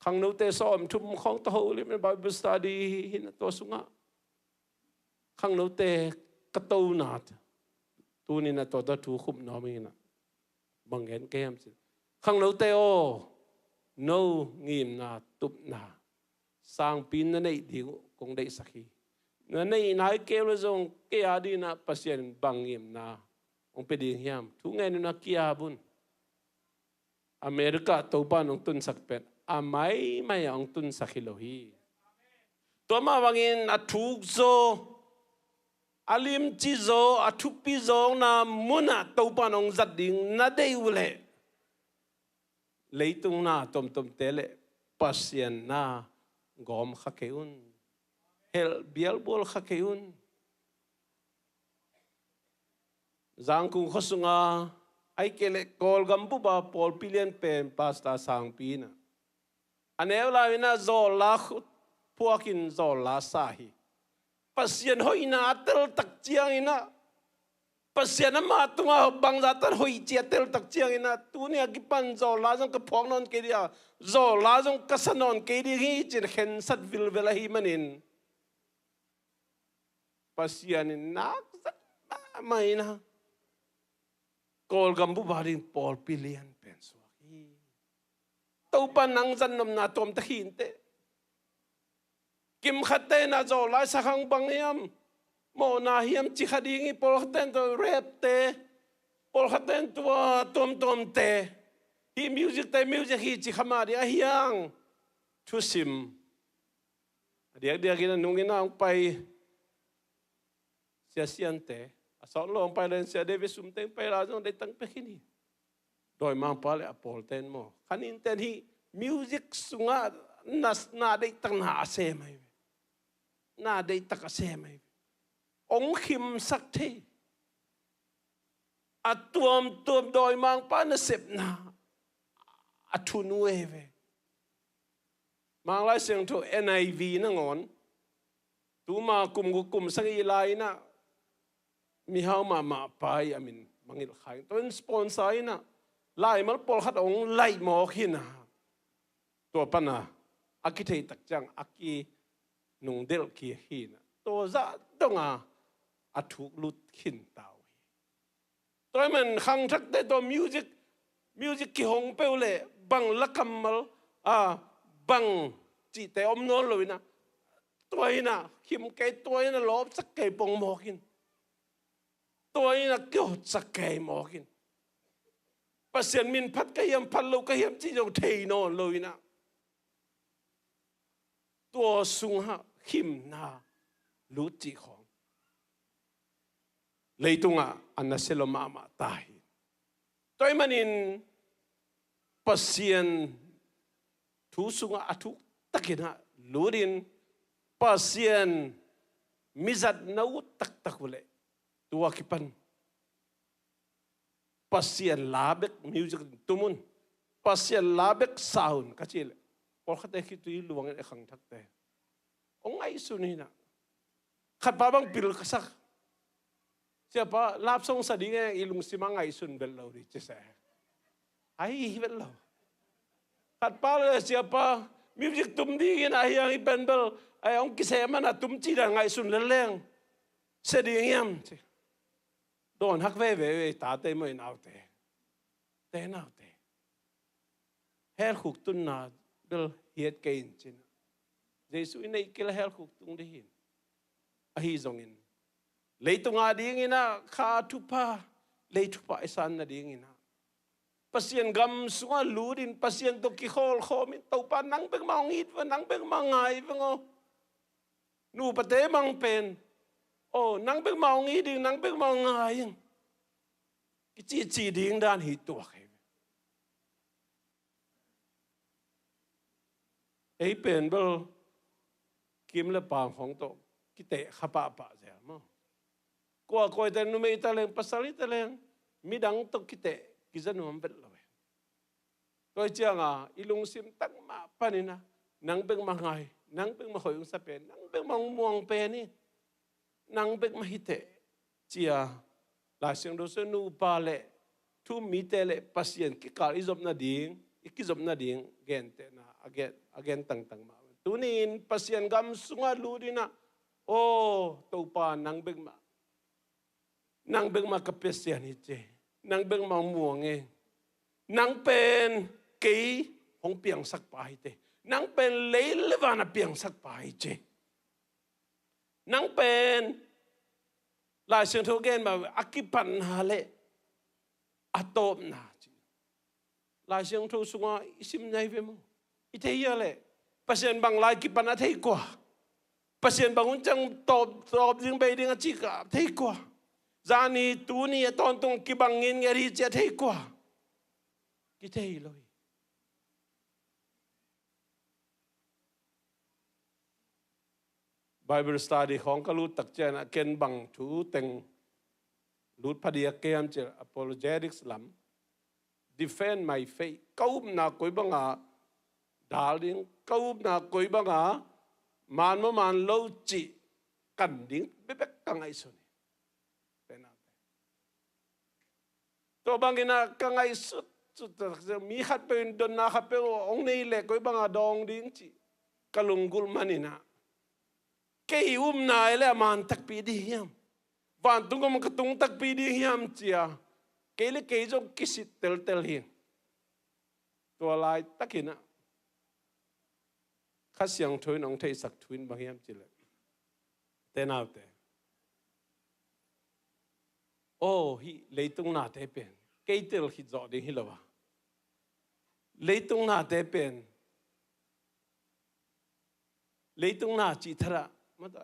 khangnote sawm thum khawng tawh holim in Bible study hi na, tua sungah khangnote ka tona, tuni in ah tua tawh thu khum nuam ing in ah, bang gen ka hiam cih leh, khangnote aw, no ngimna tupna sangpi na neih ding uh kong deihsak hi. Na neih nai kei uh leh zong kei a dingin ah Pasian in bang ngimna hong pia ding hiam? Thu ngen un, a ki-ap un. America Topa in hong tunsak pen a maimai ah hong tunsak hi lo hi. Tua mah bangin a thuk zaw, a limci zaw, a thupi zawkna munah Topa in hong zat ding na deih uh leh, leitung na tuamtuamte leh Pasian na gawm kha kei un. Helh bialbual kha kei un. Zangkung khua sunga, ahih kei leh Kawlgam bupa pawlpi lian pen Pastor Sangpi in ah, a neu lai-in ah zawlla khu-, phuakin zawlla sa hi. Pasian hoihna a tel tak ciangin ah, Pasian amah tungah bangzah tan hoih cih a tel tak ciangin ah, tuni a kipan zawlla zong ka phuak nawn kei ding a, zawlla zong ka sa nawn kei ding hi, ci-in khensat vilvel ahih manin, Pasian in nak zat mahmah in ah, Kawlgam bupa ding pawlpi lian pen suak hi. Topa in nang zat nopna tuam ta khin teh. Kim khatte in ah zawlla i sa khang bang hiam, mawhna hiam ci kha ding hi. Pawlkhatte in tua rapte, pawlkhatte in tua tuamtuamte, hih music te music hi ci kha mah ding ahi hang. Thusim a diakdiakin a nungin ah hong pai Sia Siante, a sawt lo hong pai leng Sia David Sumteng pai la zong deih tang pek hi ni. Dawimangpa le a pawlte in maw, kha nin ten hih music sungah na, na deih tak na a sem ahi ve. Na deih tak a sem ahi ve. hong khimsak thei, a tuamtuam dawimangpa nasepna a thunu ei ve. Mang Lai Siangtho N I V nangawn, tuma kum guk kum sagih lai inah mihau mahmah pa i a min mangilh kha in, tua in sponsor inah laimal pawlkhat hong laih mawk hi inah, tua pana a kithei tak ciang a kinungdelh kik hi inah, tua zah donga a thuk lut khin ta uh hi. Tua ahih man khangthakte tawh music, music kihong peuh leh bang lakammal, a, bang cihte om nawn lo inah, tua inah khim kei, tua inah lawpsak kei pong mawk in, tua inah kihotsak kei mawk in, Pasian min phat ka hiam, phat lo ka hiam cih zong thei nawn lo inah, tua sungah khimna lut cih khawng leitungah a nasia lua mahmah ta hi. Tua ahih manin Pasian thu sungah a thuk takin ah lutin, Pasian mizat na ut taktak uh leh, tua kipan Pasian la bek music tum un, Pasian la bek sa un ka cih leh, pawlkhatte khitui luangin a khangthakte hong ngaihsun inah, khatpa bang pil ka sak, "Siapa, love song sa ding e, i lungsim a ngaihsun vet lo ding," ci se. Ai, vet lo. Khatpa le, "Siapa, music tum ding inah, ahi hang i pen bel, ai, hong kisem a na tum cih dan ngaihsun lel leng, sia ding hiam?" ci. Dawn hak veve ve, tate maw, i naute, te naute. Hell khuk tunna bel hiat kei in cin, Jesuh i neih kei leh hell khuk tung ding hi. Ahi zongin leitung a ding inah kha thupha, lei thupha i san nading inah Pasian gam sungah lutin, Pasian tawh kikhawlkhawm in, "Topa, nang bek mah hong it veng, nang bek mah ngai veng aw. Nupate mang pen, aw, nang bek mah hong it ding, nang bek mah hong ngai ing," kicihcih ding dan hi tuak hi. Ei pen bel kim le pang khawng tawh kiteh kha pahpah zel maw. Kua kua i ta leng, numei i ta leng, pasal i ta leng, midang tawh kiteh kiza nuam vet lo e. Tua hi cianga i lungsim tak mah panin ah, nang bek mah ngai, nang bek mah hoih hong sa pen, nang bek mah hong muang pen hi, nang bek mah hi teh, ci-a Lai Siangtho sungah nupa le thu um mite le Pasian kikal i zop nading, i kizop nading gentehna a gen, a gen tangtang mah. Tuni-in Pasian gam sungah lut inah, "Aw Topa, nang bek mah, nang bek mah ka Pasian hi teh, nang bek mah hong muang e. Nang pen kei hong piangsak pa hi teh, nang pen lei le van a piangsak pa hi teh. Nang pen," Lai Siangtho gen mah, "a kipatna le a tawpna," ci. Lai Siangtho sungah i sim nai ve maw? I thei hia leh? Pasian bang lai kipatna thei kua? Pasian bang hun ciang tawp, tawp ding, bei ding a cih kha thei kua? Zani, tuni, a tawntung kibang nginnget hi cih a thei kua? Kithei lo hi. Bible study khawng ka lut tak ciangin ah ken bang thu teng lut phadiak ka hiam cih leh, apologetics lam, defend my faith, ka upna koi banga dal ding, ka upna koi banga man maw man lo cih kan ding bekbek ka ngaihsun hi. Tua bangin ah ka ngaihsut, sut, mi khatpeuh in dotna khatpeuh hong nei leh koi banga dawng ding cih ka lunggulh manin ah, kei upna ei leh a man takpi ding hiam? Vantung gam ka tung takpi ding hiam ci-a kei le kei zong kisit teltel hi. Tua laitakin ah Kha Siangtho in hong theihsak thu in bang hiam cih leh, te naute, aw, hih leitung nate pen kei tel khit zawh ding hi lo a, leitung nate pen, leitung na cih thadah,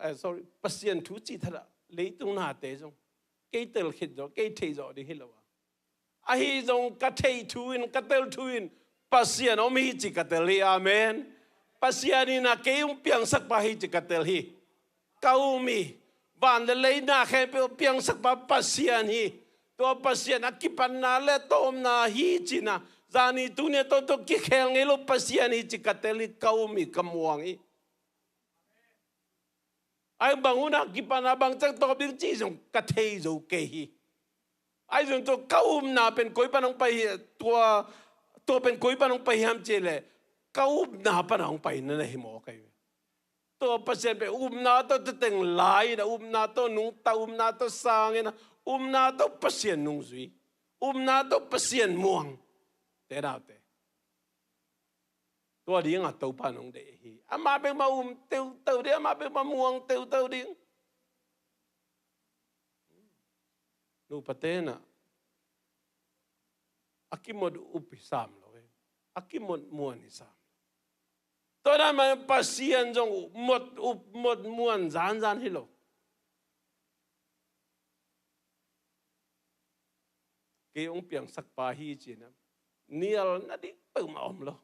eh, sorry, Pasian thu cih thadah leitung nate zong kei tel khit zawh, kei theih zawh ding hi lo a, ahi zong ka theih thu in, ka tel thu in Pasian om hi cih ka tel hi. Amen. Pasian in ah kei hong piangsak pa hi cih ka tel hi. Ka um hi. Van le lei na khempeuh piangsakpa Pasian hi. Tua Pasian a kipatna le tawpna hi ci-in ah, zani tuni a tawh tawh kikhel ngei lo Pasian hi ci ka tel hi, ka um hi, ka muang hi. Ahi bang hun a kipatna bang ciang tawp ding cih zong ka thei zo kei hi. Ahi zong tua ka upna pen koi pan hong pai hi, tua, tua pen koi pan hong pai hiam cih leh, ka upna pan hong pai na na hi mawk ahi ve. Tua Pasian pen upna tawh teteng lai-in ah, upna tawh nungta, upna tawh sang-in ah, upna tawh Pasian nungzui, upna tawh Pasian muang. Te daute. Tua dingah Topa in hong deih hi. Amah bek mah um teuteu ding, amah bek mah muang teuteu ding. Nupate in ah a kimot up hi sam lo e. A kimot muan hi sam lo. Tua dan mah Pasian zong mot up, mot muan zanzan hi lo. Kei hong piangsakpa hi ci-in ah nial nading peuhmah om lo.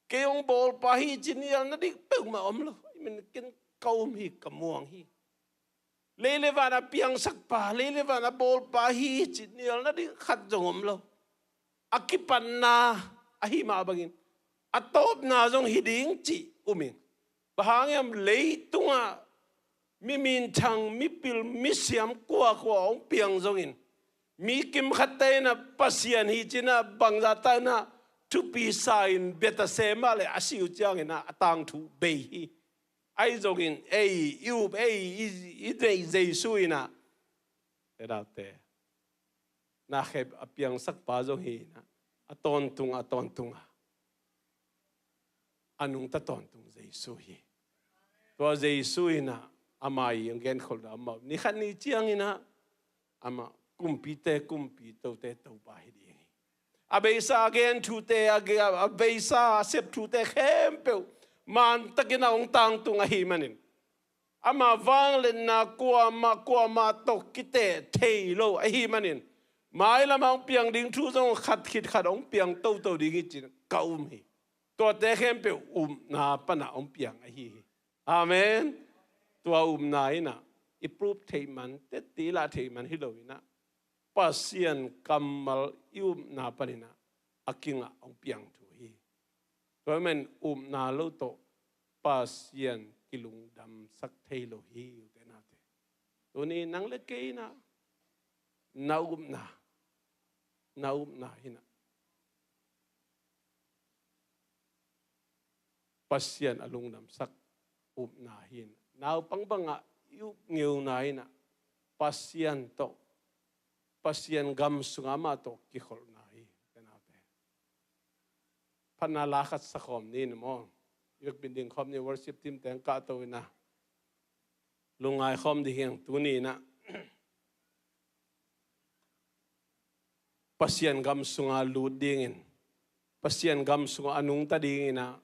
Kei hong bawlpa hi ci nial nading peuhmah om lo. Ahi manin ken ka um hi, ka muang hi. Lei le van a piangsakpa, lei le van a bawlpa hi ci nial nading khat zong om lo. A kipatna ahi mah bangin a tawpna zong hi ding cih um ing. Bang hang hiam, leitungah mi minthang, mi pil, mi siam kuakua hong piang zongin, mi kimkhatte in ah Pasian hi ci-in ah bangzah tak in ah thupi sa-in bia ta se mah leh a si uh ciangin ah a tangthu bei hi. Ahi zongin ei i up, ei i, i deih Jesu in ah, te daute, na khempeuh a piangsakpa zong hi-in ah, a tawntung, a tawntung a, a nungta tawntung Jesu hi. Tua Jesu in ah, amah i hong genkholhna amau, ni khat ni ciangin ah, amah kumpite kumpi, tote Topa hi ding hi. A beisa a gen thute, a ge-, a beisa a sep thute khempeuh mantakin a hong tangtung ahi manin, ama vangliatna kuamah, kuamah tawh kiteh thei lo ahi manin, mailam a hong piang ding thu zong khat khit khat hong piang toto ding hi ci-in ka um hi. Tuate khempeuh upna pan a hong piang ahi hi. Amen. Tua upna in ah i proof theih man, teci lah theih man hi lo in ah, Pasian kammal i upna panin ah a kingah hong piang thu hi. Tua manin upna lo tawh Pasian kilungdamsak thei lo hi, ute naute. Tuni nang le kei in ah na upna, na upna in ah Pasian a lungdamsak upna hi-in, naupang bangah i up ngeuna in ah Pasian tawh, Pasian gam sungah amah tawh kikholhna hi, ute naute. Phatna la khat sa khawm ni in ah maw. I vekpi-in ding khawm ni, worship team teng kahto in ah. Lungngai khawm ding hi hang, tuni in ah Pasian gam sungah lut dingin, Pasian gam sungah a nungta dingin ah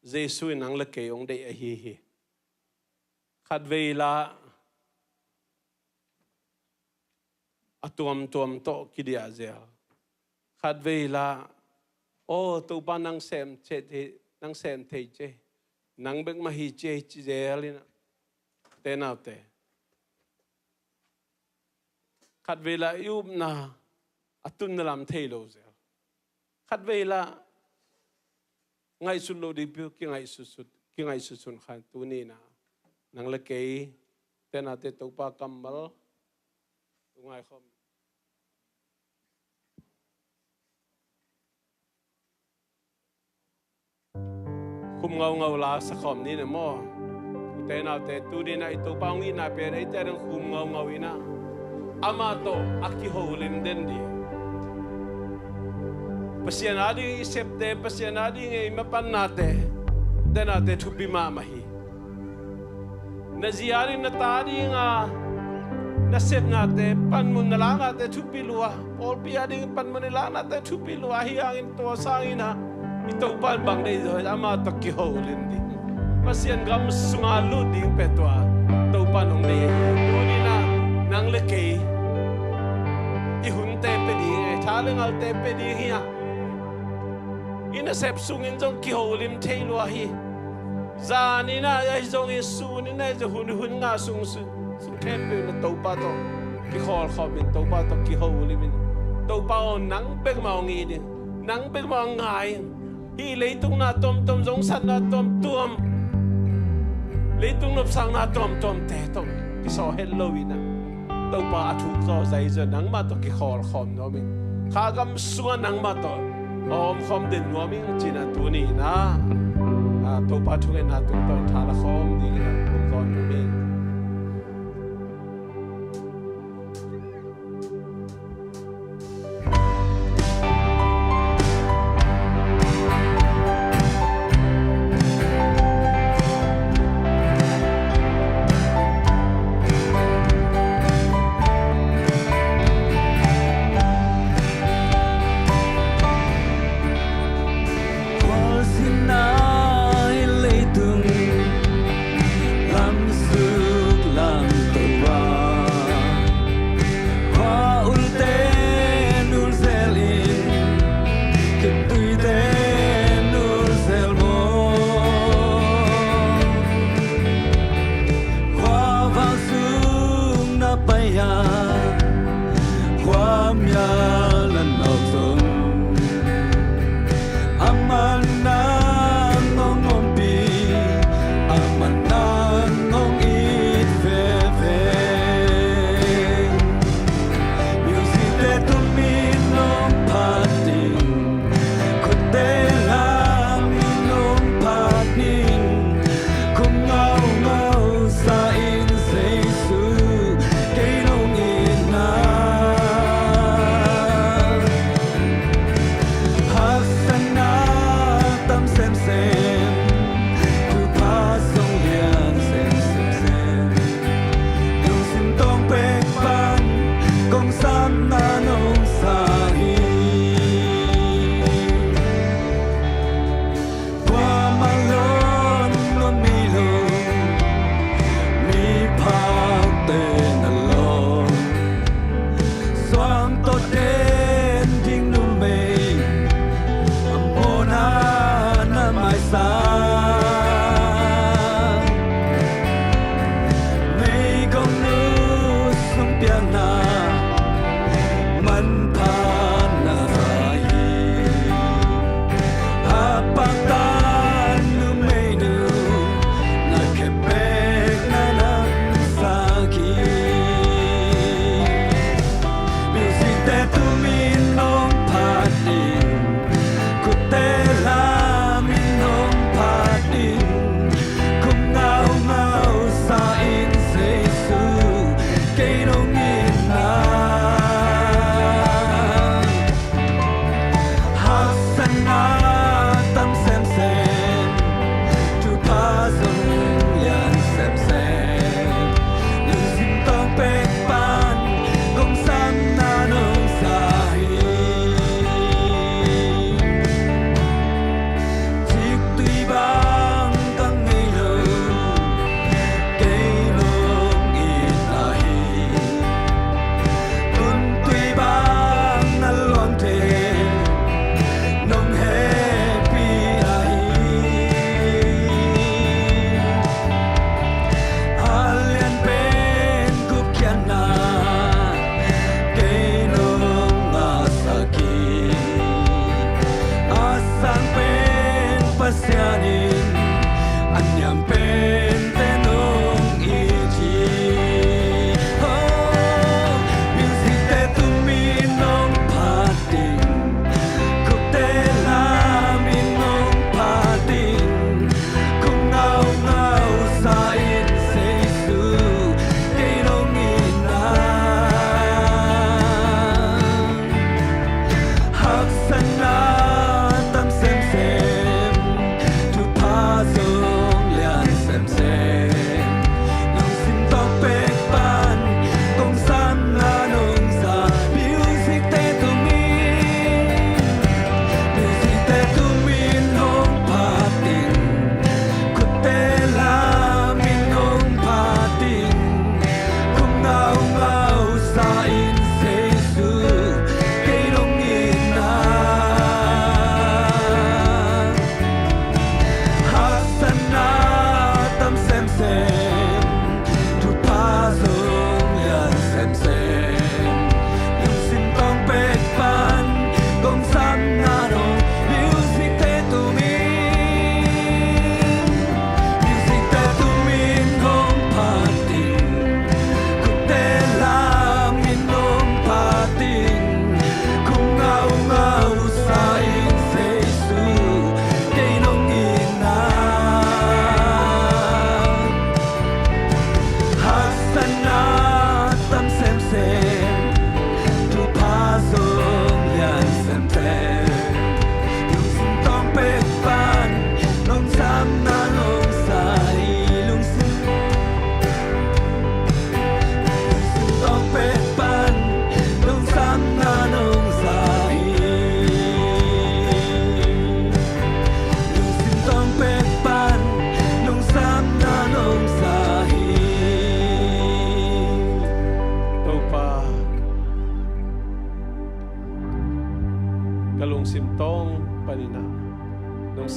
Jesu in nang le kei hong deih ahi hi. Khatvei lah a tuamtuam tawh kidiah zel. Khatvei lah, aw, Topa nang sem thei, nang sem thei ci, nang bek mah hi ci, ci zel in ah, ute naute. Khatvei lah i upna a tunna lam thei lo zel. Khatvei lah ngaihsut loh ding pi uh kingaihsutsut, kingaihsutsut kha, tuni in ah nang le kei, ute naute, Topa kammal lungngai khawm. Khum ngaungau la sa khawm ni in ah maw. Ute naute, tuni in ah i Topa hong itna pen eite ading khum ngaungau in ah, amah tawh a kiholim den ding. Pasian ading i septe, Pasian ading i mapannate, ute naute, thupi mahmah hi. Na zi ading, na ta adinga na sepnate, panmun na laknate thupi lua. Pawlpi ading panmun i laknate thupi lua. Ahi hangin tua sangin ah i Topa in bang deih zaw, amah tawh kiholim ding, Pasian gam sungah lut ding pen tua Topa in hong deih hi. Tuni in ah nang le kei i hunte pia ding, tha le ngalte pia ding hi a, i nasep sungin zong kiholim thei lua hi. Zan in ah ahi zongin, sun in ah ahi zong, hun, hun nga sung, sun, Sung khempeuh in Topa tawh kikhawl khawm in, Topa tawh kiho lim in. Topa aw, nang bek mah hong it in, nang bek mah hong ngai in. Hih leitung na tuamtuam, zongsatna tuamtuam, leitung nopsakna tuamtuamte tawh kisawh het lo in ah, Topa a thuk zaw zai zaw nangmah tawh kikhawl khawm nuam in. Kha gam sungah nangmah tawh a om khawm den nuam in, ci-in ah tuni in ah, ah, Topa thungetna tungtawn tha la khawm dingin ah hong zawn nuam in. Khualzinna hih leitung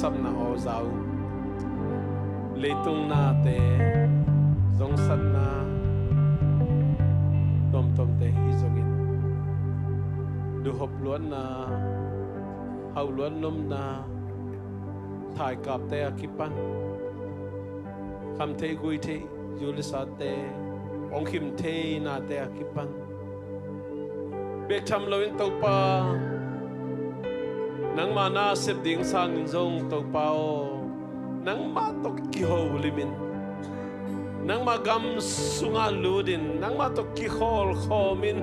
sapna aw za un. Leitung nate, zongsatna tuamtuamte hi zongin, duhhop luatna, hauh luat nopna, thaikapte a kipan, khamtheih guitheih, zu le sate hong khim thei nate a kipan, bek tham loin Topa, nangma na sep ding sangin zong Topa aw, nangmah tawh kiholim in, nangma gam sungah lut in, nangmah tawh kikhawl khawm in.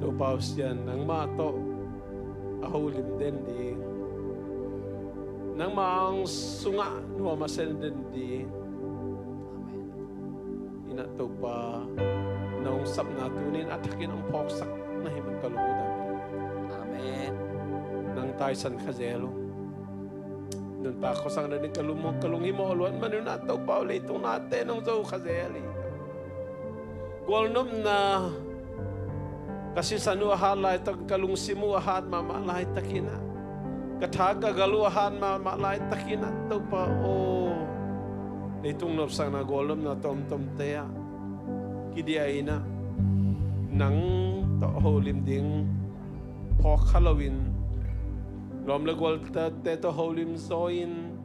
Topa aw Sian, nangmah tawh a holim den ding, nangma ang sungah nuam a sen den ding. Amen. Ina Topa, nong sapna tunin a thakin hong phawksak na hi man ka lungdam. Amen. Nang taisan kha zel ung. Nuntak khuasang na ding ka lung, ka lung hi mawh luat man ina Topa aw, leitung nate nong zo kha zel hi. Gualnopna ka sisan uh a hat laitak, ka lungsim uh a hat mahmah laitakin ah, ka tha ka gal uh a hat mahmah laitakin ah, Topa aw, leitung nopsakna gualnopna tuamtuamte ah kidiah in ah, nang tawh holim ding phawk kha loin, lawm le gualte tawh holim zaw in,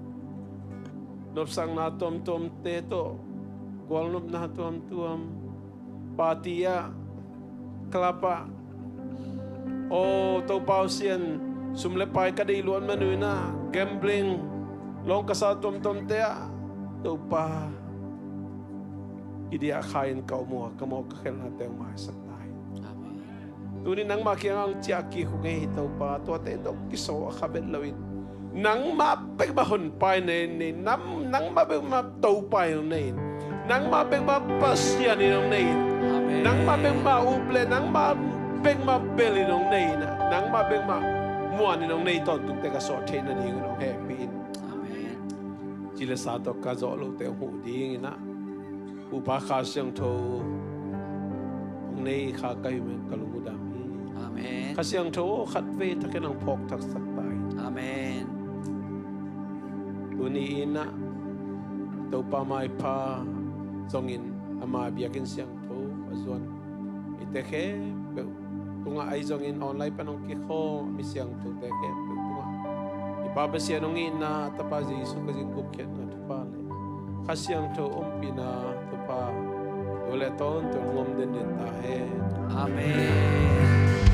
nopsakna tuamtuamte tawh, gualnopna tuamtuam, party ah, club ah, aw Topa aw Sian, sum le pai ka deih luat man uh ina, gambling, lawng ka sa tuamtuamte ah, Topa, kidiah kha in ka om uh a, ka mawh ka khelhnate hong maisak ta in. Amen. Tuni nangmah kiangah hong ciah kik uh ngei hi Topa, tuate tawh kisawl kha vet loin, nangmah bek mah honpai nei, nei, nam, nangmah bek mah topa in hong nei in, nangmah bek mah Pasian in hong nei in, amen, nangmah bek mah up le nangmah bek mah bel in hong nei in, nangmah bek mah muan in hong nei tawntungte ka suah theih nadingin hong hehpih in. Amen. Ci le sa tawh ka zawh lote hong huh dingin ah, Upa Kha Siangtho hong nei kha ka hih man ka lung uh dam hi. Amen. Kha Siangtho aw, khatvei takin hong phawk thaksak ta in. Amen. Tuni in ah Topa maipha zongin ama biakinn siangtho a zuan mite khempeuh tungah, ahi zongin online pan hong kikhawm mi siangthote khempeuh tungah i Pa Pasian hong itna, Tapa Jesu Khazih gupkhiatna thupha le Kha Siangtho ompihna thupha tu le tawntung hong om denden ta hen. Amen.